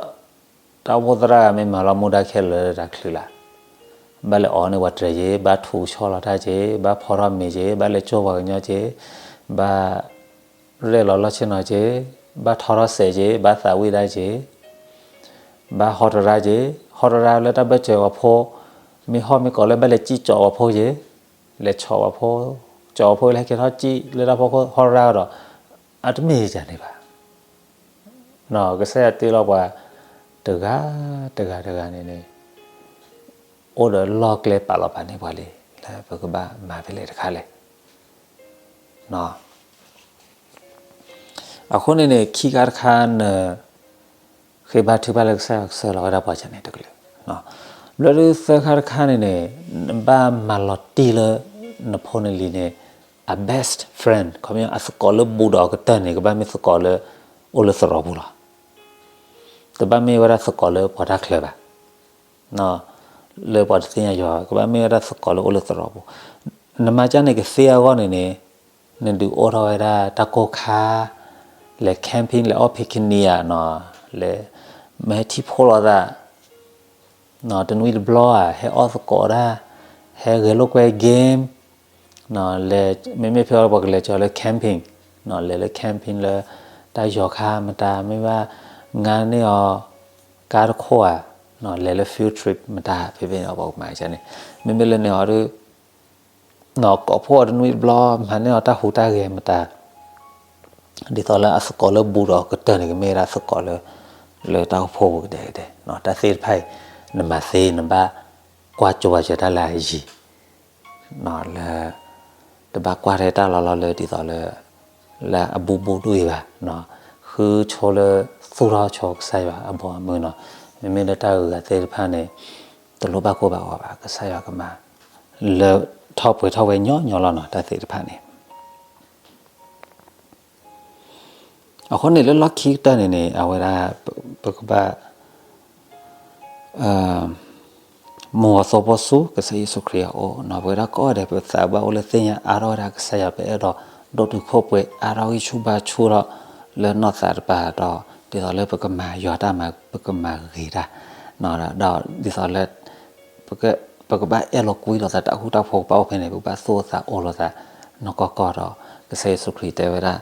တၢ်အိၣ်ဖှိၣ်သရၣ်ဂၤမ့ၢ်မၤလီၤမူဒါခဲလၢာ်လၢတၢ်ချုးလၢ်, ဘၣ်လဲၤအီၣ်န့ၢ်ပှၤတြဲၤက့ၤ, ဘၣ်ထူးကဆှီလီၤတၢ်က့ၤ, ဘၣ်ဖီထီၣ်မ့ၤက့ၤ, ဘၣ်လဲၤကၠိပှၤကညီက့ၤ, ဘၣ်ရဲၣ်လီၤလီၢ်ဆ့ၣ်နီၤက့ၤ, ဘၣ်ထီထီၣ်စဲးက့ၤ, ဘၣ်သးဝံၣ်တၢ်က့ၤ, ဘၣ်ဟီတရါက့ၤ, ဟီတရါလၢတၢ်ဘၢၣ်စၢၤပှၤဖိ, မ့ၢ်ဟီၣ်မ့ၢ်ကီးလၢဘၣ်လဲၤစံၣ်ကၠီးပှၤဖိက့ၤ, လဲၤဆီးပှၤဖိ, ကၠီးပှၤဖိလၢဟဲကဲထီၣ်စံၣ်လၢတၢ်ဖီခိၣ်ဟီတရါဒီး, အတမ့ၢ်ဒ်န့ၣ်ဘၣ်. ကစၢ်ယွၤတ့လီၤပှၤ တဂၤတဂၤတဂၤန့ၣ်န့ၣ် အိၣ်ဒီးလီၢ်ကျဲပာ်လီၤပာ်န့ၢ်ပှၤလံ, လၢပကဘၣ်မၤဖဲလဲၣ်တခါလဲၣ်. အဃိန့ၣ်န့ၣ် ခံခါတခါန့ၣ် ဃ့ဘါထုကဖၣ်လၢကစၢ်ယွၤကဆှၢလီၤဝဲဒၣ်ပှၤကန့ၣ်တကလုာ်. ဘျီဒုးသၢခါတခါန့ၣ်န့ၣ် နဘၣ်မၤလီၤတံၢ်လၢ နဖိနလံၤန့ၣ် အ best friend ခီပညီအသကိးလၢဘူးဒီးအကတၢၢ်န့ၣ် ကဘၣ်မ့ၢ်သကိးလၢ အိၣ်လၢသရိာ်ပူၤလီၤ. တဘၣ်မ့ၢ်ဝဲဒၣ်သကိးလၢပှၤတၢ်ချၢဘၣ်, လၢပှၤတသ့ၣ်ညါယွၤ, ကဘၣ်မ့ၢ်ဝဲဒၣ်သကိးလၢအိၣ်လၢသရိာ်ပူၤ. နမၤကန့ၣ်ကသ့အဂီၢ်န့ၣ်န့ၣ် နဒုးအိၣ်ထီၣ်ဝဲဒၣ်တၢ်ကိၢ်ခါ, လဲၤ camping လဲၤအီၣ် picnic ဧါနီၤ, လဲၤ မ့ၢ်ဟဲထံၣ်ဖိလိာ်သး တနွံတဘျီဧါ, ဟဲအီၣ်သကိးတၢ်, ဟဲဂဲၤလိာ်ကွဲ game, လဲၤ မ့မ့ၢ်ဖဲအီၤပှၤကလဲၤကၠီၤလၢ camping, လဲၤလၢ camping လၢ တၢ်ယီၤခါမတၤ, မ့ၢ်ဘၣ် ငါန့ၢ်အီၤ ကါတခိၣ်ဧါ, လဲၤလၢ field trip မတၤ, ဖဲဖဲန့ၣ်ပှၤကမၤကန့ၣ်, မ့မ့ၢ်လၢန့ၣ်အီၤဒုး ကိးဖှိၣ်အီၤတနွံတဘျီ, မၤန့ၢ်အီၤတၢ်ဟူးတၢ်ဂဲၤမတၤ, ဒ်သိးလၢအသကိးလၢဘူးဒီးအကတၢၢ်န့ၣ် ကမ့ၢ်ဝဲဒၣ်သကိးလၢ လၢတၢ်အိၣ်ဖှိၣ်ပူၤကဒဲကဒဲ, တၢ်သ့ၣ်တဖၣ်အံၤ နမၤသ့ နဘၣ်ကွၢ်ကၠိဝဲကၢၤတၢ်လၢအယံၤ လၢ တဘၣ်ကွၢ်ထဲတၢ်လီၤလီၤလၢဒ်သိးလၢ လၢအဘူးဘူးဒ်အံၤဘၣ်, ဃုဆိလၢသူၣ်ထီၣ်ဆိကစၢ်ယွၤအဘီအမုၢ်နီၤ, မ့မ့ၢ်လၢတၢ်ဂုၤဂၤသ့ၣ်တဖၣ်န့ၣ် တလိၣ်ဘၣ်ကိၢ်ဘၣ်ဂီၤဘၣ်, ကစၢ်ယွၤကမၤ လၢထီၣ်ပှဲၤထီၣ်ဝဲညီညီလီၤနီၤ, တၢ်သ့ၣ်တဖၣ်န့ၣ် အဃိန့ၣ်လၢလီၢ်ခံကတၢၢ်န့ၣ်န့ၣ် အဝဲဒၣ် ပကဘၣ် မူအသီဖိဆူ ကစၢ်ယ့ၣ်ၡူးခရံာ်အအိၣ်နီၤ, ပဝဲဒၣ်ကိးဂၤဒဲး ပသးဘၣ်အိၣ်လၢသ့ၣ်ညါအါထီၣ်ဝဲဒၣ်ကစၢ်ယွၤ, ပအဲၣ်ဒိးဒိၣ်တုာ်ခိၣ်ပှဲၤ အါထီၣ်ဂံၢ်ဆူၣ်ဘါဆူၣ်ဒီး လၢနီၢ်သးတပၤဒီး ဒ်သိးလၢပကမၤယွၤတၢ်မၤ ပကမၤဂ့ၤတၢ် ဒီးဒ်သိးလၢ ပကဘၣ်အဲၣ်လီၤကွံလိာ်သးတၢ်ဃူတၢ်ဖိးကဘၣ်အိၣ်ဖဲန့ၣ် ပကဘၣ်သူၣ်အိၣ်သးအိၣ်လိာ်သး နီၢ်ကီၢ်ကီၢ်ဒီး ကစၢ်ယ့ၣ်ၡူးခရံာ်တဲဝဲဒၣ်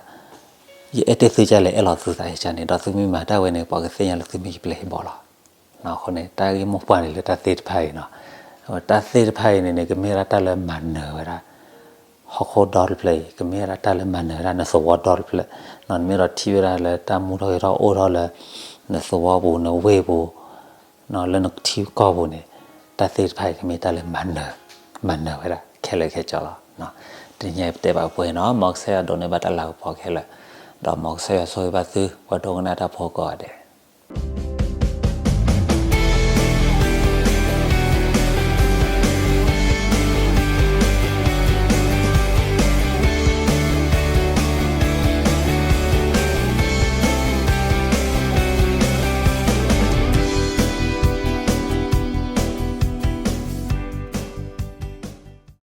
ယအဲၣ်တ့ၢ်သုဒ်လဲၣ် အဲၣ်လီၤသုသးဒ်န့ၣ်, ဒီးသုမ့ၢ်မၤတၢ်ဝဲန့ၣ် ပှၤကသ့ၣ်ညါလၢသုမ့ၢ်ယပျဲၢ်ယဘီၣ်လီၤ. အဃိန့ၣ် တၢ်ဂ့ၢ်မိၢ်ပှၢ်န့ၣ်လၢတၢ်သ့ၣ်တဖၣ်အံၤနီၤ, တၢ်သ့ၣ်တဖၣ်အံၤန့ၣ်န့ၣ် ကမ့ၢ်ဝဲဒၣ်တၢ်လၢမၤနၢၤဝဲဒၣ် ဟီၣ်ခိၣ်ဒီတဖျၢၣ်အံၤ, ကမ့ၢ်ဝဲဒၣ်တၢ်လၢမၤနၢၤဝဲဒၣ်နသဝီဒီတဖျၢၣ်, နမ့ၢ်ဒီးထံၣ်ဝဲဒၣ်လၢတၢ်မူထီၣ်ဂဲၤထီၣ်အိၣ်ထီၣ်လၢ နသဝီပူၤ နဝ့ၢ်ပူၤ လၢနထံကီၢ်ပူၤန့ၣ်, တၢ်သ့ၣ်တဖၣ်အံၤကမ့ၢ်တၢ်လၢမၤနၢၤ, မၤနၢၤဝဲဒၣ်ခဲလၢာ်ခဲဆ့လီၤ. တနံၤအံၤပတဲဘၣ်ပှဲၤနီၤ, မ်ကစၢ်ယွၤဒိးန့ၢ်ဘၣ်တၢ်လၤကပီၤခဲလၢာ်, ဒီးမ်ကစၢ်ယွၤဆိၣ်ဂ့ၤဘၣ်သု ပှၤဒိကနၣ်တၢ်ဖိကိးဂၤဒဲး.